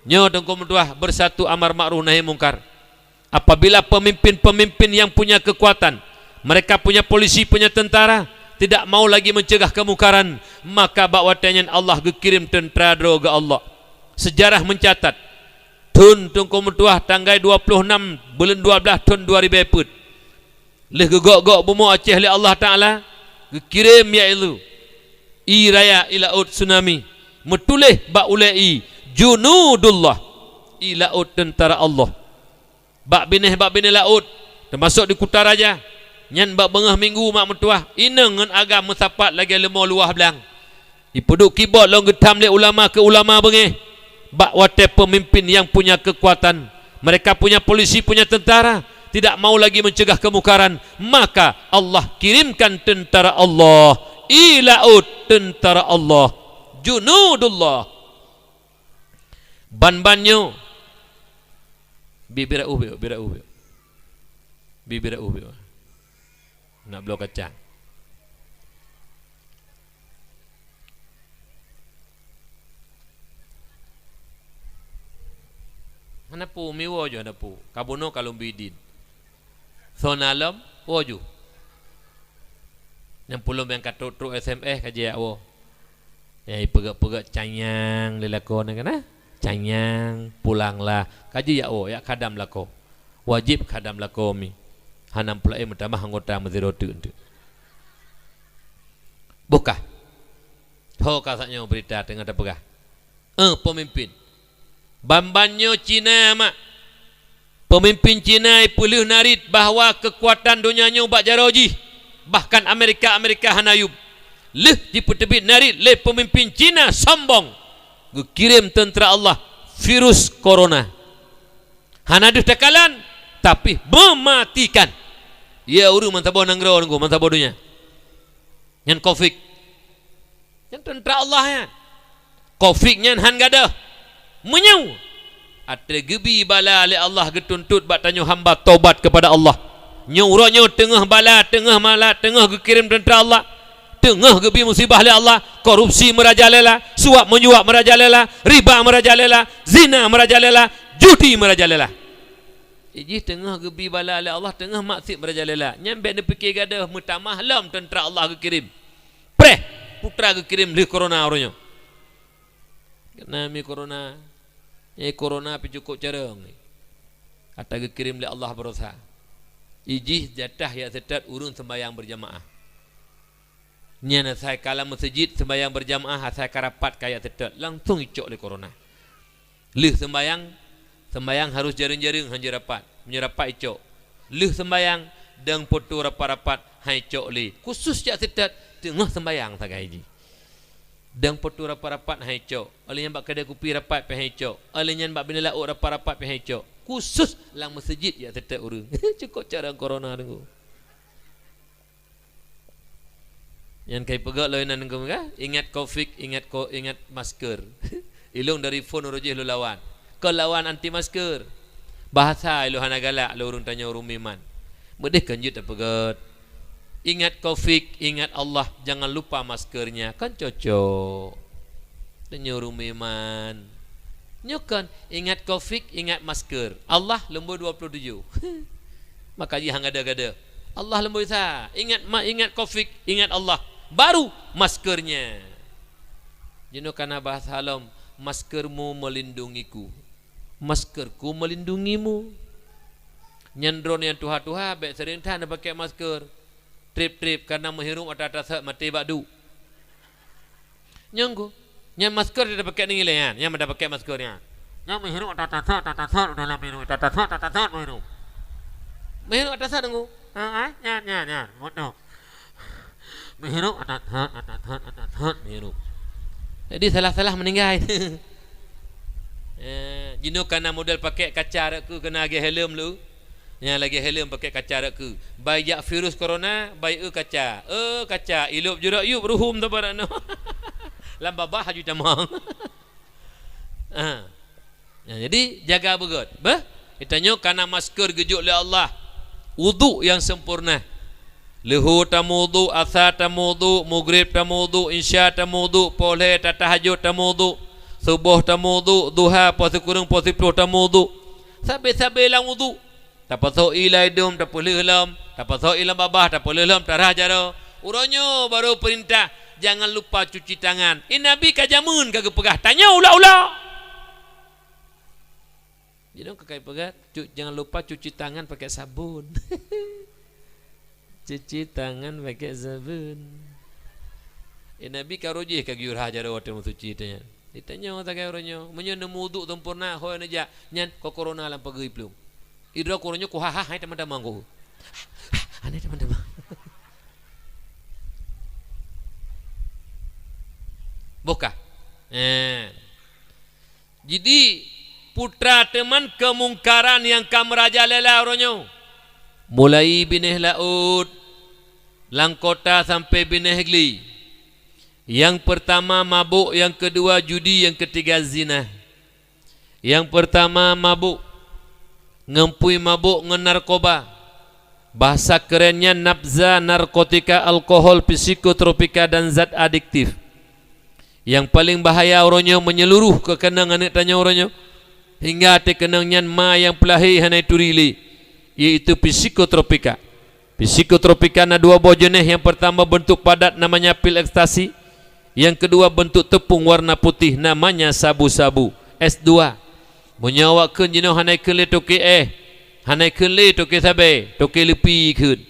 Nyoe Teungku meutuah bersatu amar ma'ruf nahi mungkar. Apabila pemimpin-pemimpin yang punya kekuatan, mereka punya polisi, punya tentara, tidak mau lagi mencegah kemungkaran, maka bak watée nyan Allah geukirém tentara droe geuh Allah. Sejarah mencatat, thon Teungku meutuah tanggai dua ploh nam buleuen dua blaih thon dua ribée peuet, lheueh geugok-gok bumoe Aceh lé Allah Taala, geukirém yaitu ie raya, ie laôt, tsunami, meutuléh bak ulée ie, "Junudullah", ie laôt tentara Allah. Bak binéh, bak binéh laôt, teumasok di Kutaraja, nyan bak beungoh minggu mak meutuah, inong ngon agam meusapat lagée leumo luwah blang. Ipeuduek kibot lom geutham lé ulama keu ulama beungéh. Bak watée pemimpin yang punya kekuatan, mereka punya polisi, punya tentara, tidak mau lagi mencegah kemungkaran, maka Allah kirimkan tentara Allah, ie laôt tentara Allah, junudullah. Ban-ban nyoe, bi-, bira uh bi-, bira uh bi-, bi-, bira uh bi-, nak bloe kacang. Hana peue, miwoe ju hana peue. Ka bunoe ka lôn bidin. Soe na lom, woe ju. Nyang pulom nyang ka trok-trok S M S ka jijak woe. Nyang ipeugét-peugét canyang lé lakoe nyan kan, eh? Canyang, pulanglah. Ka jijak woe, jak khadam lakoe. Wajéb khadam lakoe mi. Hana peulaén meutamah anggota meusidroe teuk-teuk. Boh kah? Ho ka saat nyoe beurita teungoh tapeugah. Eh, peumimpin. Ban-ban nyoe Cina, mak. Peumimpin Cina ipeuleueh narit bahwa keukuatan donya nyoe bak jaroe jih, bahkan Amerika-Amerika hana yuem. Lheueh jipeuteubiet narit lé peumimpin Cina sombong, geukirém teuntara Allah virus corona. Hana deuh takalan, tapi mematikan. Ya ureuëng meusaboh nanggroe nunggu, meusaboh donya. Nyan covid. Nyan teuntara Allah nyan. Covid nyan han gadôh. Meunyoe até geubi bala lé Allah geutuntot bak tanyoe hamba tobat keupada Allah. Nyoe uroe nyoe teungoh bala, teungoh malat, teungoh geukirém teuntara Allah. Teungoh geubi musibah lé Allah, korupsi meurajalela, suap menyuap meurajalela, riba meurajalela, zina meurajalela, judi meurajalela. Ijih teungoh geubi bala lé Allah, teungoh maksiet meurajalela. Nyan bék neupike gadôh, meutamah lom teuntara Allah geukirém. Preh, putra geukirém lheueh corona uroe nyoe. Keunan mi corona, nyan corona pih cukôp carông. Ata geukirém lé Allah baroesa. Ijih jatah jak seutôt ureuëng seumbahyang beurjamaah. Nyan asai ka lam meuseujid seumbahyang beurjamaah, asai ka rapat ka jak seutôt, langsong icok lé corona. Lheueh seumbahyang, seumbahyang harôh jareueng-jareueng, hanjeuet rapat. Meunyoe rapat icok. Lheueh seumbahyang, dong poto rapat-rapat, han icok lé. Khusus jak seutôt, teungoh seumbahyang sagai jih. Dong poto rapat-rapat han icok. Óh lheueh nyan bak keudè kupi rapat pih han icok. Óh lheueh nyan bak binéh laôt rapat-rapat pih han icok. Khusus lam meuseujid jak seutôt ureuëng. Cukôp carông corona teungku. Nyan kai peugah lôn inan geumeugah, ingat covid, ingat ko-, ingat masker. Ilong dari phon uroe jih lôn lawan. Kon lawan anti masker. Bahasa ilong hana galak lé ureuëng tanyoe ureuëng meuiman. Meudeh kan jeuet tapeugét. Ingat covid, ingat Allah, jangan lupa maskernya. Kan cocok. Tanyoe ureuëng meuiman. Nyoe kon, ingat covid, ingat masker. Allah leumbôi dua puluh tujoh. Maka jih han gada-gada. Allah leumbôi sa. Ingat ma-, ingat covid, ingat Allah. Baru maskernya. Jinoe kana bahasa lom, maskermu melindungiku. Maskerku melindungimu. Nyan droe nyang tuha-tuha bék seuring that neupakè masker. Trép-trép, kana meuhirup ata-ata sot maté bak duek. Nyan ku. Nyan masker dia pakai ni lé nyan. Nyan dia pakai masker nyan. Nyan meuhirup ata-ata sot, ata-ata sot dalam hirup. Ata-ata sot, ata-ata sot meuhirup. Meuhirup ata sot nunggu. Ha, ha, nyan, nyan, nyan. Beutôi. Meuhirup ata-ata sot, ata-ata sot, ata-ata sot meuhirup. Jadi salah-salah meninggai. Eh, Jinoe kana model pakai kaca rot keu, kana lagèe helm lé. Nyang lagèe helm pakai kaca rot keu. Bai jak virus corona, bai eu kaca. Eu kaca, ilop jurok yup ruhum tu barat nyoe. Lam babah aju tamong. Ha. Ya, jadi jaga beugöt. Beh? Geutanyoe kana masker geujok lé Allah. Wudhu nyang sempurna. Leuhô tameuwudhu, asa tameuwudhu, mugrib tameuwudhu, isya tameuwudhu, poh lhèe tatahajud tameuwudhu, suboh tameuwudhu, duha, poh sikureueng, poh siplôh tameuwudhu. Sabe-sabe lam wudhu. Tapasoe ie lam idông, tapeulheueh lom, tapasoe ie lam babah, tapeulheueh lom, tarhah jaroe. Uroe nyoe barô peurintah, jangan lupa cuci tangan. Eh, Nabi ka jameun ka geupeugah, tanyoe ulok-ulok. Jinoe ka kai peugah, cu-, jangan lupa cuci tangan pakai sabun. Cuci tangan pakai sabun. Eh, Nabi ka rojih ka geuyue rhah jaroe watèe meusuci tanya. Ditanyoe sagai uroe nyoe, meunyoe neumuwudhu sempurna, ho neujak, nyan ko corona lam pageue plueng. Idroe uroe nyoe kuhah-hah, hai teman-teman ku. Aneh teman-teman. Boh kah? Eh. Jadi, putra teuma keumungkaran nyang ka meurajalela uroe nyoe. Mulai binéh laôt, lam kota sampai binéh glé. Nyang peurtama mabök, nyang keudua judi, nyang keutiga zina. Nyang peurtama mabök, ngon pui mabök ngon narkoba. Bahasa keren nyan nabza, narkotika, alkohol, psikotropika, dan zat adiktif. Nyang paleng bahaya uroe nyoe meunyeuluruh keu keunong aneuk tanyoe uroe nyoe, hingga teukeunong nyan ma nyang peulahé hana turi lé, yaitu psikotropika. Psikotropika na dua boh jeuneh, nyang peurtama beuntuk padat namanya pil ekstasi, nyang keudua beuntuk teupông warna putih namanya sabu-sabu. S dua. Meunyoe awak kheun jinoe hana kheun lé toke éh, hana kheun lé toke sabé, toke leupi kheun.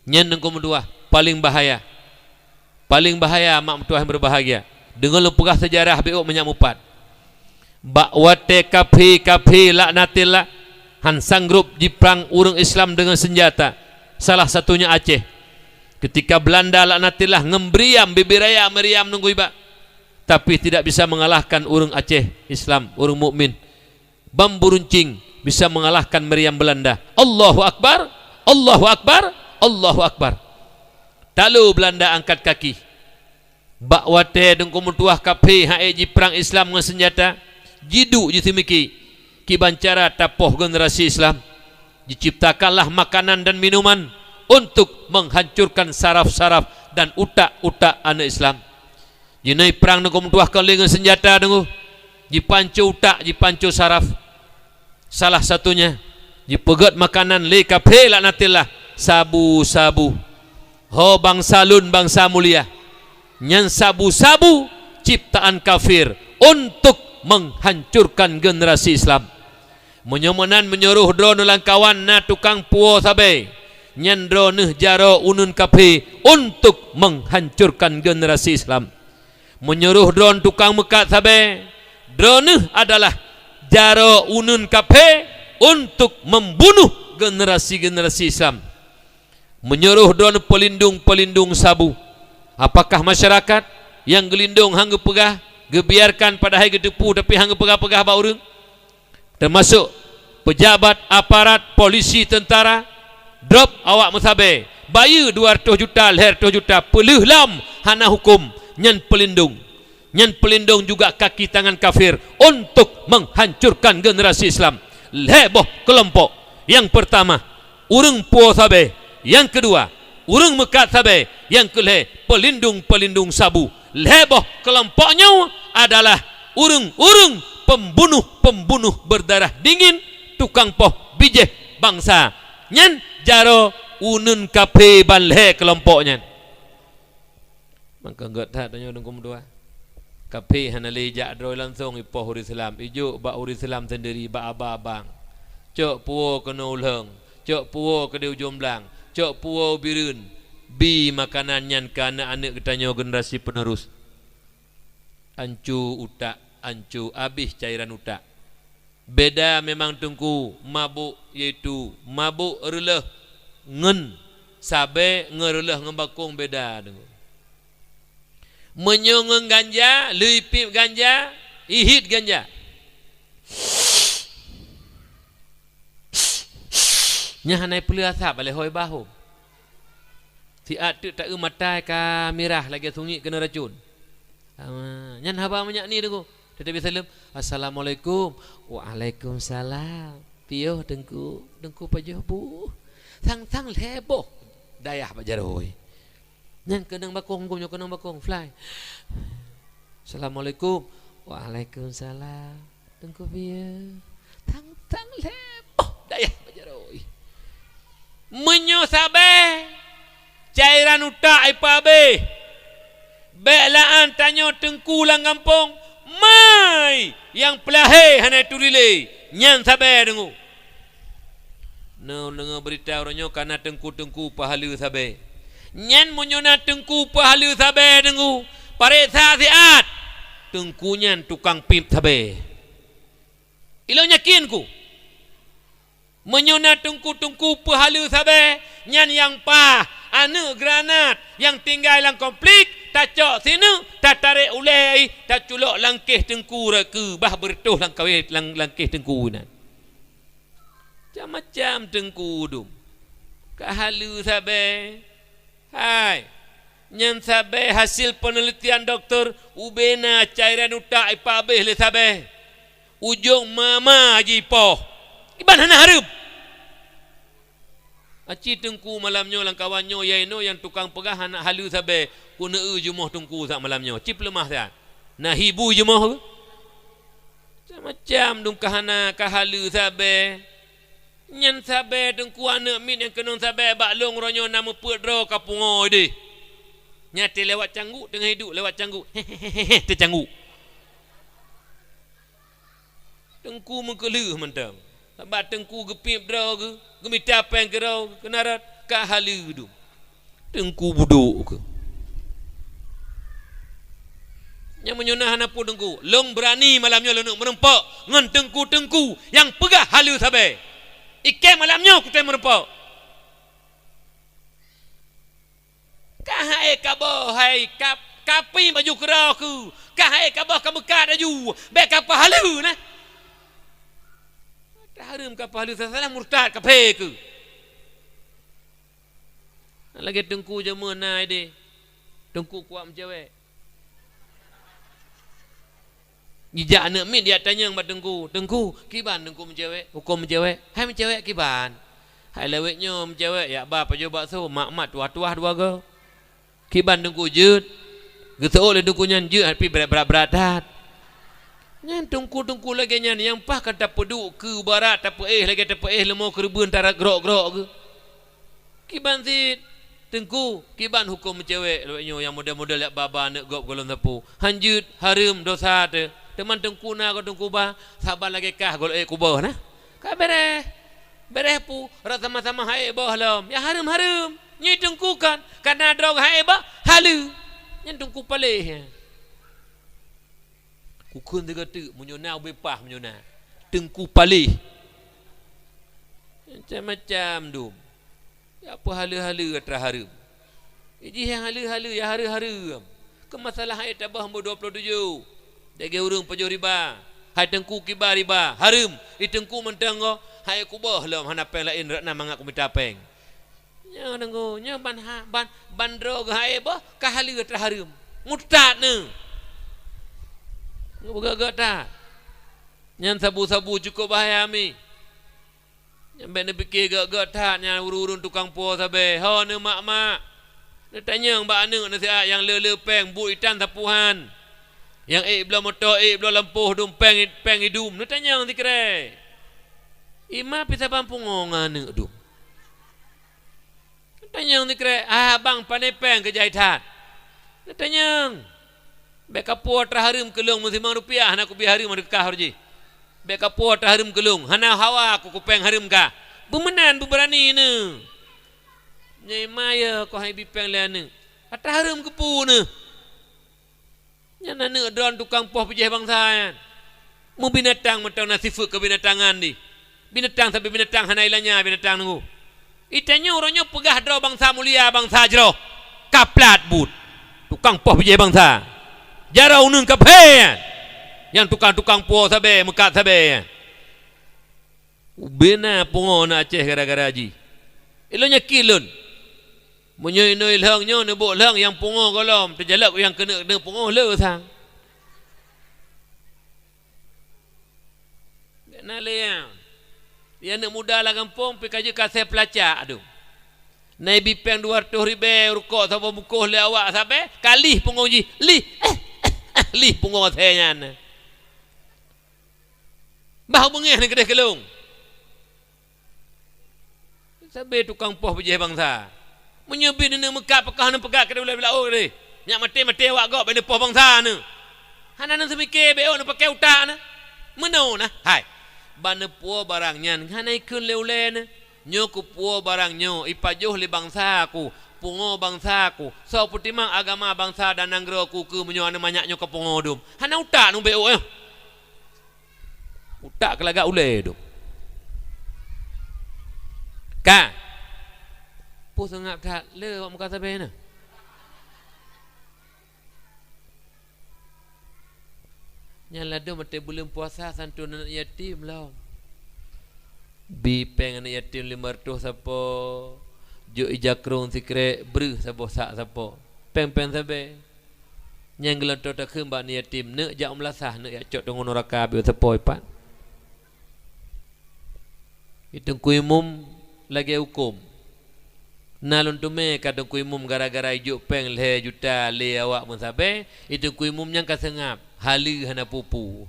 Nyan nyang keumeutuwah, paleng bahaya. Paleng bahaya, mak meutuwah nyang berbahagia. Deungon lôn peugah seujarah beuôk meunyak mupat. Bak watèe kafé-kafé laknatillah han sanggrob jiprang ureuëng Islam deungon seunjata, salah satunya Aceh. Ketika Belanda laknatillah ngon Meriam, bibi raya Meriam nunggu ibak, tapi tidak bisa mengalahkan ureuëng Aceh Islam, ureuëng mukmin. Bambu runcing bisa mengalahkan meriam Belanda. Allahu Akbar, Allahu Akbar, Allahu Akbar. Talu Belanda angkat kaki. Bak watèe Teungku meutuwah kafé han ék jiprang Islam ngon seunjata, jiduek jiseumiké kiban cara tapoh generasi Islam. Jiciptakanlah makanan dan minuman untuk menghancurkan saraf-saraf dan utak-utak aneuk Islam. Jinoe prang Teungku meutuwah kon lé ngon seunjata Teungku. Jipanco utak, jipanco saraf. Salah satunya, jipeugöt makanan lé kafé laknatillah, sabu-sabu. Ho bansa lôn, bansa mulia. Nyan sabu-sabu ciptaan kafir untuk menghancurkan generasi Islam. Meunyoe meunan, meunyoe roh droeneuh lam kawan na tukang puwoe sabé, nyan droeneuh jaroe uneuen kafé untuk menghancurkan generasi Islam. Meunyoe roh droeneuh tukang meukat sabé, droeneuh adalah jaroe uneuen kafé untuk membunuh generasi-generasi Islam. Meunyoe roh droeneuh peulindong-peulindong sabu, apakah masyarakat nyang geulindong han geupeugah, geubiarkan padahai geuteupeue tapi han geupeugah-peugah bak ureuëng? Teumasok peujabat, aparat, polisi, teuntara, drop awak meusabé, bayeue dua ratus juta, lhèe ratus juta, peulheueh lom hana huköm, nyan peulindong. Nyan peulindong juga kaki tangan kafir untuk menghancurkan generasi Islam. Lhèe boh keulompok. Nyang peurtama, ureuëng puwoe sabé. Nyang keudua, ureuëng meukat sabé. Nyang keulhèe, peulindong-peulindong sabu. Lhèe boh keulompok nyoe adalah ureuëng-ureuëng pembunuh-pembunuh berdarah dingin, tukang poh bijéh bansa. Nyan jaroe uneuen kafé ban lhèe keulompok nyan. Maka gét that tanyoe Teungku meutuwah. Kafé hana lé jak droe langsong ipoh ureuëng Islam, ijok bak ureuëng Islam sendiri, bak abang-abang. Cok puwoe keunoe u lheueng, cok puwoe keudéh ujong blang, cok puwoe u Bireuen, bi makanan nyan keu aneuk-aneuk geutanyoe generasi penerus. Anco utak, anco abéh cairan utak. Beda memang Teungku mabök, yaitu mabök reuloh ngon sabé, ngon reuloh ngon bakong beda Teungku. Meunyoe ngon ganja, lheueh ipéb ganja, ihiet ganja. Nyan hana peuleueh asab lé hôi bahom. Siat teuk taeu matai ka mirah lagée sungiek keuneuk racun. Ah, nyan haba meunyak ni Teungku. Teutab saleuem, "Assalamualaikum." "Waalaikumsalam." "Piôh Teungku?" "Teungku pajoh bu." Sang-sang lhée boh dayah bak jaroe. Nyan keunong bakong, gom nyoe keunong bakong, fly. "Assalamualaikum." "Waalaikumsalam." "Teungku piôh?" Tang-tang lhée boh dayah bak jaroe. Meunyoe sabe cairan utak ipabeh, bék la'an tanyoe teungku lam gampông, mai nyang peulahé hana ituri lé, nyan sabe deungoe. Neudeungoe beurita uroe nyoe ka na teungku-teungku peuhaleue sabe. Nyan meunyoe na teungku peuhaleue sabe deungoe, pareksa siat. Teungku nyan tukang piep sabe. Ilôn yakin ku, meunyoe na teungku-teungku peuhaleue sabe, nyan nyang paih, aneuëk granat nyang tinggai lam konflik, tacok sineuk, tatarek ulée, taculok lam kéh teungku rakeue, bah beureutoh lam kawé, lam, lam kéh teungku nyan. Macam-macam teungku dum. Ka haleue sabe. Hai, nyan sabe hasil peunelitian dokto, ubena cairan utak ipabeh lé sabe. Ujong mama jipoh. Kiban hana hareuem. Aci teungku malam nyoe lam kawan nyoe, yai noe nyang tukang peugah hana haleue sabe, keuneuk eu jumoh teungku sak malam nyoe. Ci peuleumah siat. Na hi bu jumoh keuh? Macam-macam dum ka hana, ka haleue sabe. Nyan sabe teungku aneuëk miet nyang keunong sabe bak lôn uroe nyoe na meupeuet droe ka pungoe deh. Nyan teuh lewat cangguk teungoh iduek lewat cangguk. Teucangguk. Teungku meukeuleuh mantong. Sabab teungku geupiep droe geuh, geumita péng keudroe geuh, keunarat ka haleue dum. Teungku budok keuh. Nyang meunyoe na hana peue teungku, lôn beurani malam nyoe lôn meurumpok ngon teungku-teungku nyang peugah haleue sabe. Ikém malam nyoe kutem meurumpok. Ka hai kaboh hai kap-, kapi baju keudroe keuh. Ka hai kaboh ka meukat laju. Bék ka peuhaleue nah. Tahareuem ka peuhaleue salah murtad kaphé keuh. Lagée teungku jameun na ideh. Teungku kuat meucewek. Jijak aneuëk miet jak tanyong bak teungku, "Teungku, kiban teungku meucewek, hukôm meucewek?" "Hai meucewek kiban?" "Hai lawét nyoe meucewek jak ba pajoh bakso, mak-mak tuah-tuah dua goe." "Kiban teungku jeuet?" Geuseuôt lé teungku nyan jeuet, tapi brat-brat that. Nyan teungku-teungku lagée nyan nyang paih ka tapeuduek keu barat, tapeuéh lagée tapeuéh leumo keureubeuen tarat grok-grok geuh. Kiban cit, "Teungku, kiban hukôm meucewek lawét nyoe nyang model-model jak ba-ba aneuëk gob gohlom sapeue? Han jeuet, hareuem, dosa teuh. Teuma teungku na goe teungku ba, saban lagée kah gohlom ék kuboh nah." Ka béréh. Béréh peue, rot sama-sama han ék boh lom. Ya hareuem-hareuem. Nyoe teungku kan, ka na droe han ék boh, haleue. Nyan teungku paléh. Kukheun sigoe teuk, meunyoe na ubé paih meunyoe na. Teungku paléh. Macam-macam dum. Ya peuhaleue-haleue atra hareuem. Ijih nyang haleue-haleue, ya hareuem-hareuem. Keu masalah hai taboh nombor dua puluh tujoh. Lagée ureuëng pajoh riba. Hai teungku kiban riba, hareuem. I teungku mantong goe, han ék kuboh lom hana péng laén rot na mangat kumita péng. Nyoe deungoe, nyoe ban ha-, ban, ban droe geuh han ék boh, ka haleue atra hareuem. Murtad neuh. Geupeugah-geuh that. Nyan sabu-sabu cukôp bahaya mi. Nyan bék neupike gét-gét that nyan ureuëng-ureuëng tukang puwoe sabe. Ho neuh mak-mak. Neutanyong bak aneuëk neusiat nyang le-le péng buet itan sapuhan. Nyang ék bloe moto, ék bloe lampôh dum péng, péng idum. Neutanyong sikrek. Ima pih saban pungo ngon aneuëk dum. Neutanyong sikrek, "Ah, bang, pane péng keu jai that?" Neutanyong. "Bék kapuwoe atra hareuem keu lôn meusimang rupiah hana kubi hareuem deukah jih. Bék kapuwoe atra hareuem keu lôn, hana hawa ku kupéng hareuem kah." Beumeunan beubeurani neuh. Nyoe ma yö keuhai bipéng lé aneuëk. Atra hareuem keupeue neuh? Nyan aneuëk droe tukang poh peujéh bansa nyan. Meubinatang mantong na sifeuet keubinatangan dih. Binatang sabe binatang hana ilanya binatang nunggu. Itanyoe uroe nyoe peugah droe bansa mulia bansa jroh. Kaplat buet. Tukang poh bijéh bansa. Jaroe uneun kaphé nyan. Nyang tukang-tukang puwoe sabe, meukat sabe nyan. Ubena pungo na Aceh gara-gara jih. Ilôn yakin lôn. Meunyoe inoe lheueng nyoe neubôk lheueng nyang pungo gohlom, teujalak nyang keuneuk-keuneuk pungo le sang. Na lé nyang. Nyang aneuk muda lam gampông pih ka jeuet ka asèe peulacak dum. Na ibi péng dua reutôh ribèe rukok saboh bungkôh lé awak sabé, ka lih pungo jih, lih, lih pungo asèe nyan. Bah beungéh nyan keudeh keulông. Sabé tukang poh beujeh bansa. Meunyoe bit neuneuk meukat peukah neupeugah keu ulèe bak laôt deh. Nyak maté-maté awak gob bak neupoh bansa neuh. Hana neuseumike bèk ôk neupaké utak neuh. Meunoe na, hai. Ban neupuwoe barang nyan hana ikheun lé ulèe neuh. Nyoe kupuwoe barang nyoe ipajoh lé bansa ku, pungo bansa ku. Soe peutimang agama bansa dan nanggroe ku keu meunyoe aneuk manyak nyoe ka pungo dum. Hana utak neuh bèk ôk nyoe. Utak keulaga ulèe dum. Ka. Peue seungab that le awak muka sabé na. Nyan ladôm watèe buleuen puasa santôn aneuk yatim lom. Bi péng aneuk yatim lima reutôh sapo, jok ija krông sikrek, breuh saboh sak sapo. Péng-péng sabé. Nyang geulonto takheun bak aneuk yatim, neuk jak u meulasah, neuk jak cok teungoh nuraka beu teupoi pat. Teungku Imum lagèe hukôm. Na lôn teumé ka Teungku Imum gara-gara ijok péng lhèe juta lé awak meusabé, Teungku Imum nyan ka seungab, haleue hana peue-peue.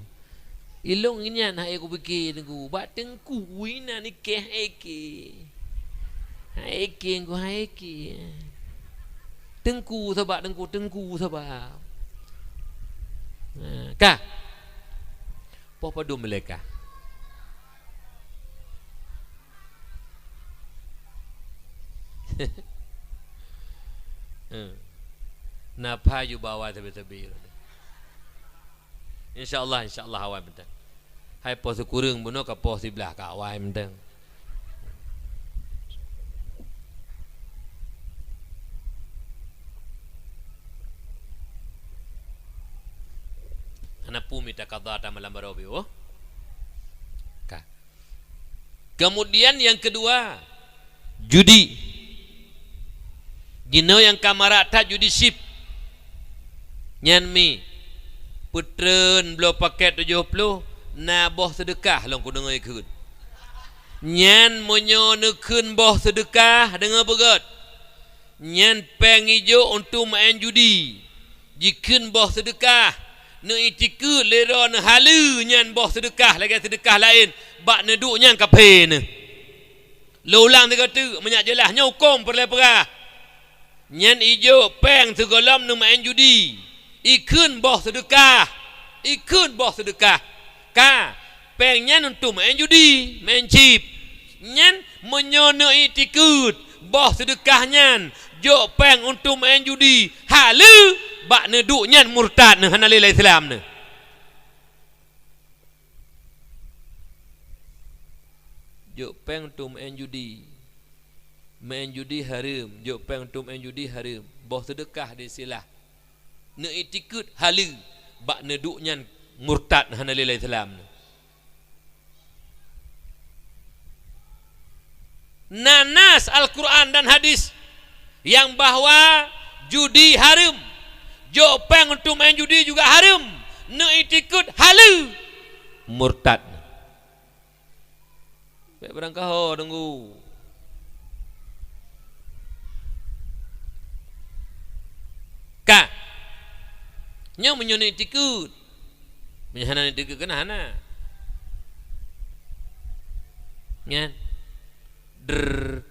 Ilôn nyan hai kupike Teungku, bak Teungku inan ikeh hai ikeh. Hai ikeh Teungku, hai ikeh. Teungku sabab Teungku, Teungku sabab. Ha, ka. Poh padum lé ka. Hmm. Na pha ju bawa sabe-sabe. Insya Allah, insya Allah awai mantong. Hai poh sikureueng bunoe ka poh siblaih ka awai mantong. Hana peue mita qadha ta malam baroe pih, oh. Ka. Kemudian yang kedua, judi. Jinoe nyang ka marak that judi chip. Nyan mi, peutreun bloe pakèt tujoh ploh, na boh seudeukah lôn kudeungoe kheun. Nyan meunyoe neukheun boh seudeukah, deungoe beugöt. Nyan péng ijok untuk meu'en judi. Jikheun boh seudeukah, neuitikeuet lé droeneuh haleue nyan boh seudeukah lagèe seudeukah laén, bak neuduek nyan kaphé neuh. Lôn ulang sigoe teuk, meunyak jeulaih nyoe hukôm peureulèe peugah. Nyan ijok péng sigohlom neumeu'en judi, ikheun boh seudeukah, ikheun boh seudeukah. Ka, péng nyan untuk meu'en judi, meu'en chip. Nyan meunyoe neuitikeuet boh seudeukah nyan jok péng untuk meu'en judi, haleue bak neuduek nyan murtad neuh, hana lé lam Islam neuh. Jok péng untuk meu'en judi. Meu'en judi hareuem, jok péng untuk meu'en judi hareuem. Boh seudeukah di silah. Neuitikeuet haleue bak neuduek nyan murtad hana lé lam Islam. Na nas Al-Quran dan hadis nyang bahwa judi hareuem, jok péng untuk meu'en judi juga hareuem, neuitikeuet haleue murtad. Bèk beurangkaho Teungku. Ka. Nyoe meunyoe neuitikeuet. Meunyoe hana neuitikeuet keunan hana. Nyan. Drr.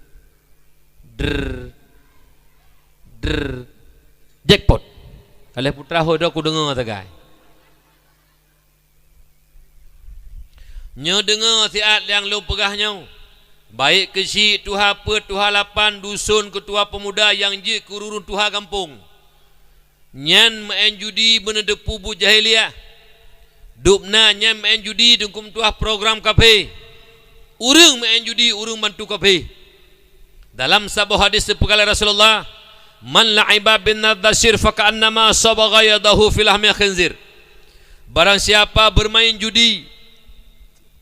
Drr. Drr. Jackpot. Ka lheuh putra ho droe kudeungoe sagai. Nyoe deungoe siat nyang lôn peugah nyoe, baik keuchik tuha peuet, tuha lapan, duson, keutua peumuda nyang jeuet keu ureueng tuha gampông. Nyan meu'en judi beuneuteupeu buet jahiliyah. Dubna nyan meu'en judi dum keu meutuah program kaphé. Ureueng meu'en judi, ureueng bantu kaphé. Dalam saboh hadis teupeugah lé Rasulullah, "Man la'iba bin nadhir faka'annama sabagha yadahu fi lahmil khinzir." Barang siapa bermain judi,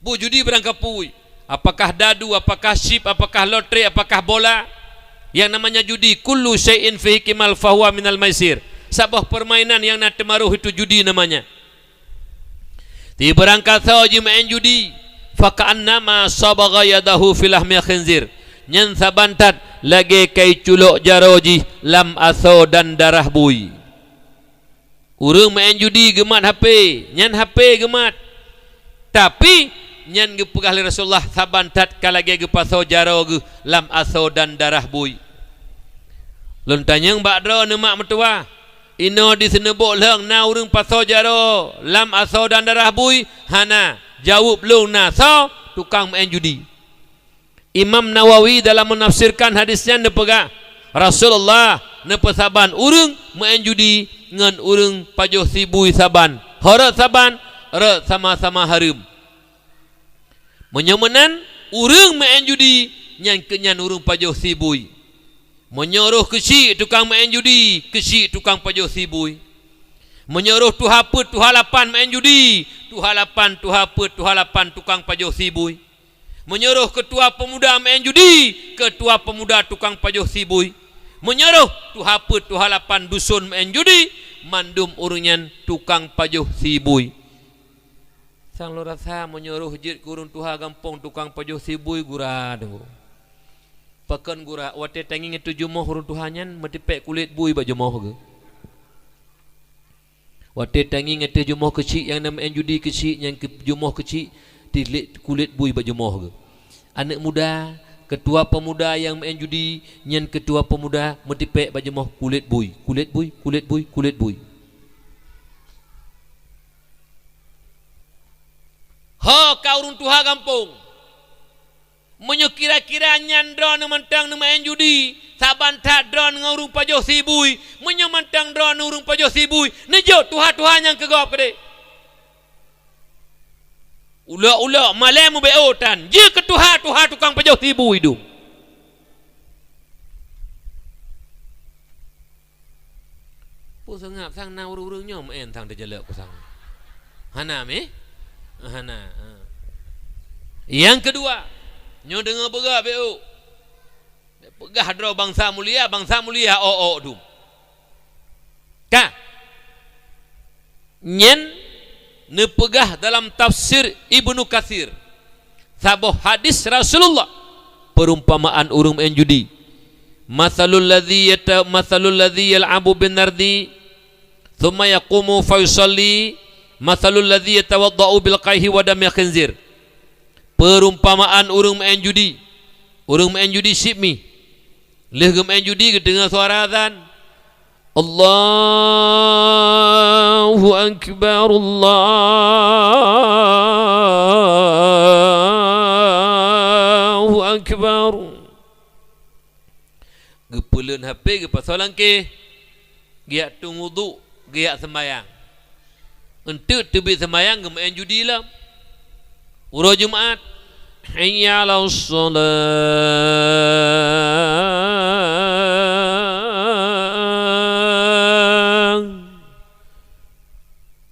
bu judi barang kapui, Apakah dadu, apakah chip, apakah lotre, apakah bola? Yang namanya judi, kullu syai'in fihi qimal fahuwa minal maisir. Saboh permainan yang na teumaroh itu judi namanya. Di barangkasoe jimeu'en judi, faka'annama sabagha yadahu fi lahmil khinzir. Nyan saban that lagée kai culok jaroe jih lam asoe dan darah bui. Ureuëng meu'en judi geumat H P, nyan H P geumat. Tapi, nyan geupeugah lé Rasulullah saban that ka lagée geupasoe jaroe geuh lam asoe dan darah bui. Lôn tanyong bak droeneuh mak meutuwah, inoe di Seuneubok lheueng na ureuëng pasoe jaroe lam asoe dan darah bui? Hana. Jaweueb lôn na soe? Tukang meu'en judi. Imam Nawawi dalam menafsirkan hadis nyan neupeugah, Rasulullah neupeusaban ureuëng meu'en judi ngon ureuëng pajoh sie bui saban. Ho rot saban, rot sama-sama hareuem. Meunyoe meunan, ureuëng meu'en judi nyan keu nyan ureuëng pajoh sie bui. Meunyoe roh keuchik tukang meu'en judi, keuchik tukang pajoh sie bui. Meunyoe roh tuha peuet, tuha lapan meu'en judi, tuha lapan, tuha peuet, tuha lapan tukang pajoh sie bui. Meunyoe roh keutua peumuda meu'en judi, keutua peumuda tukang pajoh sie bui. Meunyoe roh tuha peuet, tuha lapan duson meu'en judi, mandum ureuëng nyan tukang pajoh sie bui. Sang lôn rasa meunyoe roh jeuet keu ureuëng tuha gampông tukang pajoh sie bui gura deungoe. Pakon gura, watée tangieng ateueh jumoh ureuëng tuha nyan meutipék kulét bui bak jumoh geuh. Watée tangieng ateueh jumoh keuchik nyang na meu'en judi keuchik nyan keu jumoh keuchik tilét kulét bui bak jumoh geuh. Aneuëk muda, keutua peumuda nyang meu'en judi nyan keutua peumuda meutipék bak jumoh kulét bui, kulét bui, kulét bui, kulét bui. Ho ka ureuëng tuha gampông. Meunyoe kira-kira nyan droeneuh mantong neumeu'en judi, saban that droeneuh ngon ureuëng pajoh sie bui, meunyoe mantong droeneuh ureuëng pajoh sie bui, neujok tuha-tuha nyang keu gob keudeh. Ulok-ulok malée mubeuôt tan, jeuet keu tuha-tuha tukang pajoh sie bui dum. Peue seungab sang na ureuëng-ureuëng nyoe meu'en sang teujalok peue sang? Hana meh? Hana. Ha. Nyang keudua, nyoe deungoe beugah beu. Peugah droe bansa mulia, bansa mulia ôk-ôk dum. Ka. Nyan neupeugah dalam tafsir Ibnu Katsir. Saboh hadis Rasulullah, perumpamaan ureuëng meu'en judi. "Matsalul ladzi yata-, matsalul ladzi yal'abu bin nardi, tsumma yaqumu fa yusalli, matsalul ladzi yatawadda'u bil qaihi wa damil khinzir." Perumpamaan ureuëng meu'en judi. Ureuëng meu'en judi syiek mi. Lheueh geumeu'en judi geudeungoe suara azan. Allahu Akbar, Allahu Akbar. Geupeuleuen H P, geupasoe langkeh, geujak tueng wudhu, geujak seumayang. Eunteuk teubiet seumayang geumeu'en judi lom. Uroe Jumat, "Hayya 'alas shalah."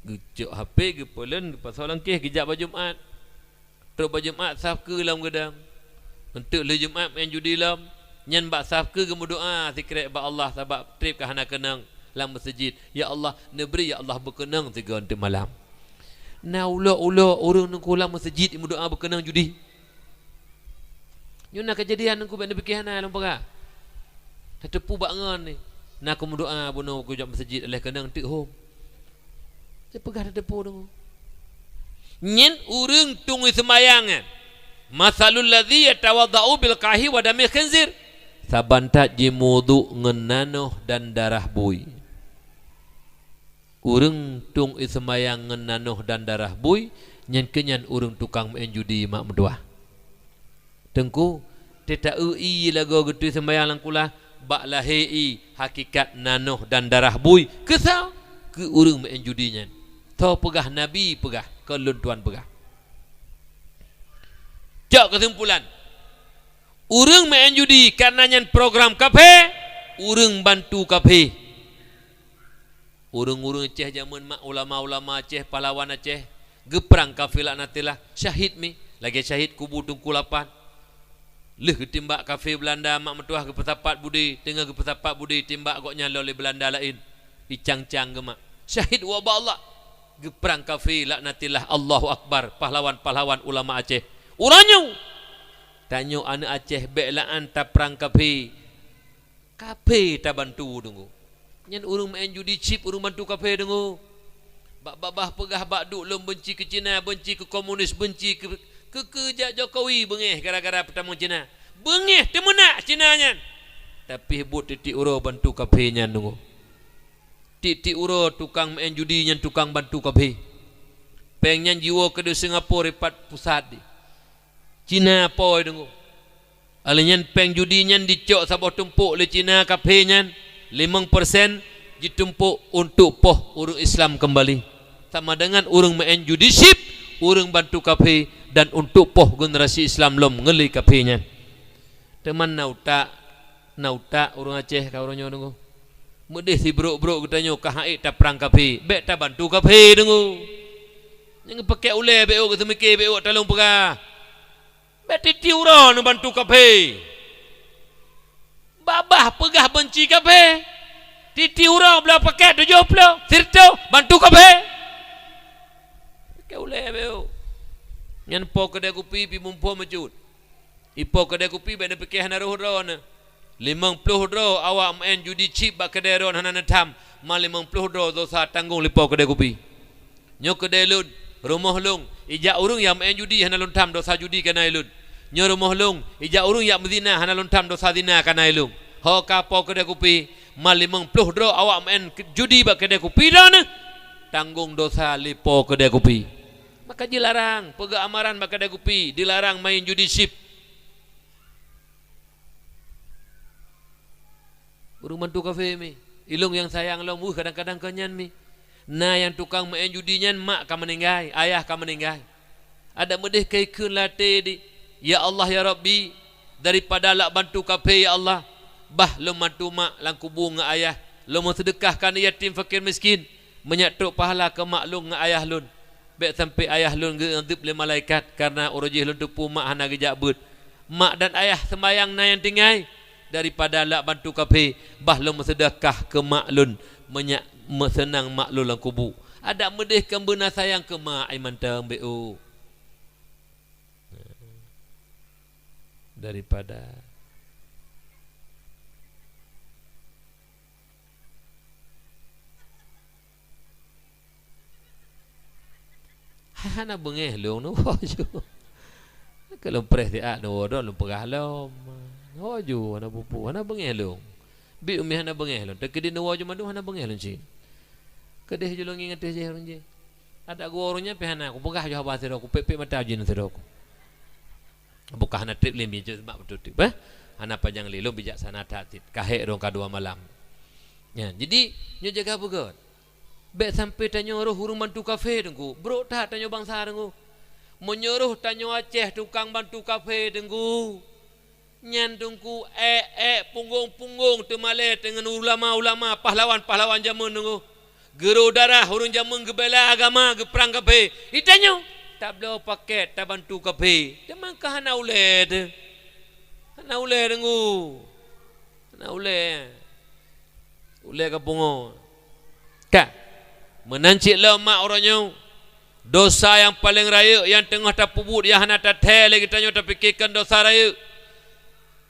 Geucok H P, geupeuleuen, geupasoe langkeh, geujak bak Jumat. Trok bak Jumat saf keue lom geudong. Eunteuk lheueh Jumat meu'en judi lom, nyan bak saf keue geumeudoá sikrek bak Allah sabab treb ka hana keunong lam meuseujid. "Ya Allah, neubri ya Allah beukeunong sigoe eunteuk malam." Na ulok-ulok ureuëng teungku lam meuseujid meudoá beukeunong judi. Nyoe na keujadian teungku, bék neupike hana lôn peugah. Tateupeue bak ngon ni. Na keu meudoá bunoe keu jak meuseujid, aléh keunong teuk hom. Teupeugah tateupeue deungoe. Nyan ureuëng tueng seumayang nyan. "Matsalul ladzi yatawadda'u bil qaihi wa damil khinzir." Saban that jimudu ngon nanoh dan darah bui. Ureuëng tueng seumayang ngon nanoh dan darah bui, nyan keuh nyan ureuëng tukang meu'en judi mak meutuwah. Teungku, teuta-eu ié lagoe geutui seumayang lam kulah, bak lahé ié hakikat nanoh dan darah bui. Keu soe? Keu ureuëng meu'en judi nyan. Soe peugah? Nabi peugah, kon lôn tuan peugah. Cok keusimpulan, ureuëng meu'en judi kareuna nyan program kafé, ureuëng bantu kafé. Ureuëng-ureuëng Aceh jameun mak, ulama-ulama Aceh, pahlawan Aceh, geuprang kafé laknatillah, syahid mi. Lagée syahid kubu Teungku Lapan. Lheueh geutimbak kafé Beulanda, mak meutuwah geupeusapat budi, teungoh geupeusapat budi timbak gobnyan lom lé Beulanda laén, icang-cang geumat. Syahid ubak Allah. Geuprang kafé, laknatillah, Allahu Akbar, pahlawan-pahlawan ulama Aceh. Uroe nyoe, tanyoe aneuëk Aceh bék la'an taprang kafé. Kafé tabantu deungoe. Nyan ureuëng meu'en judi chip ureuëng bantu kafé deungoe. Bak babah peugah bak duek lôn beunci keu Cina, beunci keu komunis, beunci keu, keu, keu jak Jokowi beungéh gara-gara peutamong Cina. Beungéh teumeunak Cina nyan. Tapi buet tieb-tieb uroe bantu kafé nyan deungoe. Tieb-tieb uroe tukang meu'en judi nyan tukang bantu kafé. Péng nyan jiwoe keudéh Singapura ipat pusat di. Cina po deungoe. Óh lheueh nyan péng judi nyan jicok saboh tumpôk lé Cina kafé nyan, limong persen jitumpôk untuk poh ureuëng Islam keumbali. Sama deungon ureuëng meu'en judi chip, ureuëng bantu kafé, dan untuk poh generasi Islam lom ngon lé kafé nyan. Teuma na utak, na utak ureuëng Aceh ka uroe nyoe deungoe. Meudeh sibrok-brok geutanyoe ka han ék taprang kafé, bék tabantu kafé deungoe. Nyang peuké ulée bék ôk, geuseumiké bék ôk, taleueng peugah. Bék tieb-tieb uroe neubantu kafé. Babah peugah beunci kafé. Tieb-tieb uroe bloe pakét tujoh ploh, sireutoh, bantu kafé. Peuké ulée bék ôk. Nyan po keudée kupi pih muphom meucut. Ipo keudée kupi bék neupike hana rhoh droeneuh. Limong ploh droe awak meu'en judi chip bak keudée droeneuh hana neutham, ma limong ploh droe desya tanggong lé po keudée kupi. Nyoe keudée lôn, rumoh lôn, ijak ureuëng nyang meu'en judi hana lôn tham desya judi kana lôn. Nyoe rumoh lôn, ijak ureuëng nyang meuzina hana lôn tham desya zina kana lôn. Ho ka po keudée kupi, ma limong ploh droe awak meu'en judi bak keudée kupi droeneuh, tanggong desya lé po keudée kupi. Maka jilarang, peugah amaran bak keudée kupi, dilarang main judi chip. Ureuëng bantu kafé mi, ilôn nyang sayang lom, weueh kadang-kadang keu nyan mi. Na nyang tukang meu'en judi nyan mak ka meuninggai, ayah ka meuninggai. Adak meudeh ka ikheun lam até di, "Ya Allah, ya Rabbi, daripada lak bantu kafé, ya Allah, bah lôn bantu mak lam kubu ngon ayah, lôn meuseudeukah keu yatim fakir miskin, meunyak trok pahala keu mak lôn ngon ayah lôn." Bék sampai ayah lôn geuadeueb lé malaikat kareuna uroe jih lôn teupeu mak hana geujak beuet. Mak dan ayah seumayang na nyang tinggai, daripada lak bantu kafé, bah lôn meuseudeukah keu mak lôn, meunyak meuseunang mak lôn lam kubu. Adak meudeh kan beuna sayang keu mak, ai mantong bék ôk. Daripada Hana beungéh lôn, neuwoe ju. Ka lôn preh siat neuwoe droe lôn peugah lom. Neuwoe ju, hana peue-peue, hana beungéh lôn. Bi umi hana beungéh lôn. Teukeudi neuwoe ju mandum hana beungéh lôn cit. Keudeh ju lôn ngieng ateueh jih ureueng jih. Adak geuwoe ureueng nyan pih hana, kupeugah ju haba sidroe, kupék-pék mata jih sidroe. Bukon hana treb lé mi, jeuet mak beutôi treb, eh? Hana panyang lé, lôn bijaksana that cit. Ka hék droe ka dua malam. Nyan, jadi, nyoe jaga beugét. Bék sampai tanyoe roh ureueng bantu kafé, Teungku. Brok that tanyoe bansa, Teungku. Meunyoe roh tanyoe Aceh tukang bantu kafé, Teungku. Nyan, Teungku, ék-ék, punggong-punggong teumalée deungon ulama-ulama, pahlawan-pahlawan jameun, Teungku. Geuro darah ureueng jameun geubela agama, geuprang kafé. Di tanyoe, tabloe pakét, tabantu kafé. Teuma ka hana ulée teuh. Hana ulée, Teungku. Hana ulée. Ulée ka pungo. Ka. Meunan cit lom mak uroe nyoe. Dosa nyang paleng rayeuk nyang teungoh tapeubuet nyang hana tathée lé geutanyoe tapikirkan dosa rayeuk.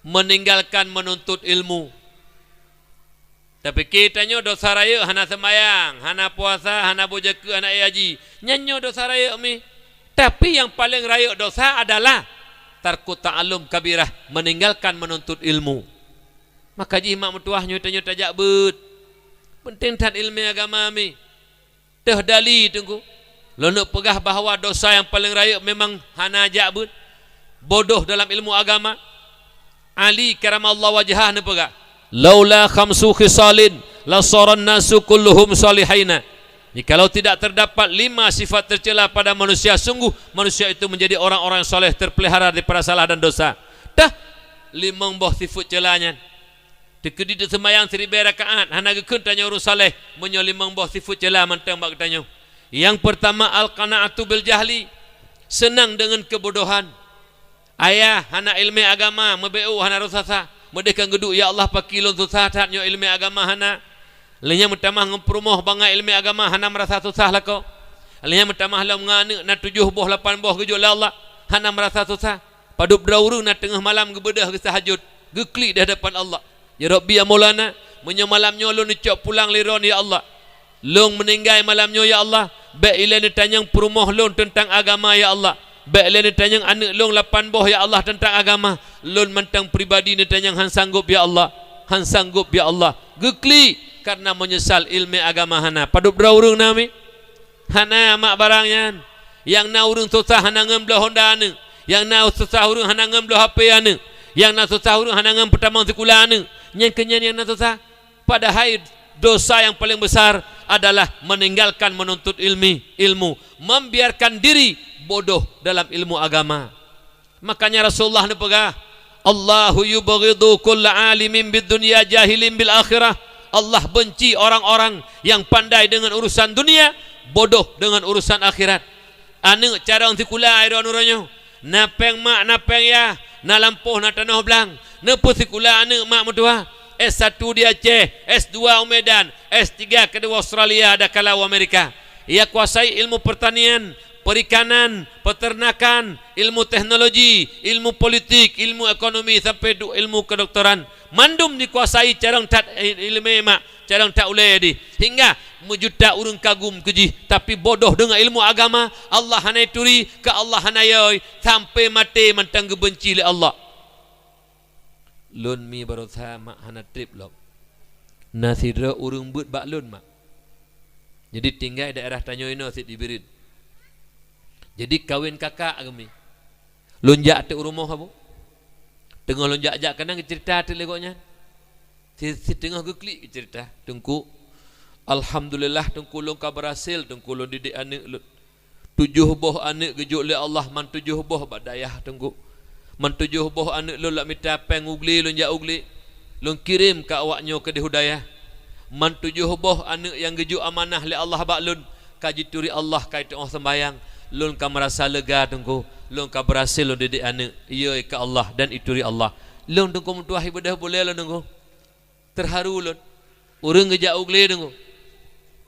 Meninggalkan menuntut ilmu. Tapike tanyoe dosa rayeuk, hana seumayang, hana puasa, hana boh zakeuet, hana ék haji. Nyan nyoe dosa rayeuk mi. Tapi nyang paleng rayeuk dosa adalah tarku ta'allum kabirah, meninggalkan menuntut ilmu. Maka jih mak meutuwah nyoe tanyoe tajak beuet. Penting that ileumèe agama mi. Teuh dali, Teungku. Lôn neuk peugah bahwa dosa nyang paleng rayeuk memang hana jak beuet. Bodoh dalam ilmu agama. Ali karamallahu wajhah neupeugah, "Laula khamsu khisalin lasaran nasu kulluhum salihaina." Jikalau tidak terdapat lima sifat tercela pada manusia, sungguh manusia itu menjadi orang-orang yang saleh, terpelihara daripada salah dan dosa. Tah, limong boh sifat cela nyan. Teukeudi teuseumayang siribèe rakaat, hana geukheun tanyoe ureueng saleh, meunyoe limong boh sifat cela mantong bak geutanyoe. Nyang peurtama, al-qana'atu bil jahli. Seunang deungon keubodohan. Ayah hana ileumèe agama, meubeuet hana rasa susah. Meudeh ka geuduek, "Ya Allah, pakri lôn susah that nyoe, ileumèe agama hana." Lheuh nyan meutamah ngon peurumoh bangai ileumèe agama, hana meurasa susah lakoe. Lheuh nyan meutamah lom ngon aneuk na tujoh boh, lapan boh geujok lé Allah, hana meurasa susah. Padub droe ureueng na teungoh malam geubeudôh geutahajud, geuklik di hadapan Allah. "Ya Rabbi, ya Maulana, meunyoe malam nyoe lôn neucok pulang lé droeneuh, ya Allah, lôn meuninggai malam nyoe, ya Allah, bèk ilèe neutanyong peurumoh lôn teuntang agama, ya Allah. Bèk ilèe neutanyong aneuk lôn lapan boh, ya Allah, teuntang agama. Lôn mantong pribadi neutanyong hán sanggôp, ya Allah. Hán sanggôp, ya Allah." Geuklik, kareuna meunyeusal ileumèe agama hana. Padub droe ureueng na mi? Hana mak barang nyan. Nyang na ureueng susah hana ngon bloe honda aneuk. Nyang na susah ureueng hana ngon bloe H P aneuk. Nyang na susah ureueng hana ngon peutamong sikula aneuk. Nyan keuh nyan nyang na susah. Padahai dosa nyang paleng besar adalah meninggalkan menuntut ilmi, ilmu, membiarkan diri bodoh dalam ilmu agama. Makanya Rasulullah neupeugah, "Allahu yubghidu kulla alimin bid dunya jahilin bil akhirah." Allah benci orang-orang yang pandai dengan urusan dunia, bodoh dengan urusan akhirat. Aneuk carông sikula droeneuh uroe nyoe, na péng mak, na péng yah, na lampôh, na tanoh blang, neupeusikula aneuk mak meutuha, S satu di Aceh, S dua u Medan, S tiga keudua Australia, dan kalau u Amerika. Ia kuasai ilmu pertanian, perikanan, peternakan, ilmu teknologi, ilmu politik, ilmu ekonomi, sampai duek ilmu kedokteran. Mandum dikuasai carông that ileumèe mak, carông that ulèe dih. Hingga meujuta ureueng kagum keu jih, tapi bodoh deungon ilmu agama, Allah hana ituri, keu Allah hana yôi, sampai maté mantong geubenci lé Allah. Lôn mi baroesa mak hana trép lom. Na sidroe ureueng beuet bak lôn mak. Jadi tinggai daerah tanyoe inoe cit di Bireuen. Jadi kawen kakak geumi. Lôn jak teuk u rumoh abu. Teungoh lôn jak-jak keunan geuceurita teuk lé gobnyan. Si, si teungoh geuklik geuceurita, "Teungku, alhamdulillah Teungku, lôn ka beurhasil Teungku lôn didik aneuk lôn. Tujoh boh aneuk geujok lé Allah, man tujoh boh bak dayah Teungku. Man tujoh boh aneuk lôn lak mita péng u glé, lôn jak u glé. Lôn kirém keu awaknyoe keudéh u dayah. Man tujoh boh aneuk nyang geujok amanah lé Allah bak lôn, ka jituri Allah, ka jitu'oh seumbahyang. Lôn ka meurasa lega Teungku, lôn ka beurhasil lôn didik aneuk, yôi keu Allah dan ituri Allah." Lôn Teungku meutuah ibeudôh bulèe lôn Teungku. Teuharu lôn. Ureueng geujak u glé Teungku.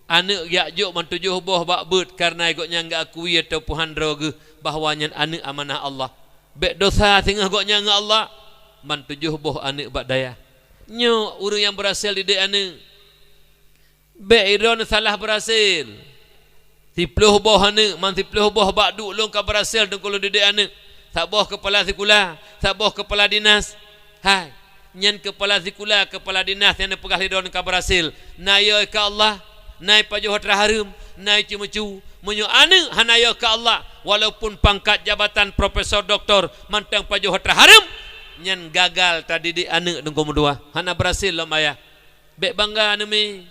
Aneuk geujak jok man tujoh boh bak beuet kareuna gobnyan geuakui atau peuhan droe geuh bahwa nyan aneuk amanah Allah. Bèk dosa singoh gobnyan ngon Allah. Man tujoh boh aneuk bak dayah. Nyoe ureueng nyang beurhasil didik aneuk. Bèk droeneuh salah beurhasil. Siploh boh aneuk, man siploh boh bak duek lôn ka beurhasil Teungku lôn didik aneuk. Saboh keupala sikula, saboh keupala dinas. Hai, nyan keupala sikula, keupala dinas nyang neupeugah lé droeneuh ka beurhasil. Na yôi keu Allah, na ipajoh atra hareuem, na icumeucu. Meunyoe aneuk hana yôi keu Allah, walaupun pangkat jabatan profesor, doktor, mantong pajoh atra hareuem, nyan gagal tadidik aneuk Teungku meutuah. Hana beurhasil lom ayah. Bèk bangga neuh mi.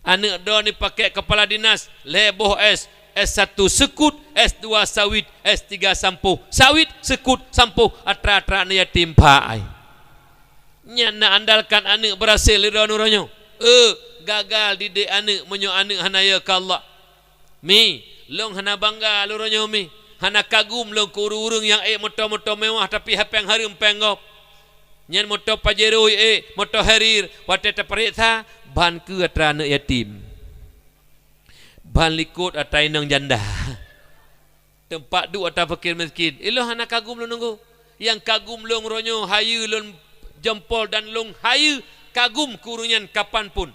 Aneuk droeneuh pakèk keupala dinas, lhèe boh S, S satu seukut, S dua sawit, S tiga sampôh. Sawit, seukut, sampôh, atra-atra aneuk yatim pha ai. Nyan na andalkan aneuk beurhasil lé droeneuh uroe nyoe. Eh, gagal didik aneuk meunyoe aneuk hana yô keu Allah. Mi, lôn hana bangga lôn uroe nyoe mi. Hana kagum lôn keu ureueng-ureueng nyang ék moto-moto meuwah tapi ha péng hareuem péng gob. Nyan moto Pajero ék, moto Harrier, watèe tapareksa, ban keu atra aneuk yatim. Ban likot atra inong janda. Teumpat duek atra fakir miskin. Ilôn hana kagum lôn Teungku. Nyang kagum lôn uroe nyoe hayeue lôn jompol dan lôn hayeue kagum keu ureueng nyan kapan pun.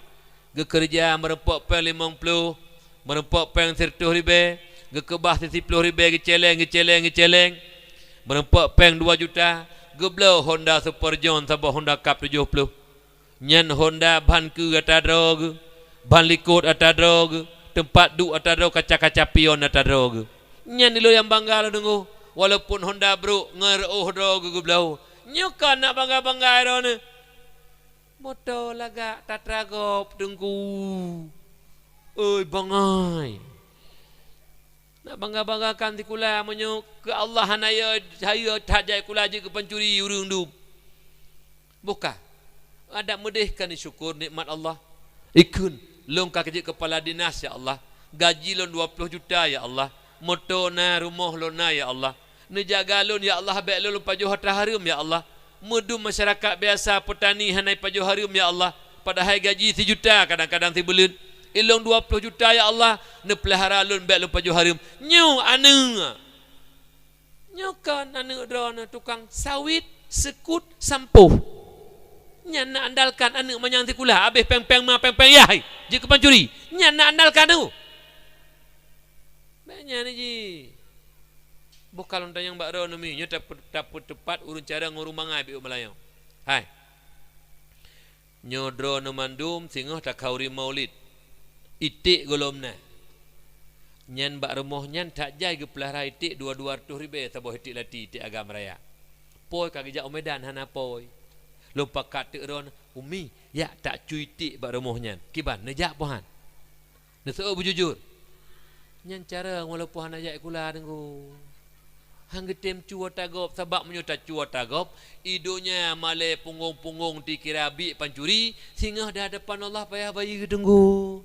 Geukeureuja meureumpok péng limong ploh, meureumpok péng sireutôh ribèe, geukeubah siploh ribèe geucèlèng, geucèlèng, geucèlèng. Meureumpok péng dua juta, geubloe Honda Super John saboh Honda Cup tujoh ploh. Nyan Honda ban keu atra droe geuh, ban likot atra droe geuh, teumpat duek atra droe, kaca-kaca pion atra droe geuh. Nyan ilôn nyang bangga lôn Teungku, walaupun Honda brôk ngon reuôh droe geuh geubloe. Nyoe ka nak bangga-bangga droeneuh. Moto lagak tatra gob Teungku. Oi bangai. Nak bangga-banggakan sikula meunyoe keu Allah hana yô, hayeue that jak sikula jeuet keu pancuri ureueng dum. Buka. Adak meudeh kan syukur nikmat Allah. Ikheun, lôn ka jeuet keupala dinas ya Allah. Gaji lôn dua ploh juta ya Allah. Moto na, rumoh lôn na, ya Allah. Neujaga lôn, ya Allah, bék lôn pajoh hareuem, ya Allah. Meudum masyarakat biasa, peutani hana pajoh hareuem, ya Allah. Padahai gaji sijuta, kadang-kadang sibuleuen. Ilong dua ploh juta, ya Allah, neupeulihara lôn bék lôn pajoh hareuem. Nyoe aneuk. Nyoe kon aneuk droeneuh tukang sawit, seukut, sampoh. Nyan na andalkan aneuk manyang sikula, abéh péng-péng ma, péng-péng yah, jeuet keu pancuri. Nyan na andalkan tu. Bék nyan ji. Boh kalon tanyong bak droeneuh mi, nyoe tapeu-, tapeuteupat ureueng carông ngon ureueng bangai bak Meulayu. Hai. Nyoe droeneuh mandum singoh takhawri maulid. Iték gohlom na. Nyan bak rumoh nyan that jai geupeulihara iték dua, dua reutôh ribèe saboh iték lati, iték agam raya. Pôi ka geujak u Medan hana pôi. Lôn pakat teuk droeneuh, "Umi, jak tacu iték bak rumoh nyan." Kiban, neujak poh han? Neuseuôt beujujur. Nyan carông walaupun hana jak sikula, Teungku. Han geutem cu ata gob, sabab meunyoe tacu ata gob, i donya malèe punggong-punggong dikira biek pancuri, singoh di hadapan Allah payah bayeue, Teungku.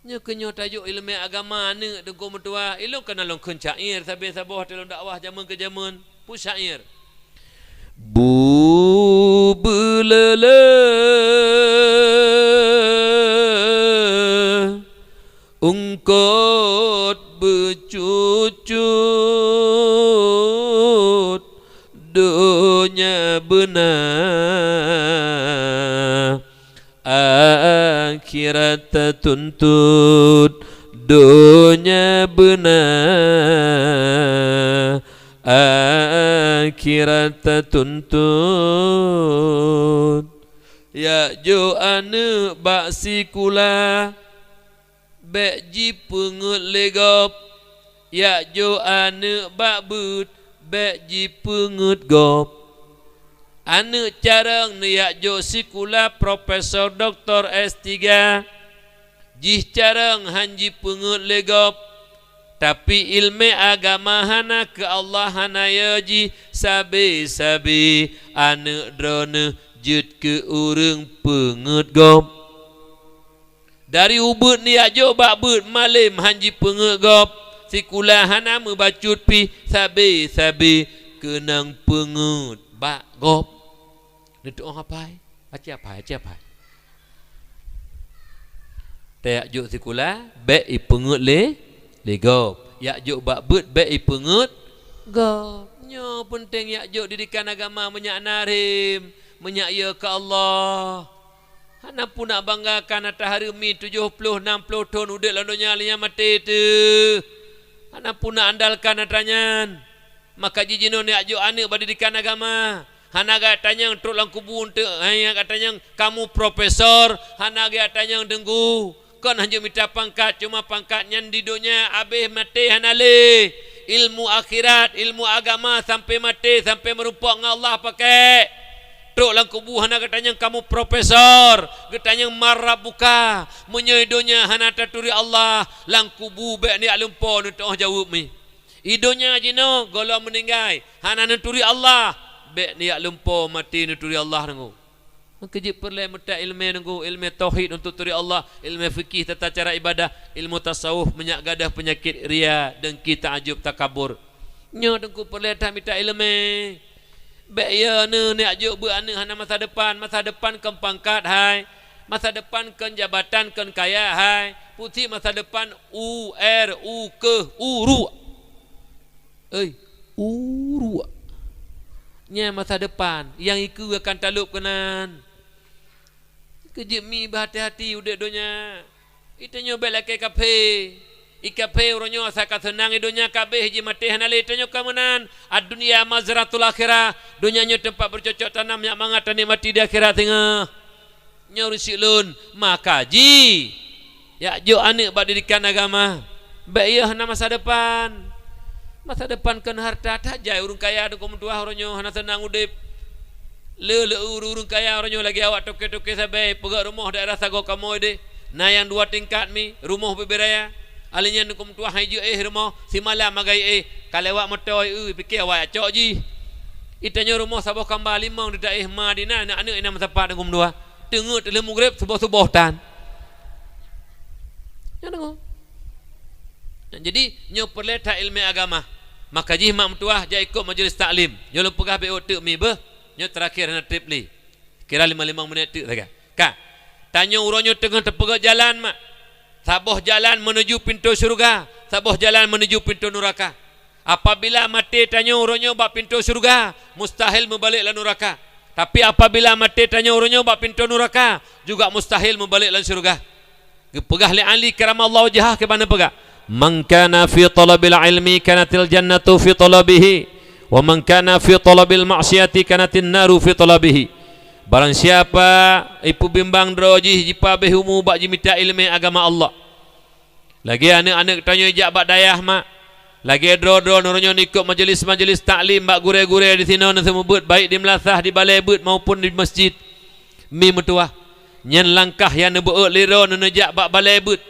Nyoe keuh nyoe tajok ileumèe agama aneuk, Teungku meutuah. Ilôn kana lôn kheun syair sabe saboh teulôn dakwah jameun keu jameun. Peue syair? Bu beuleuleu, eungkot beucut-cut, donya beuna, akhirat tatuntut. Donya beuna, akhirat tatuntut. Jak jok aneuk bak sikula, bék jipeungeuet lé gob. Jak jok aneuk bak beuet, bék jipeungeuet gob. Aneuk carông neujak jok sikula profesor, doktor, S tiga. Jih carông han jipeungeuet lé gob, tapi ileumèe agama hana, keu Allah hana yo jih, sabe-sabe aneuk droeneuh jeuet keu ureueng peungeuet gob. Dari ubeuet neujak jok bak beuet, malém han jipeungeuet gob, sikula hana meubacut pih, sabe-sabe keunong peungeuet bak gob. Neutu'oh apai? Aci apai, aci apai. Tajak jok sikula, bék ipeungeuet lé, lé gob. Jak jok bak beuet, bék ipeungeuet gob. Nyoe peunteng jak jok didikan agama, meunyak na rhem, meunyak yo keu Allah. Hana peue nak banggakan ata hareuem mi tujoh ploh, nam ploh thon udép lam donya, lheuh nyan maté teuh. Hana peue nak andalkan ata nyan. Maka jih jinoe neujak jok aneuk bak didikan agama. Hana gata nyang trok lam kubu eunteuk, hana gata nyang kamu profesor, hana gata nyang teungku. Kon hanjeuet mita pangkat, cuma pangkat nyan di donya, abéh maté hana lé. Ilmu akhirat, ilmu agama sampai maté, sampai meurumpok ngon Allah pakai. Trok lam kubu hana gata nyang kamu profesor, gata nyang man rabbuka. Meunyoe donya hana taturi Allah, lam kubu bék neujak lumpo neutu'oh jaweueb mi. I donya jinoe gohlom meuninggai, hana neuturi Allah, bék neujak lumpo maté neuturi Allah, Teungku. Maka jeuet peureulèe meutak ileumèe, Teungku, ileumèe tauhid untuk turi Allah, ileumèe fikih tata cara ibadah, ilmu tasawuf, meunyak gadôh peunyakét ria, dengki, taajub, takabur. Nyoe Teungku peureulèe that mita ileumèe. Bék yo neuh neujak jok beuet aneuk hana masa depan. Masa depan kon pangkat hai. Masa depan kon jabatan, kon kaya hai. Putih masa depan u, er, u, keuh, u, ruek. Oi, u, ruek. Nyan masa depan nyang ikeue akan talop keunan. Keu jeuet mi beuhati-hati udép donya. Geutanyoe bék lakée kafé. I kafé uroe nyoe asai ka seunang i donya, ka abéh jimaté hana lé. Tanyoe ka meunan, ad-dunya mazratul akhirah. Donya nyoe teumpat beucocok tanam, nyak mangat tanikmati di akhirat singoh. Nyoe ureuëng syiek lôn, maka ji jak jok aneuk bak didikan agama. Bék yôh hana masa depan. Masa depan kon hareuta, that jai ureuëng kaya dukon meutuah uroe nyoe hana seunang udép. Le, le ureuëng kaya uroe nyoe lagée awak toke-toke sabe, peugah rumoh daerah sagoe kamoe deh. Na nyang dua tingkat mi, rumoh bubé raya. Alèh nyan dukon meutuah hai jeuet éh rumoh, simalam agai éh, ka lewat moto eu, pike awak cok jih. Itanyoe rumoh saboh kamba limong di daerah Madinah, aneuk-aneuk inong meusapat dukon meutuah. Teungeut lheueh mugreb suboh-suboh tan. Nyan deungoe. Jadi, nyoe peureulée that iéleumé agama. Maka jih mak meutuwah jak ikot majelis taklim. Nyoe lôn peugah bék teuk mi beuh. Nyoe teurakhir hana treb lé. Kira limong-limong minét teuk sagai. Ka. Tanyoe uroe nyoe teungoh teupeugét jalan mak. Saboh jalan menuju pintoe syeuruga, saboh jalan menuju pintoe nuraka. Apabila maté tanyoe uroe nyoe bak pintoe syeuruga, mustahil meubalek lam nuraka. Tapi apabila maté tanyoe uroe nyoe bak pintoe nuraka, juga mustahil meubalek lam syeuruga. Geupeugah lé Ali karamallahu wajhah keu bak neupeugah, "Man kana fi talabil ilmi kanatil jannatu fi talabihi, wa man kana fi talabil ma'siyati kanatin naru fi talabihi." Barang siapa ipeubimbang droe jih jipabéh umu bak jimita iéleumé agama Allah, lagée aneuëk-aneuëk tanyoe jak bak dayah mak, lagée droe-droe neuroe nyoe ikot majelis-majelis taklim bak gurée-gurée disinoe neuseumeubeuet baik di meulasah, di balée beuet maupun di masjid. Mi meutuwah, nyan langkah nyang neubeuet lé droe neuneujak bak balée beuet.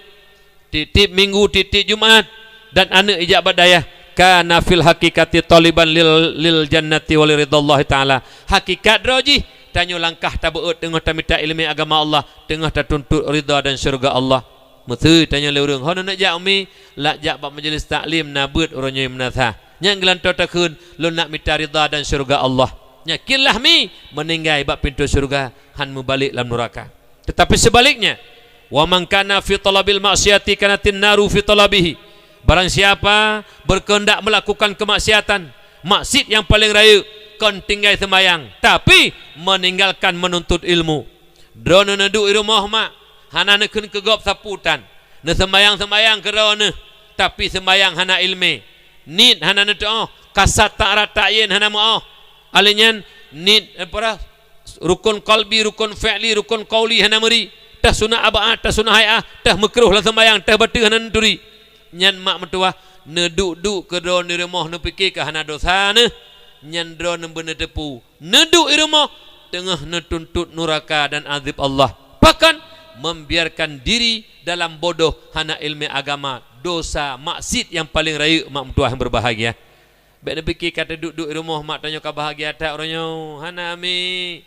Tieb-tieb minggu, tieb-tieb Jumat, dan aneuëk ijak bak dayah, kana fil haqiqati taliban lil, lil jannati wa li ridallahi ta'ala. Hakikat droe jih, tanyoe langkah tabeuet teungoh tamita iéleumé agama Allah, teungoh tatuntut ridha dan syeuruga Allah. Meuseue tanyoe lé ureuëng, hana neujak umi, lak jak bak majelis taklim na beuet uroe nyoe meunasah. Nyang geulantoe takheun, lôn nak mita ridha dan syeuruga Allah. Nyakinlah mi, meuninggai bak pintoe syeuruga, han meubalek lam nuraka. Tetapi sebaliknya, "Wa man kana fi talabil ma'siyati kanatin naru fi talabihi." Barang siapa berkehendak melakukan kemaksiatan, maksiat yang paling rayeuk, kon tinggai seumayang, tapi meninggalkan menuntut ilmu. Droeneuh neuduek i rumoh mak, hana neukheun keu gob sapeue tan. Neuseumayang-seumayang keu droeneuh, tapi seumayang hana iéleumé. Niet hana neuteuoh, kasat taat rata yen hana meuoh. Alèh nyan, niet, eh, peurah, rukon qalbi, rukon fi'li, rukon qauli hana meuri. Teuh sunat ab'ad, teuh sunat hai'ah, teuh meukruh lam seumayang, teuh bateue hana neuturi. Nyan mak meutuwah, neuduek-duek keu droeneuh i rumoh neupike keu hana dosa neuh. Nyan droeneuh beuneuteupeue. Neuduek i rumoh, teungoh neutuntut nuraka dan azab Allah. Bahkan, membiarkan diri dalam bodoh hana iéleumé agama, dosa, maksiat nyang paleng rayeuk mak meutuwah nyang berbahagia. Bék neupike ka teuduek-duek i rumoh mak tanyoe ka bahagia that uroe nyoe. Hana mi.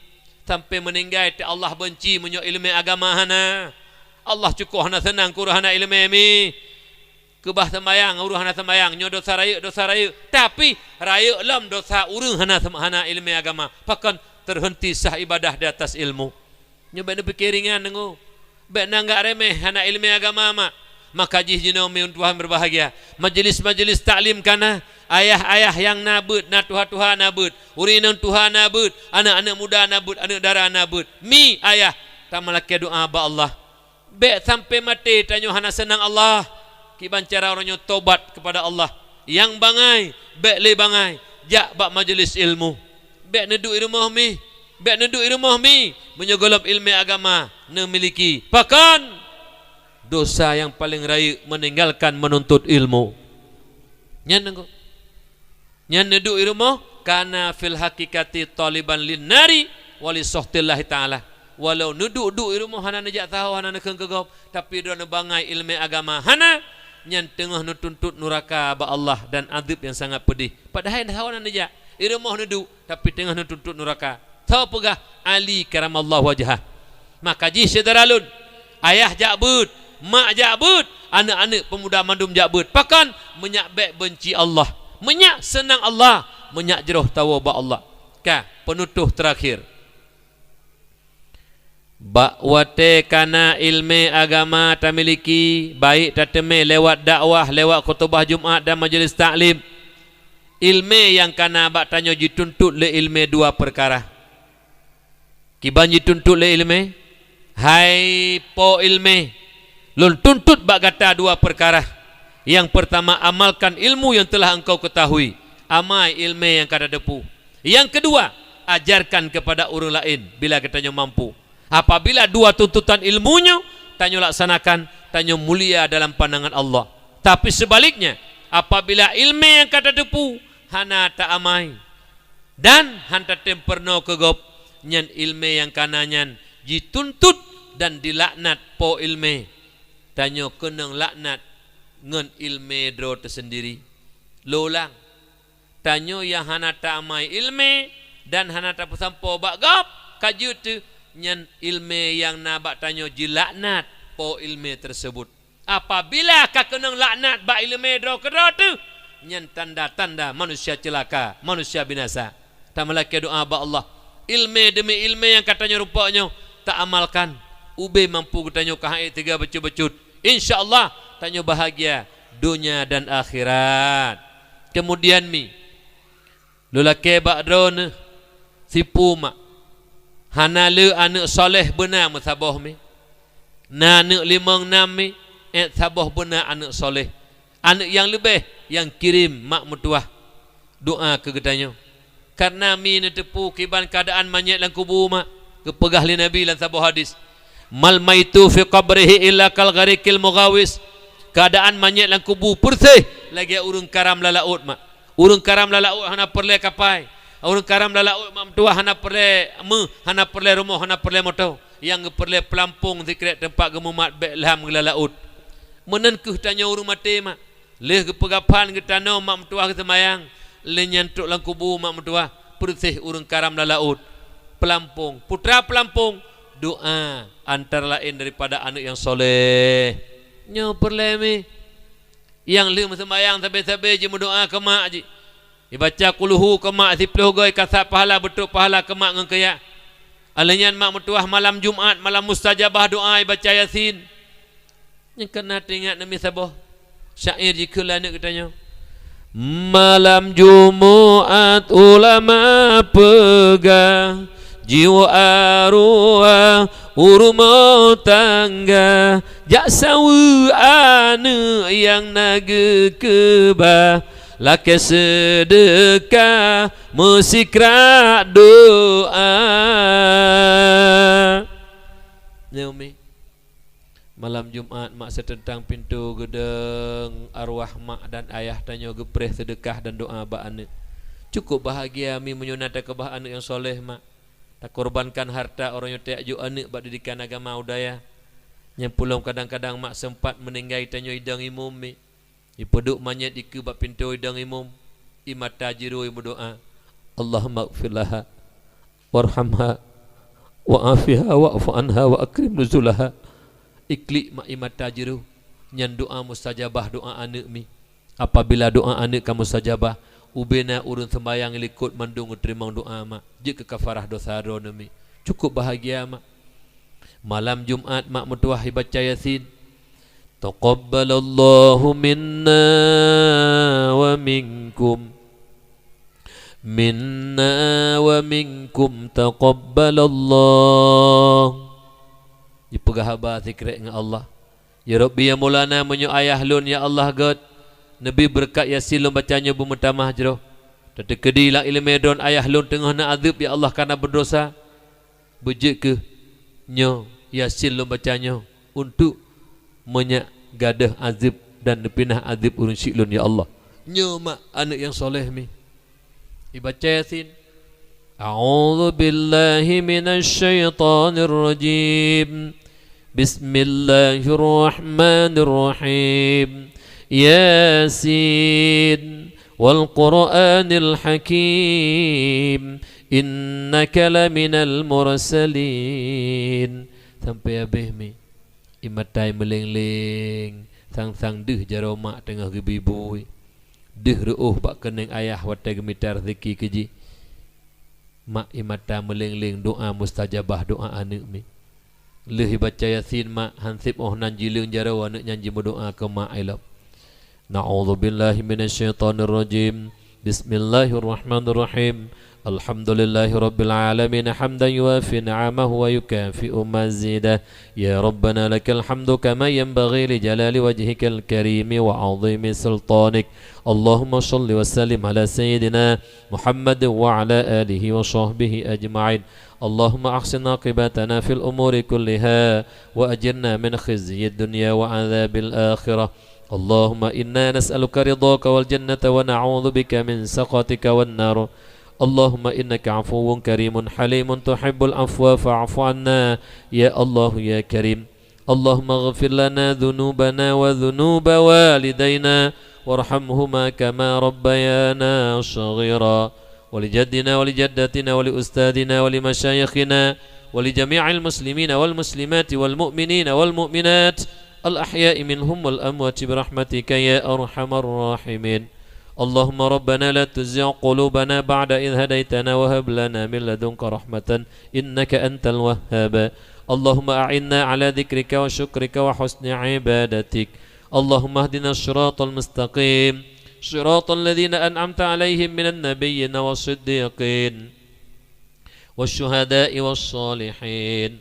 Sampai meuninggai teuk Allah beunci meunyoe iéleumé agama hana. Allah cukôh hana seunang keu ureuëng hana iéleumé mi. Keubah seumayang, ureuëng hana seumayang, nyoe dosa rayeuk, dosa rayeuk. Tapi, rayeuk lom dosa ureuëng hana sem-, hana iéleumé agama. Pakon? Terhenti sah ibadah di atas ilmu. Nyoe bék neupike ringan deungoe. Bék neuanggap remeh hana iéleumé agama mak. Maka jih jinoe mi tuha berbahagia. Majelis-majelis taklim ka na, ayah-ayah nyang na beuet, na tuha-tuha na beuet, ureuëng inong tuha na beuet, aneuëk-aneuëk muda na beuet, aneuëk dara na beuet. Mi ayah, tameulakée doa bak Allah. Bék sampai maté tanyoe hana seunang Allah. Kiban cara uroe nyoe tobat keupada Allah. Nyang bangai, bék lé bangai, jak bak majelis ilmu. Bék neuduek i rumoh mi, bék neuduek i rumoh mi, meunyoe gohlom iéleumé agama neumiliki. Pakon? Dosa nyang paleng rayeuk meninggalkan menuntut ilmu. Nyan nangko. Nyan neuduek i rumoh, kana fil haqiqati taliban lin nari wa li sukhtillahi ta'ala. Walau neuduek-duek i rumoh hana neujak saho, hana neukheun keu gob, tapi droeneuh bangai iéleumé agama hana, nyan teungoh neutuntut nuraka bak Allah dan azab nyang sangat peudeh. Padahai saho hana neujak, i rumoh neuduek, tapi teungoh neutuntut nuraka. Saboh peugah Ali karamallahu wajhah. Maka jih syedara lôn, ayah jak beuet, mak jak beuet, aneuëk-aneuëk peumuda mandum jak beuet. Pakon? Meunyak bék beunci Allah, meunyak seunang Allah, meunyak jroh tawoe bak Allah. Ka, peunutôh teurakhir. Bak watée ka na iéleumé agama tamiliki, baik tateumé lewat dakwah, lewat khutubah Jumat dan majelis taklim, iéleumé nyang ka na bak tanyoe jituntut lé iéleumé dua peukara. Kiban jituntut lé iéleumé, hai po iéleumé, lôn tuntut bak gata dua peukara. Nyang peurtama, amalkan ilmu yang telah engkau ketahui. Amai iéleumé nyang ka tateupeue. Nyang keudua, ajarkan keupada ureuëng laén bila geutanyoe mampu. Apabila dua tuntutan ilmu nyoe tanyoe laksanakan, tanyoe mulia dalam pandangan Allah. Tapi seubaliknya, apabila iéleumé nyang ka tateupeue hana ta-amai dan han tatem peurunoe keu gob, nyan iéleumé nyang ka na nyan jituntut dan jilaknat po iéleumé. Tanyoe keunong laknat ngon iéleumé droe teuseundiri. Lôn ulang, tanyoe nyang hana ta-amai iéleumé dan hana tapeusampoe bak gob, ka jeuet teuh nyan iéleumé nyang na bak tanyoe jilaknat po iéleumé teuseubut. Apabila ka keunong laknat bak ileumé droe keudroe teuh, nyan tanda-tanda manusia ceulaka, manusia binasa. Tameulakée doá bak Allah, ileumé deumi ileumé nyang ka tanyoe rumpok nyoe taamalkan, ubé mampu geutanyoe ka han ék teuga bacut-bacut. Insya Allah, tanyoe bahagia donya dan akhirat. Keumudian mi, lôn lakée bak droeneuh, sipu mak, hana le aneuëk soléh beuna meusaboh mi. Na aneuëk limong nam mi, ék saboh beuna aneuëk soléh. Aneuëk nyang leubeh nyang kirém mak meutuwah doá keu geutanyoe. Kareuna mi neuteupeue kiban keuadaan manyét lam kubu mak, geupeugah lé Nabi lam saboh hadis, "Mal maitu fi qabrihi illa kal ghariqil mughawis." Keuadaan manyét lam kubu peureséh lagée ureuëng karam lam laôt mak. Ureuëng karam lam laôt hana peureulée kapai. Ureuëng karam lam laôt mak meutuwah hana peureulée méuh, hana peureulée rumoh, hana peureulée moto. Nyang geupeureulée peulampong sikrek teumpat geumumat bék lham geulam laôt. Meunan kheueh tanyoe ureuëng maté mak. Lheueh geupeugah phan geutanoh mak meutuwah geuseumayang, lheueh nyan trok lam kubu mak meutuwah, peureséh ureuëng karam lam laôt. Peulampong, putra peulampong, doá antara laén daripada aneuëk nyang soléh. Nyoe peureulée mi. Nyang lheueh meuseumayang sabe-sabe jimeudoá keu mak jih. Ibaca kulhu keu mak siploh goe, kasat pahala, beutrok pahala keu mak ngon keu yah. Alheuh nyan mak meutuwah malam Jumat, malam mustajabah doá, ibaca Yasin. Nyang kana teuingat neumi saboh syair jikheun lé aneuëk geutanyoe. Malam Jumat ulama peugah, jiwoe arwah u rumoh tangga, jak saweue aneuëk nyang na geukeubah, lakée seudeukah meusikrak doá. Nyoe mi. Malam Jumat, mak seuteuntang pintoe geudong arwah mak dan ayah tanyoe geupreh seudeukah dan doá bak aneuëk. Cukup bahagia mi meunyoe na takeubah aneuëk nyang soléh mak. Takorbankan harta uroe nyoe tajok aneuëk bak didikan agama u dayah. Nyang peulom kadang-kadang mak seumpat meuninggai tanyoe idong imum mi. Ipeuduek manyét dikeue bak pintoe idong imum, ié mata jiroe imeudoá, "Allahummaghfir laha, warhamha, wa'afiha, wa'fu anha, wa akrim nuzulaha." Iklik mak ié mata jiroe, nyan doá mustajabah doá aneuëk mi. Apabila doá aneuëk ka mustajabah, ubé na ureuëng seumayang likot mandum geuteurimong doá mak, jeuet keu kafarah dosa droeneuh mi. Cukup bahagia mak. Malam Jumat mak meutuwah ibaca Yasin. Taqabbalallahu minna wa minkum. Minna wa minkum taqabbalallah. Jipeugah haba sikrek ngon Allah. Ya Rabbi, ya Maulana, meunyoe ayah lôn, ya Allah, gét, neubi beureukat Yasin lôn baca nyoe beumeutamah jroh. Tateukeudi lam iéleumé droen ayah lôn teungoh na azeub, ya Allah, kareuna beudesya. Beujeuet kheueh nyoe Yasin lôn baca nyoe untuk meunyak gadôh azeub dan neupinah azeub ureuëng syiek lôn, ya Allah. Nyoe mak aneuëk nyang soléh mi. Ibaca Yasin. A'udzu billahi minasy syaithanir rajim. Bismillahirrahmanirrahim. Yasin wal Qur'anil hakim. Innaka laminal mursalin. Sampai habéh mi. Ié mata meuléng-léng, sang-sang deuh jaroe mak teungoh geubri bui. Deuh reuôh bak keuneung ayah watée geumita raseuki keu jih. Mak ié mata meuléng-léng doá mustajabah doá aneuëk mi. Lheueh ibaca Yasin mak, hanseb óh nan jileueng jaroe aneuëk nyan jimeudoá keu mak ilop. A'udzu billahi minasy syaithanir rajim. Bismillahirrahmanirrahim. Alhamdulillahi rabbil alamin, hamdan yuwafi ni'amahu wa yukafi'u mazidah. Ya Rabbana, lakal hamdu kama yanbaghi li jalali wajhikal karimi wa 'azimi sultanik. Allahumma shalli wa sallim ala sayyidina Muhammad wa ala alihi wa sahbihi ajma'in. Allahumma ahsin aqibatana fil umuri kulliha wa ajirna min khizyid dunya wa 'adzabil akhirah. Allahumma inna nas'aluka ridhaka wal jannata wa na'udzu bika min sakhatika wan nar. Allahumma innaka 'afuwwun karimun halimun tuhibbul 'afwa fa'fu 'anna, ya Allah ya Karim. Allahumma ighfir lana dzunubana wa dzunuba walidaina warhamhuma kama rabbayana shaghira. Wa li jaddina wa li jaddatina wa li ustadzina wa li masyayikhina wa li jami'il muslimina wal muslimati wal mu'minina wal mu'minat الأحياء منهم والأموات برحمتك يا أرحم الراحمين. اللهم ربنا لا تزغ قلوبنا بعد إذ هديتنا وهب لنا من لدنك رحمة إنك أنت الوهاب. اللهم أعنا على ذكرك وشكرك وحسن عبادتك. اللهم اهدنا الصراط المستقيم، صراط الذين أنعمت عليهم من النبيين والصديقين والشهداء والصالحين.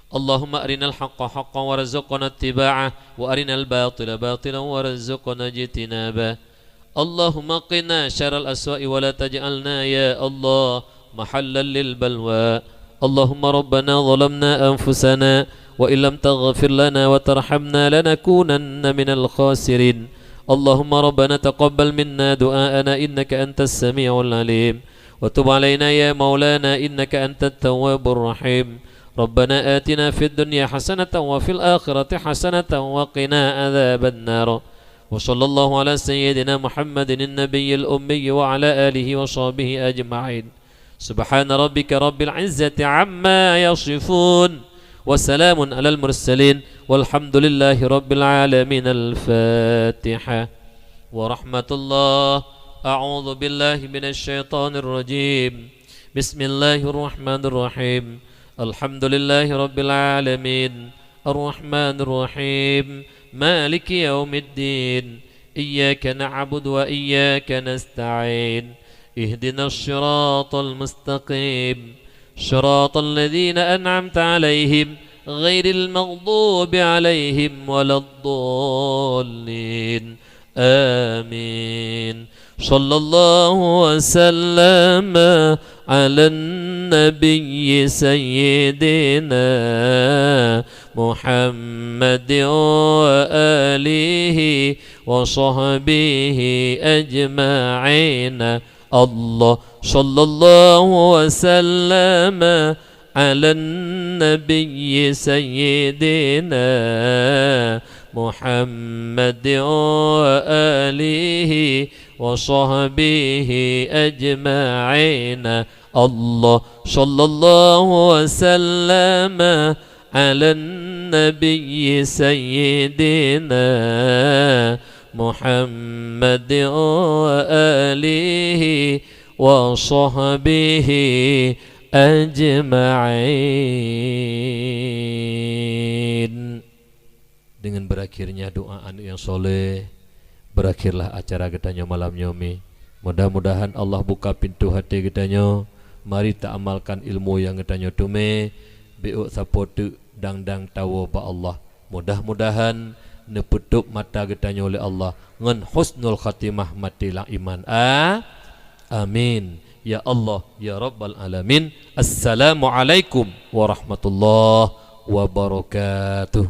اللهم أرنا الحق حقا وارزقنا اتباعه، وأرنا الباطل باطلا وارزقنا اجتنابه. اللهم قنا شر الأسواء ولا تجعلنا يا الله محلا للبلوى. اللهم ربنا ظلمنا أنفسنا وإن لم تغفر لنا وترحمنا لنكونن من الخاسرين. اللهم ربنا تقبل منا دعاءنا إنك أنت السميع العليم، وتب علينا يا مولانا إنك أنت التواب الرحيم. ربنا آتنا في الدنيا حسنة وفي الآخرة حسنة وقنا عذاب النار. وصلى الله على سيدنا محمد النبي الأمي وعلى آله وصحبه أجمعين. سبحان ربك رب العزة عما يصفون، وسلام على المرسلين، والحمد لله رب العالمين. الفاتحة. ورحمة الله. أعوذ بالله من الشيطان الرجيم. بسم الله الرحمن الرحيم. الحمد لله رب العالمين. الرحمن الرحيم. مالك يوم الدين. إياك نعبد وإياك نستعين. اهدنا الصراط المستقيم. صراط الذين أنعمت عليهم غير المغضوب عليهم ولا الضالين. آمين. صلى الله وسلم على النبي سيدنا محمد وآله وصحبه أجمعين. الله. صلى الله وسلم على النبي سيدنا محمد وآله وصحبه أجمعين. الله. صلى الله وسلم على النبي سيدنا محمد وآله وصحبه أجمعين. Dengan berakhirnya doa aneuk nyang soleh, berakhirlah acara geutanyoe malam nyoe mi. Mudah-mudahan Allah buka pintoe até geutanyoe. Mari taamalkan ilmu nyang geutanyoe teumé, bék sapoe teuk dang-dang tawoe bak Allah. Mudah-mudahan neupeutôb mata geutanyoe lé Allah ngon husnul khatimah maté lam iman. A-, amin. Ya Allah, ya Rabbal Alamin. Assalamualaikum warahmatullahi wabarakatuh.